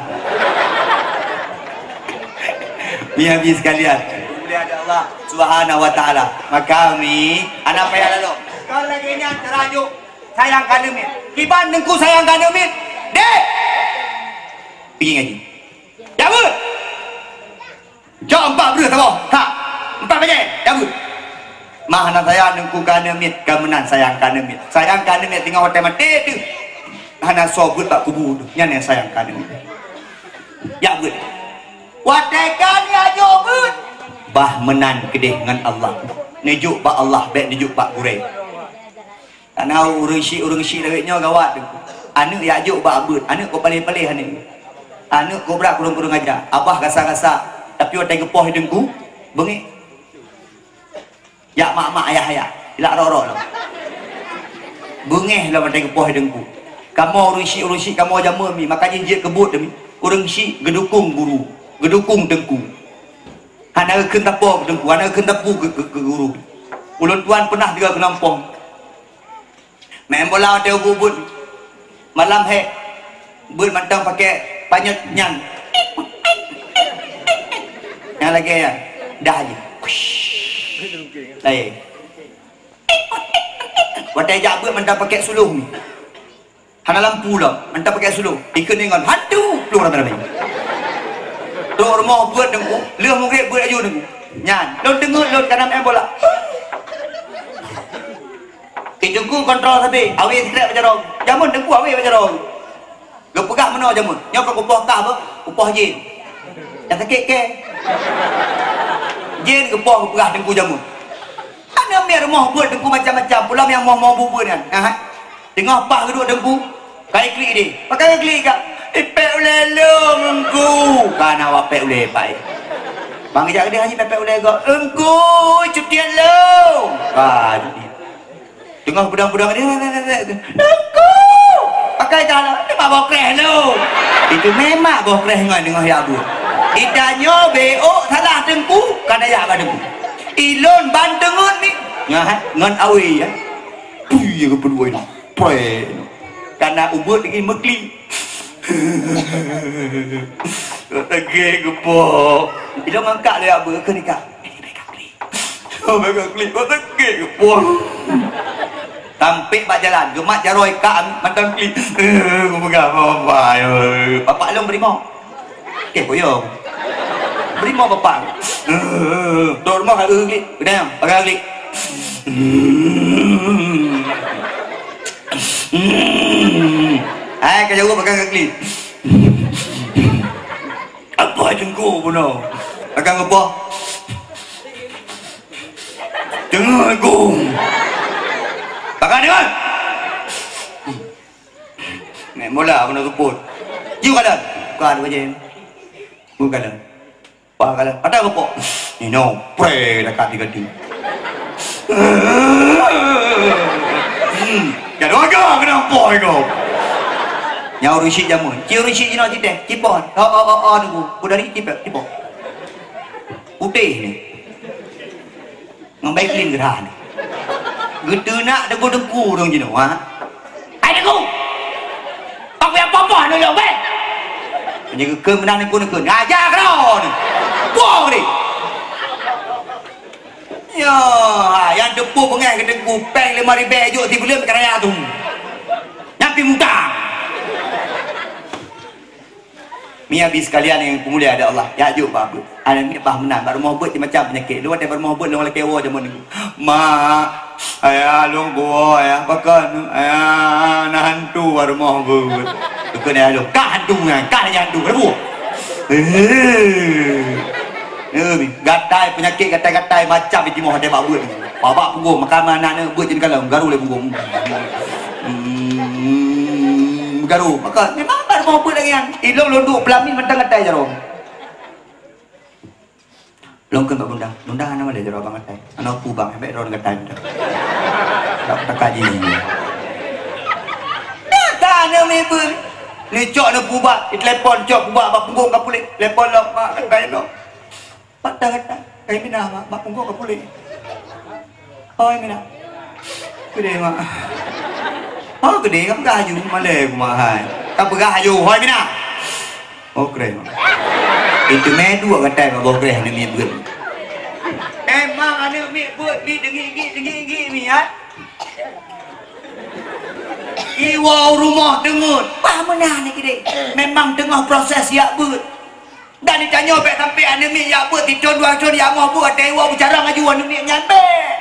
Meunyoe bi sekalian. Mulia ada Allah. Subhanahu wa Ta'ala. Maka mi, hana payah lalu. Kalau lagèe nyan, tarajuk sayang ka neumiet. Kiban Teungku sayang ka neumiet. Dek! Pigi ngaji. Jaweueb! Jok empat breuh saboh. Ha! Empat bajèe. Jaweueb! Mah hana sayang Teungku ka neumiet, ka meunan sayang ka neumiet. Sayang ka neumiet teungoh watèe maté teuh. Hana soe beuet bak kubu teuh. Nyan nyang sayang ka neumiet. Jak beuet. Watèe ka neujak jok beuet, bah meunan keudeh ngon Allah. Neujok bak Allah, bèk neujok bak gurèe. Karena ureueng syik, ureueng syik lawét nyoe gawat. Aneuk jak jok bak beuet, aneuk kok paléh-paléh aneuk. Aneuk kok brat kureueng-kureueng aja, abah gasa-gasa, tapi watèe geupoh i teungku, beungéh. Jak mak-mak ayah-ayah, ilak rot-rot lom. Beungéh lom watèe geupoh i teungku. Kamoe ureueng syik, ureueng syik kamoe jameun mi, maka jih jeuet keu buet demi ureueng syik geudukong guru, geudukong teungku. Hana geukheun tapo keu teungku, hana geukheun tapu keu, keu, keu guru. Ulôn tuan peunah tinggai keunompong. Main bola watèe ubeut-ubeut. Malam hék. Beuet mantong pakai panyöt nyan. Nyang lagèe nyan. Dah jih. Laén. Watèe jak beuet mantong pakai suluh ni. Hana lampu lom, mantong pakai suluh. Ikheun ngon hantu, plueng ramè-ramè. Trok rumoh beuet teungku, lheueh mugreb beuet laju teungku. Nyan, lôn teungeut lôn kana main bola. Teungku kontrol sabe, awe sikrek bak jaroe. Jameun teungku awe bak jaroe. Geupeugah meunoe jameun, nyoe kon kupoh kah beuh, kupoh jén. Nyang sakét kèe. Jén geupoh geupeugah teungku jameun. Aneuk miet rumoh beuet teungku macam-macam, pulang nyang moh-moh bubeuet nyan. Ha, ha. Teungoh paih geuduek teungku, ka iklik deh. Pakon iklik kah? Ipèk ulèe lôn, Teungku. Ka na wapèk ulèe pai. Bang geujak keudeh haji pèk ulèe gob. Teungku, cutiet lôn. Ka cutiet. Teungoh beudong-beudong ni, Teungku. Pakai jalan, ni mak boh kreh lôn. Itu memang boh kreh ngon teungoh jak beuet. Itanyoe beok salah teungku, ka na jak bak teungku. Ilôn ban teungeut ni. Ngon, ngon awe, ya. Pui, ya, keupeuduwai ni. Pui. Tanda ubeut lagi meuklik. Teuge geupok. Ilong angkat lé abu keu nikah. Bèk klik. Oh, bèk klik. Oh, teuge geupok. Tampék bak jalan, geumat jaroe ka mantong klik. Eh, geupeugah bapak, eh. Bapak lôn beurimong. Eh, boyong. Beurimong bapak. Eh, dok rumah ka klik. Keudang, pakai klik. Hmm. Hmm. Hai, ka jaweueb pakai klik. Apa teungku bunoe? Pakai apa? Teungku. Pakai dengan. Mek mula kena ruput. Yuk kalan. Bukan apa je. Bukan kalan. Apa kalan? Ada apa? Nino, pre dekat di gadi. Hmm. Jadi wajar kena apa itu? Nyau rusik jamun. Ci rusik jino citeh. Cipon. Oh, oh, oh, oh, nunggu. Budari cipet, cipon. Putih ni. Ngon baik clean gerah ni. Geuteunak deungon deungku ureueng jinoe, ha? Hai deungku! Pak kuya popoh nulung beh! Meunyoe geukheun meunan deungku-deungku, ngaja keudroe ni! Poh ni! Ya, nyang teupeu beungèh keu deungku, péng lima ribèe jok sibuleuen keu raya tu. Nyan pih mutang. Miabi sekalian nyang dimuliakan Allah, jak jok bak beuet. Aneuk miet bah meunan, bak rumoh beuet macam peunyakét. Lôn watèe bak rumoh beuet lôn lakèe woe jameun nyoe. Mak, ayah lôn kuwoe ayah, pakon ayah na hantu bak rumoh beuet. Pakon ayah lôn, ka hantu nyan, ka lagèe hantu, ka buet. Eh, gatai peunyakét gatai-gatai macam jitimoh watèe bak beuet. Babah punggong, makan aneuk beuet jeut kalon, garu lé punggong. Hmm, garu. Maka memang abang mau buat lagi kan. Ilong londok pelamin mentang katai jaroe. Long keu bak bunda. Bunda hana malèe jaroe abang katai. Hana pu bang, hembek droe katai bunda. Tak taka ji. Dah tak ada mebel. Ni cok ni pubak, di telepon cok pubak bak punggong ka puléh. Telepon long mak katai long. Pat dah kata, "Hai Mina, mak, mak punggong ka puléh." "Oh, hai Mina." "Keudéh, mak." "Oh, keudéh, ka peugah aju, malèe ku mak hai. Ka peugah aju, hoi Mina." "Oh, keudéh, mak." Itu mè dua kata mak boh keudéh aneuk miet beuet. Memang aneuk miet beuet ni deungi-deungi, deungi-deungi ni, ya. Iwoe rumoh deungon. Pah meunan ni keudéh. Memang teungoh proses jak beuet. Dan di tanyoe bèk sampai aneuk miet jak beuet, sithon dua thon jak moh beuet, watèe iwoe beucarông aju aneuk miet nyan bèk.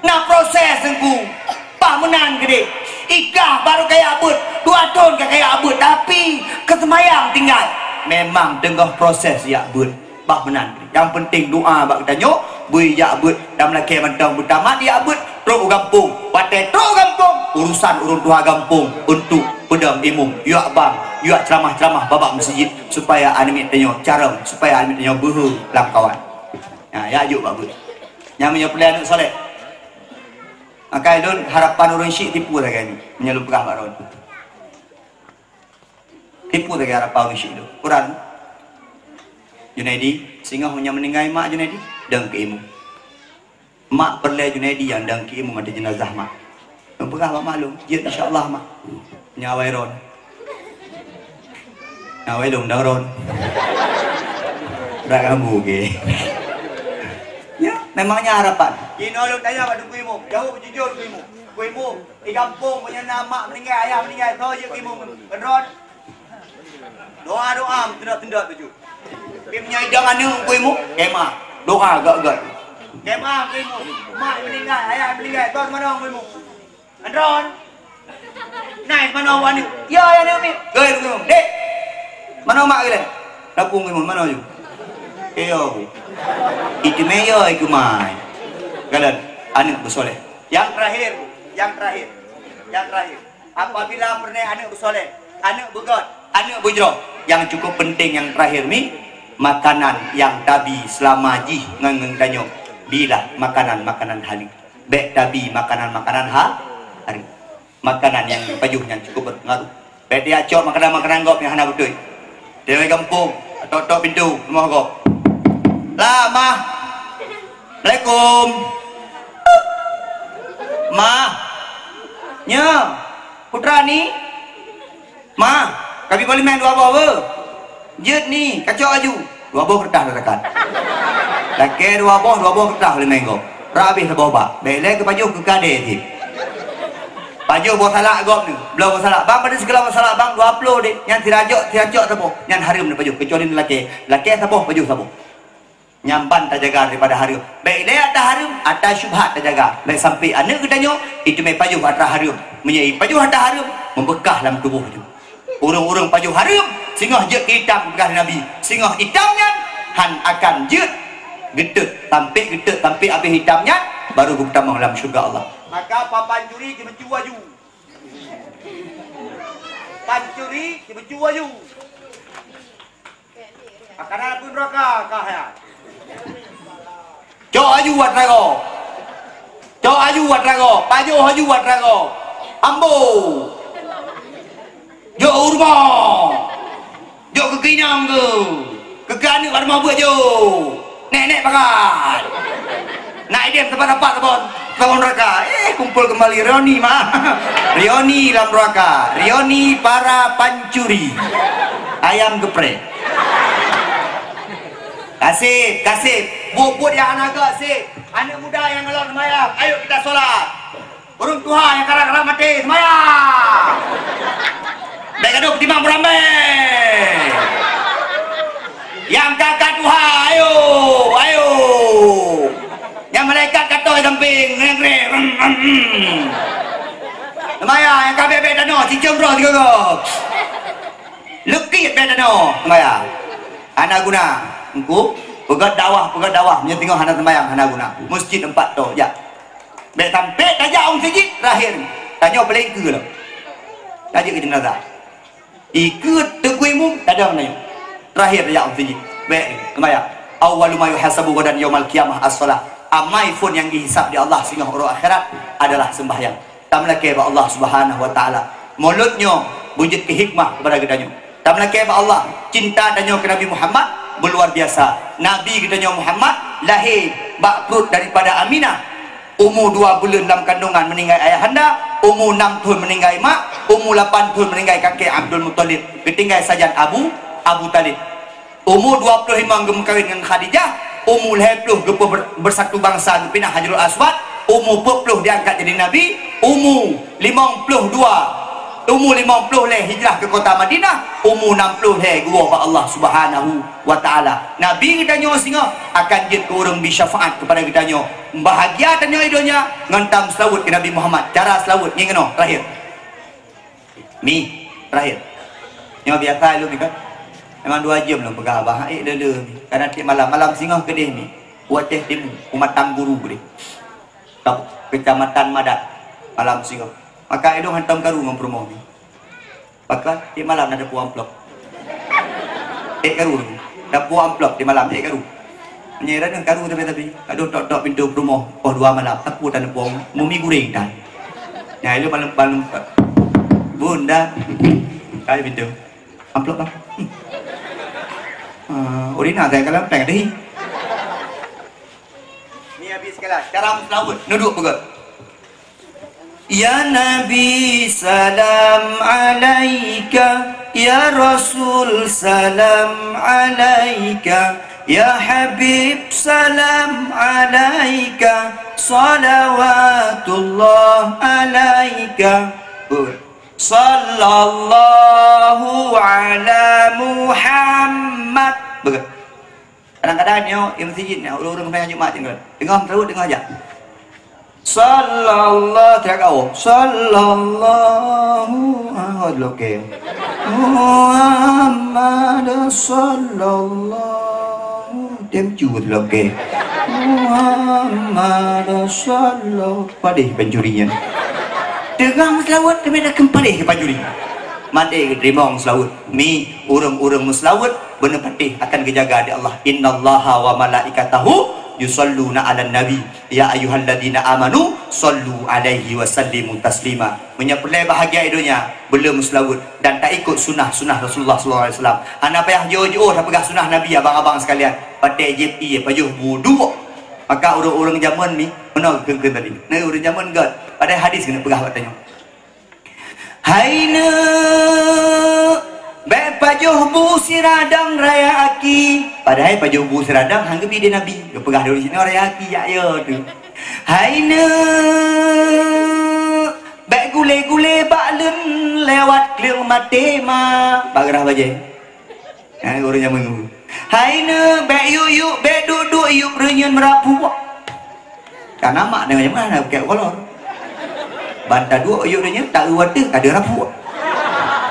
Na proses teungku. Bah meunan keudéh. Ikah barô ka jak beuet, dua thon ka jak beuet, tapi keuseumayang tinggai. Memang teungoh proses jak beuet. Bah meunan keudéh. Nyang peunteng doa bak geutanyoe, beu jak beuet dan meulakèe mantong beutamat jak beuet. Trok u gampông. Watèe trok u gampông, urusan ureueng tuha gampông untuk peudong imum, yuak bang, yuak ceuramah-ceuramah babah meuseujid, supaya aneuk miet tanyoe carông, supaya aneuk miet tanyoe beuhe lam kawan. Nyan, jak jok bak beuet. Nyan meunyoe peureulèe aneuk soleh. Maka lôn harapan ureueng syik tipu lagèe nyoe, meunyoe lôn peugah bak droeneuh. Tipu lagèe harapan ureueng syik lôn. Quran. Junaidi, singoh meunyoe meuninggai mak Junaidi, dong keu imum. Mak peureulèe Junaidi nyang dong keu imum ateueh jeunazah mak. Lôn peugah bak mak lôn, "Jeuet insya Allah mak." Nyan awai ron. Nyan awai lôn dong ron. Dak kamu ke? Ya, memangnya harapan. Inoe lôn tanya bak teungku imum, jaweueb jujur teungku imum. Teungku imum, di gampông meunyoe na mak meuninggai, ayah meuninggai, soe jeuet keu imum? Keu droen? Doa-doa meuteuntèe-teuntèe tuju. Tapi meunyoe idong aneuk teungku imum, kemah. Doa gèt-gèt. Kemah teungku imum. Mak meuninggai, ayah meuninggai, soe manoe teungku imum? Keu droen. Nai manoe aneuk. Ya, ya aneuk miet. Gèt teungku imum. Dek. Manoe mak geuh lé? Dapur teungku imum, manoe ju? Keu yo. Itu mè yo, itu mai. Galon. Aneuk beusoleh. Yang terakhir, yang terakhir, yang terakhir. Apabila peureulèe aneuk beusoleh, aneuk beugèt, aneuk beujroh, nyang cukup peunteng nyang terakhir ni, makanan nyang tabi seulama jih ngon, ngon tanyoe, bilah makanan-makanan haleueng. Bèk tabi makanan-makanan ha-, hareuem. Makanan nyang pajoh nyan cukup berpengaruh. Bèk tajak cok makanan-makanan gob nyang hana beutôi. Di gampông, tok-tok pintoe rumoh gob. "Lah, Mah. Assalamualaikum. Mah. Nyo, putra ni?" "Ma, kabi boh limeng dua boh, beuh." "Jeuet ni, kacok aju." Dua boh keureutah tatakan. Lakée dua boh, dua boh keureutah limeng gob. Rab abéh saboh bak. Bék lé keupajoh keu kadé cit. Pajoh boh salak gob nyoe. Bloe boh salak. "Bang, padub sikilo boh salak, Bang?" "Dua ploh deh." "Nyan sira jok, sira cok saboh." Nyan hareuem neupajoh, keucuali neulakée. Lakée saboh, pajoh saboh. Nyan ban tajaga daripada hareuem. Bék lé atra hareuem, atra syubhat tajaga. Bék sampai aneuëk geutanyoe jiteumé pajoh atra hareuem. Meunyoe pajoh atra hareuem, meubeukah lam tuboh jih. Ureuëng-ureuëng pajoh hareuem, singoh jeuet keu itam, peugah Nabi. Singoh itam nyan han akan jeuet geutot, sampai geutot, sampai abéh itam nyan, baru geutamong lam syeuruga Allah. Maka pancuri jimeucue aju. Pancuri jimeucue aju. Akan ada pun neraka kah ya? Cok aju wat rago. Cok aju wat rago. Pajoh aju wat rago. Ambo. Jok u rumoh. Jok keu keuinong keu. Keu keu aneuëk bak rumoh beuet jok. Nek-nek pakat. Nak idéh sapat-sapat saboh, saboh neraka. Eh, kumpul kembali reuni mah. Reuni lam neraka. Reuni para pancuri. Ayam geprek. Kaseb, kaseb. Buet-buet nyang hana gét seb. Aneuëk muda nyang galak seumayang, ayo kita sholat. Ureuëng tuha nyang karap-karap maté, seumayang. Bék gadoh timang beurambée. Nyang ka-ka tuha, ayo, ayo. Nyang malaikat ka toe sampéng, ngreng-ngreng, rem, rem, rem. Seumayang, nyang ka bèk-bèk tanoh, cicém droe sigoe-goe. Leukit bèk tanoh, seumayang. Hana guna. Engku, peugöt dakwah, peugöt dakwah, meunyoe singoh hana seumayang, hana guna. Meuseujid teumpat toe, jak. Bèk sampé tajak u meuseujid, terakhir. Tanyoe paleng keue lom. Tajak keu jeunazah. Ikeue teungku imum, tadong nyoe. Terakhir tajak u meuseujid. Bèk seumayang. Awwalu ma yuhasabu ghadan yaumal qiyamah as-shalah. Amai phôn nyang jihisab di Allah singoh uroe akhirat adalah sembahyang. Tameulakèe bak Allah Subhanahu wa Taala. Mulod nyoe beujeuet keu hikmah keupada geutanyoe. Tameulakèe bak Allah, cinta tanyoe keu Nabi Muhammad beuluar biasa. Nabi geutanyoe Muhammad lahé bak pruet daripada Aminah. Umu dua buleuen lam kandongan meuninggai ayahanda, umu nam thôn meuninggai mak, umu lapan thôn meuninggai kakek Abdul Muthalib, geutinggai sajan Abu, Abu Thalib. Umu dua ploh limong geumeukawen ngon Khadijah, umu lhèe ploh geupeu ber-, beusatu bansa geupinah Hajarul Aswad, umu peuet ploh diangkat jadi nabi, umu limong ploh dua, umu limong ploh lhèe hijrah keu kota Madinah, umu nam ploh lhèe geuwoe bak Allah Subhanahu wa Taala. Nabi geutanyoe singoh akan jeuet keu ureueng bri syafaat keupada geutanyoe. Bahagia tanyoe i donya ngon tameuseulaweuet keu Nabi Muhammad. Cara seulaweuet ngieng keunoe, terakhir. Mi, terakhir. Nyoe biasa lôn ikot. Memang dua jeuem lôn peugah, bah, ék lé-lé mi. Karena tiep malam, malam singoh keudeh mi. Watèe timu, umat Tangguru keudeh. Kap-, Kecamatan Madat, malam singoh. Maka ilôn hantom karu ngon peurumoh mi. Pakon, tiep malam na teupeue amplop. Ék karu, teupeue amplop tiep malam, ék karu. Nyan raneuh karu tapi-tapi. Adoh, tok-tok pintoe peurumoh, poh dua malam, teupeue tan teupeue, mumi guréng tan. Nyan ilôn malam, malam, Bunda, kai pintoe. Amplop, Bang. Hmm. Ah, urina saya kalau peng tadi. Ni habis sekali. Cara meuseulaweuet, neuduek peugöt. Ya Nabi, salam alaika. Ya Rasul, salam alaika. Ya Habib, salam alaika. Salawatullah alaika. Betul. Sallallahu ala Muhammad. Betul. Kadang-kadang nyoe, i meuseujid nyoe, ureueng-ureueng seumayang Jumat nyoe. Teungoh meuseulaweuet, teungoh jak. Sallallahu, tiap kawoe. Sallallahu, ah, lokeng. Muhammad sallallahu, tem cut lokeng. Muhammad sallallahu. Padeh pancuri nyan. Teungoh meuseulaweuet, teuma dah keupadeh keu pancuri. Mandé geuteurimong seulaweuet. Mi, ureueng-ureueng meuseulaweuet, beuneupatéh akan geujaga di Allah. Innallaha wa malaikatahu yusalluna 'alan nabi. Ya ayyuhalladzina amanu sallu 'alaihi wa sallimu taslima. Meunyoe peureulèe bahagia i donya, beuleuem meuseulaweuet dan taikot sunnah-sunnah Rasulullah sallallahu alaihi wasallam. Hana payah jiôh-jiôh tapeugah sunnah Nabi, abang-abang sekalian. Patéh jieb ié pajoh bu duek. Maka ureueng-ureueng jameun mi, meunoe geukheun-kheun tadi. Nah, ureueng jameun göt. Padahai hadis keuneuk peugah bak tanyoe. Hai neuk, bèk pajoh bu siradang raya aki. Padahai pajoh bu siradang han geubi di Nabi. Geupeugah dulu sinoe raya aki, jak yo tu. Hai neuk, bèk gulé-gulé bak lôn lewat kleueng maté ma. Bak geurah bajèe. Ha, ureueng nyang meungu. Hai neuk, bèk yuk-yuk, bèk duek-duek yub reunyeun meurapuk. Kana mak deungon nyan na bukét kolor. Ban taduek yub reunyeun, ta-eu watèe ka deuh rapuk.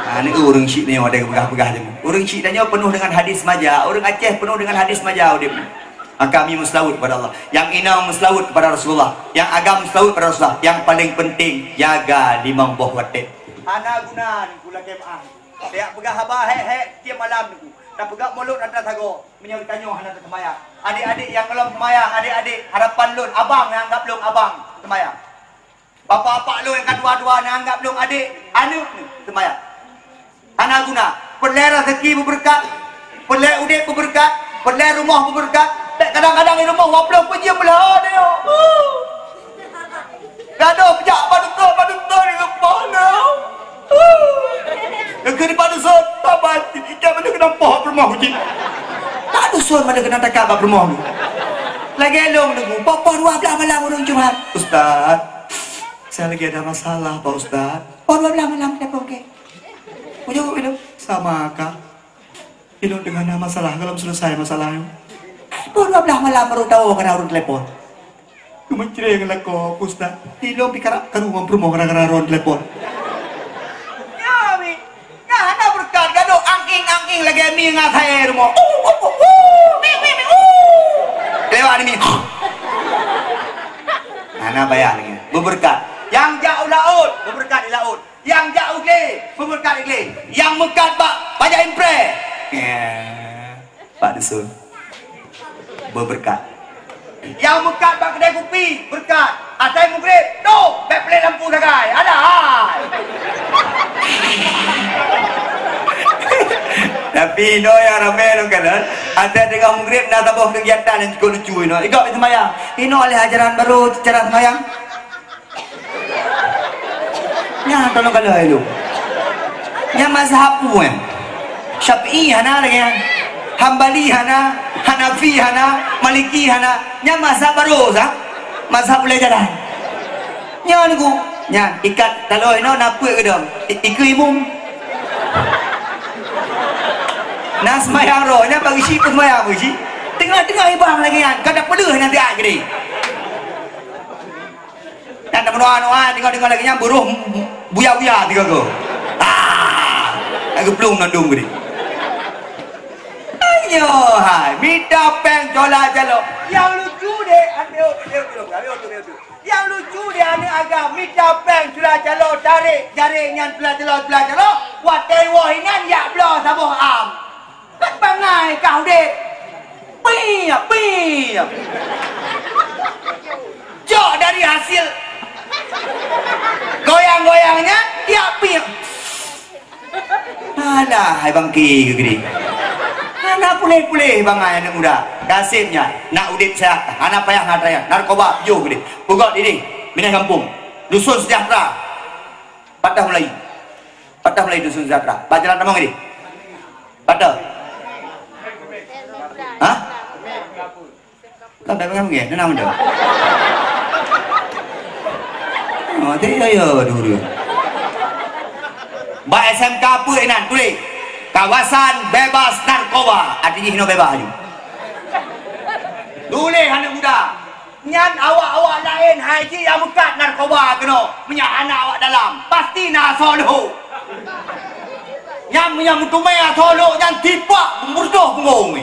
Ha, ni ureueng syiek nyoe ada geupeugah-peugah nyoe. Ureueng syiek nyoe penuh dengan hadis maja. Ureueng Aceh penuh dengan hadis maja udép. Maka kami meuseulaweuet kepada Allah. Nyang inong meuseulaweuet kepada Rasulullah. Nyang agam meuseulaweuet kepada Rasulullah. Nyang paleng penting, jaga limong boh watèe. Hana guna ni pula keumaah. Tajak peugah haba hék-hék tiep malam Teungku. Tapeugah mulod atra sagoe, meunyoe geutanyoe hana taseumayang. Adék-adék nyang gohlom seumayang, adék-adék, harapan lôn, abang nyang anggab lôn abang seumayang. Bapak-bapak lôn nyang ka tuha-tuha nyang anggab lôn adék, aneuk seumayang. Hana guna. Peureulèe raseuki beubeureukat, peureulèe udép beubeureukat, peureulèe rumoh beubeureukat. Bèk kadang-kadang di rumoh dua ploh peuet jeuem beulah nyoe. Gadoh jak bak dokto, bak dokto di leupah na. Geukheun bak dusun, baba, ikat bak keunoe poh peurumoh cit. Bak dusun mana keunoe takat bak peurumoh. Lagèe lôn Teungku, poh, poh dua blah malam ureueng curhat. Ustaz, saya lagi ada masalah, Pak Ustaz. Poh dua blah malam telepon keu. Ujong itu sama kah? Ilôn teungoh na masalah, gohlom seuleusai masalah nyoe. Poh dua blah malam baru tawoe keu ureueng telepon. Geumeucré ngon lakoe, Ustaz. Ilôn pih karap karu ngon peurumoh gara-gara ureueng telepon. Nyoe, Mi. Nyan hana beureukat, gadôh angking-angking lagèe mi ngon asèe rumoh. Uh, uh, uh, uh. Mi, mi, mi, uh. Lewat ni, Mi. Hana payah lagèe nyan. Beubeureukat. Nyang jak u laôt, beubeureukat di laôt. Nyang jak u glé, beubeureukat di glé. Nyang meukat bak bajèe impré, bak dusun, beubeureukat. Nyang meukat bak keudè kupi, beureukat. Asai mugreb, toh, bèk peulét lampu sagai. Alah hai. Tapi inoe nyang ramè lôn kalon, asai teungoh mugreb na saboh keugiatan nyang cukôp lucu inoe. Igob seumayang. Inoe lé ajaran baru cara seumayang. Nyan tolong kalon ilôn. Nyan mazhab peue nyan? Syafi'i hana lagèe nyan. Hambali hana, Hanafi hana, Maliki hana. Nyan mazhab baru sa. Mazhab ulèe jalan. Nyan Teungku. Nyan ikat taloe inoe na peuet keudong. I-, ikeue imum. Na seumayang roh nyan bak geuchik peuseumayang bak geuchik. Teungoh-teungoh ibang lagèe nyan, ka tapeuleueh nyan siat keudéh. Nyan tameunoe-noe, deungoe-deungoe lagèe nyan, beuroh buya-buya tiga go. Ah, ka geuplueng mandum geude. Ayo hai, mita péng cula calo. Nyang lucu deh, ayo, ayo, ayo, ayo, ayo. Nyang lucu deh aneuk agam, mita péng cula calo, tarek jareng nyan cula calo, cula calo. Watèe woe inan jak bloe saboh am. Kan bangai kah udép. Piep, piep. Jok dari hasil goyang-goyangnya, ya piep. Alah, hai bangke ke gini. Hana puléh-puléh bangai aneuk muda. Nasibnya, nak udép sehat, hana payah ngat raya. Narkoba, pijoh geude. Pugot ini, minah gampông. Dusun Sejahtera. Patah mulai. Patah mulai Dusun Sejahtera. Bak jalan tamong ini. Patah. Hah? Kan tak pegang nggih, tenang je. Oh, tadi saya dulu. Bak S M K apa inan tulis? Kawasan bebas narkoba. Artinya hino bebas aju. Tulis aneuk muda. Nyan awak-awak laén hai jih nyang meukat narkoba keunoe, meunyo hana awak dalam, pasti na asoe lhok. Nyan meunyo meuteumé asoe lhok nyan tipak meureudoh punggong.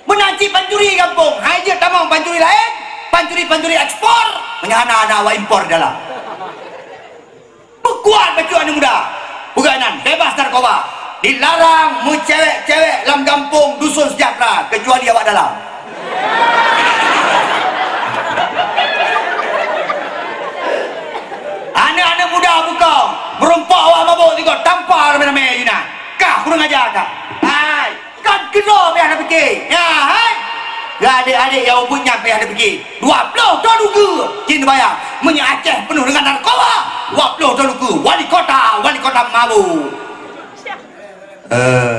Meunan cit pancuri gampông, hai jeuet tamong pancuri laén, pancuri-pancuri ekspor, meunyo hana, hana awak impor dalam. Peukuat bacut aneuk muda. Peugah inan, bebas narkoba. Dilarang meucewek-cewek lam gampông Dusun Sejahtera, kecuali awak dalam. Aneuk-aneuk muda bukong, meurumpok awak mabök sigoe, tampa ramé-ramé inan. Kah kurang aja kah. Hai, kan keunoe payah tapike. Ya, hai. Keu adék-adék nyang ubit nyan payah tapiké. Dua ploh thon ukeue jih neubayang. Meunyoe Aceh peunoh deungon narkoba, dua ploh thon ukeue, wali kota, wali kota mabök. Eh.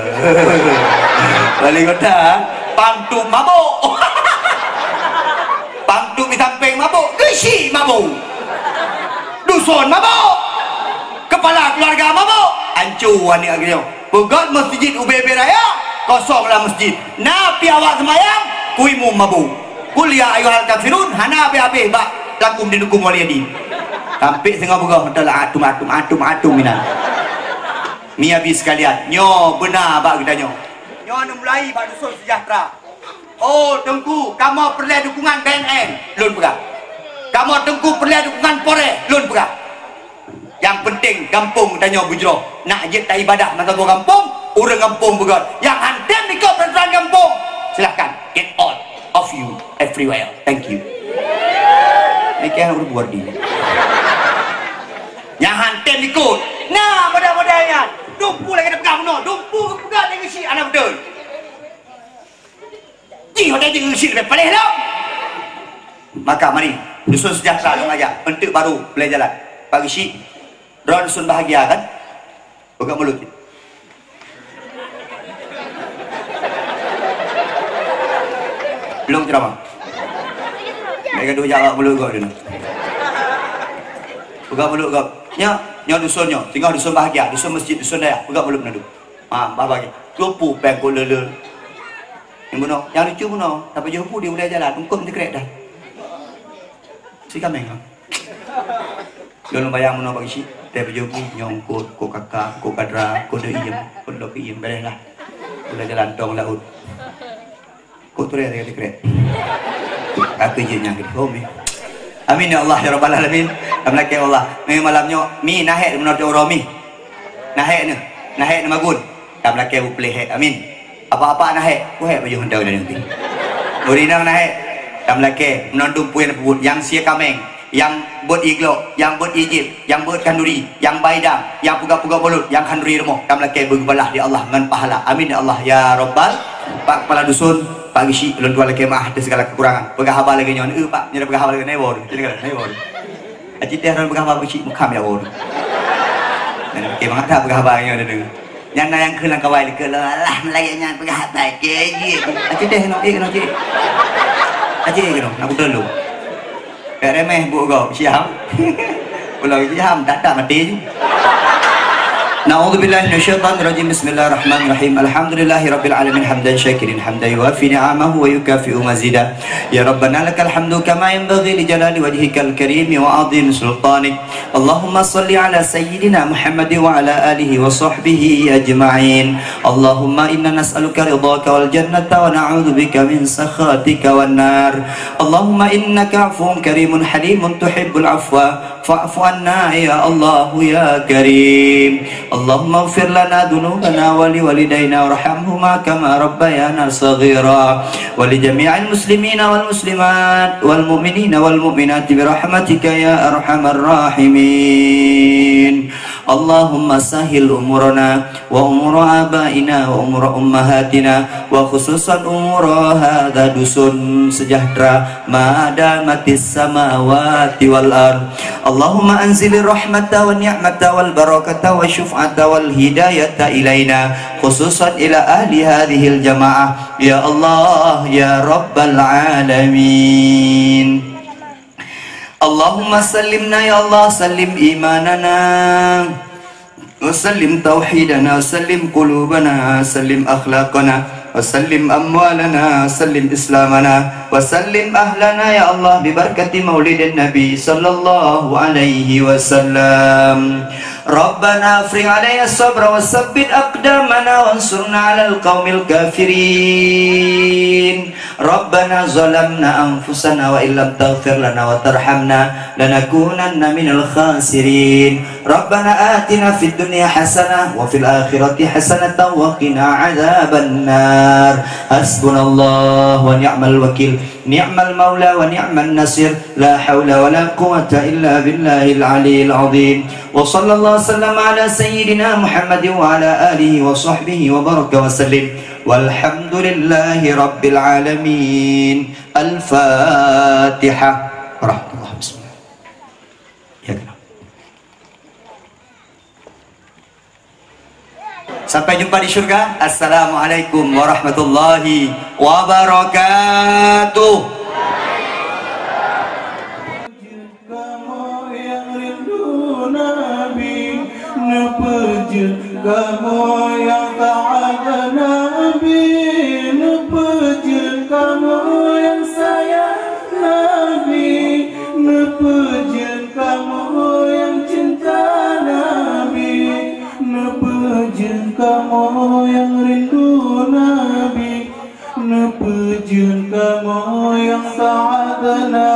Wali kota, pangtup mabök. Pangtup di sampéng mabök, geusyik mabök. Duson mabök. Kepala keluarga mabök. Anco aneuk geutanyoe. Peugöt meuseujid ubé-ubé raya, kosong lam meuseujid. Na pih awak seumayang, ku imum mabök. Qul ya ayyuhal kafirun, hana habéh-habéh bak lakum dinukum waliyadin. Sampai singoh beurôh, meuteulak atum, atum, atum, atum inan. Mi abi sekalian, nyoe beuna bak geutanyoe. Nyoe neumulai bak Dusun Sejahtera. Oh, Teungku, kamoe peureulèe dukungan B N N, lôn peugah. Kamoe Teungku peureulèe dukungan Polres, lôn peugah. Nyang peunteng gampông tanyoe beujroh. Nak jeuet taibadah masa boh gampông, ureueng gampông beugöt. Nyang han tem ikot peuraturan gampông, silahkan. Get out of you everywhere. Thank you. Mikir ureueng buat di. Nyang han tem ikot. Nah, model-model nyan. Dumpu lagèe tapeugah bunoe. Dumpu geupeugah lagèe si aneuk beutôi. Jih watèe jih geusit leubeh paléh lom. Maka mari, Dusun Sejahtera lôn ajak, eunteuk barô peureulèe jalan. Pak Geuchik, droe Dusun Bahagia kan? Peugah mulut. Lôn ceramah. Bèk gadoh jak bak mulut gob dulu. Peugah mulut gob. Nyoe, nyoe dusun nyoe. Singoh Dusun Bahagia, dusun meuseujid, dusun dayah. Peugah mulut meunadong. Ha, bah bagi. Teupeu péng kok le-le. Nyang bunoe, nyang lucu bunoe, tapajoh bu di ulèe jalan, eungkôt meusikrek dah. Si kaméng, ha? Lôn bayang bunoe Pak Geuchik, tapajoh bu, nyoe eungkôt, eungkôt kaka, eungkôt kadra, eungkôt deuh iem, eungkôt lok iem, bèrèh lah. Ulèe jalan tong laôt. Kok tureh lagèe sikrek. Kata jih nyang geuthom, eh. Amin ya Allah ya rabbal alamin. Alhamdulillah ya Allah. Mi malam nyoe, mi nahek meunurot uroe mi. Nahek nyoe, nahek nyoe magun. Tam lakèe beupleh hek. Amin. Apa-apa nahek, ku hek baju henteu dan nanti. Urinang nahek, tam lakèe meunandum puyen peubuet nyang sie kaméng. Nyang beuet iglok, nyang beuet ijip, nyang beuet khanduri, nyang baidang, nyang peugah-peugah bolot, nyang khanduri rumoh, tam lakèe beubalah di Allah ngon pahala. Amin ya Allah ya Rabbal. Pak Kepala Dusun, Pak Geuchik, lôn tuan lakèe meu'ah atas segala kekurangan. Peugah haba lagèe nyoe, eh, Pak, nyoe peugah haba lagèe nyoe, nyoe, nyoe. Aci teh lôn peugah haba Geuchik, meukham ya Allah. Nyan, oke, mangat that peugah haba nyoe, nyoe. Nyan na nyang kheun lam kawai lé keu lôn, alah, meulagèe nyan peugah haba keu jih. Aci teh keunoe, eh, keunoe, cik. Aci teh keunoe, nak kutulông. Bèk remeh buet gob, siap. Ulang siap, tak, tak mati je. Na'udzubillahi minasyaitonirrajim. Bismillahirrahmanirrahim. Alhamdulillahirabbil alamin hamdan syakirin hamdan yuwafi ni'amahu wa yukafi'u mazida. Ya Rabbana lakal hamdu kama yanbaghi li jalali wajhikal karimi wa 'azimi sultanik. Allahumma shalli ala sayyidina Muhammadin wa ala alihi wa sahbihi ajma'in. Allahumma inna nas'aluka ridhaka wal jannata wa na'udzubika min sakhatika wan nar. Allahumma innaka 'afuwun karimun halimun tuhibbul 'afwa fa'fu 'anna ya Allahu ya Karim. Allahumma ighfir lana dzunubana wa li walidaina warhamhuma kama rabbayana shaghira. Wa li jami'il muslimina wal muslimat wal mu'minina wal mu'minati bi rahmatika ya arhamar rahimin. Allahumma sahhil umurana wa umura abaina wa umura ummahatina wa khususan umura hadza Dusun Sejahtera ma damatis samawati wal ard. Allahumma anzilir rahmata wan ni'mata wal barakata wa syuf'ata wal hidayata ilaina khususan ila ahli hadzihil jamaah ya Allah ya rabbal alamin. Allahumma sallimna ya Allah, sallim imanana. Wa sallim tauhidana, wa sallim qulubana, wa sallim akhlaqana, wa sallim amwalana, wa sallim islamana, wa sallim ahlana ya Allah bi barakati maulidin Nabi sallallahu alaihi wasallam. Rabbana afrigh alaina sabra wa sabbit aqdamana wansurna alal qaumil kafirin. Rabbana zalamna anfusana wa illam taghfir lana wa tarhamna lanakunanna minal khasirin. Rabbana atina fid dunya hasanah wa fil akhirati hasanatan wa qina adzaban nar. Hasbunallah wa ni'mal wakil. Ni'mal maula wa ni'man nasir. La haula wa la quwwata illa billahil aliyyil azim. Wa sallallahu wasallam ala sayyidina Muhammadin wa ala alihi wa sahbihi wa baraka wa sallim. Walhamdulillahi rabbil alamin. Al-Fatihah. Warahmatullahi wabarakatuh. Ya, kenapa? Sampai jumpa di syurga. Assalamualaikum warahmatullahi wabarakatuh. Kamoe nyang rindu Nabi, neupeujeuet kamoe nyang taat Nabi, neupeujeuet kamoe nyang sayang Nabi, neupeujeuet kamoe nyang cinta Nabi, neupeujeuet kamoe nyang rindu Nabi, neupeujeuet kamoe nyang taat Nabi.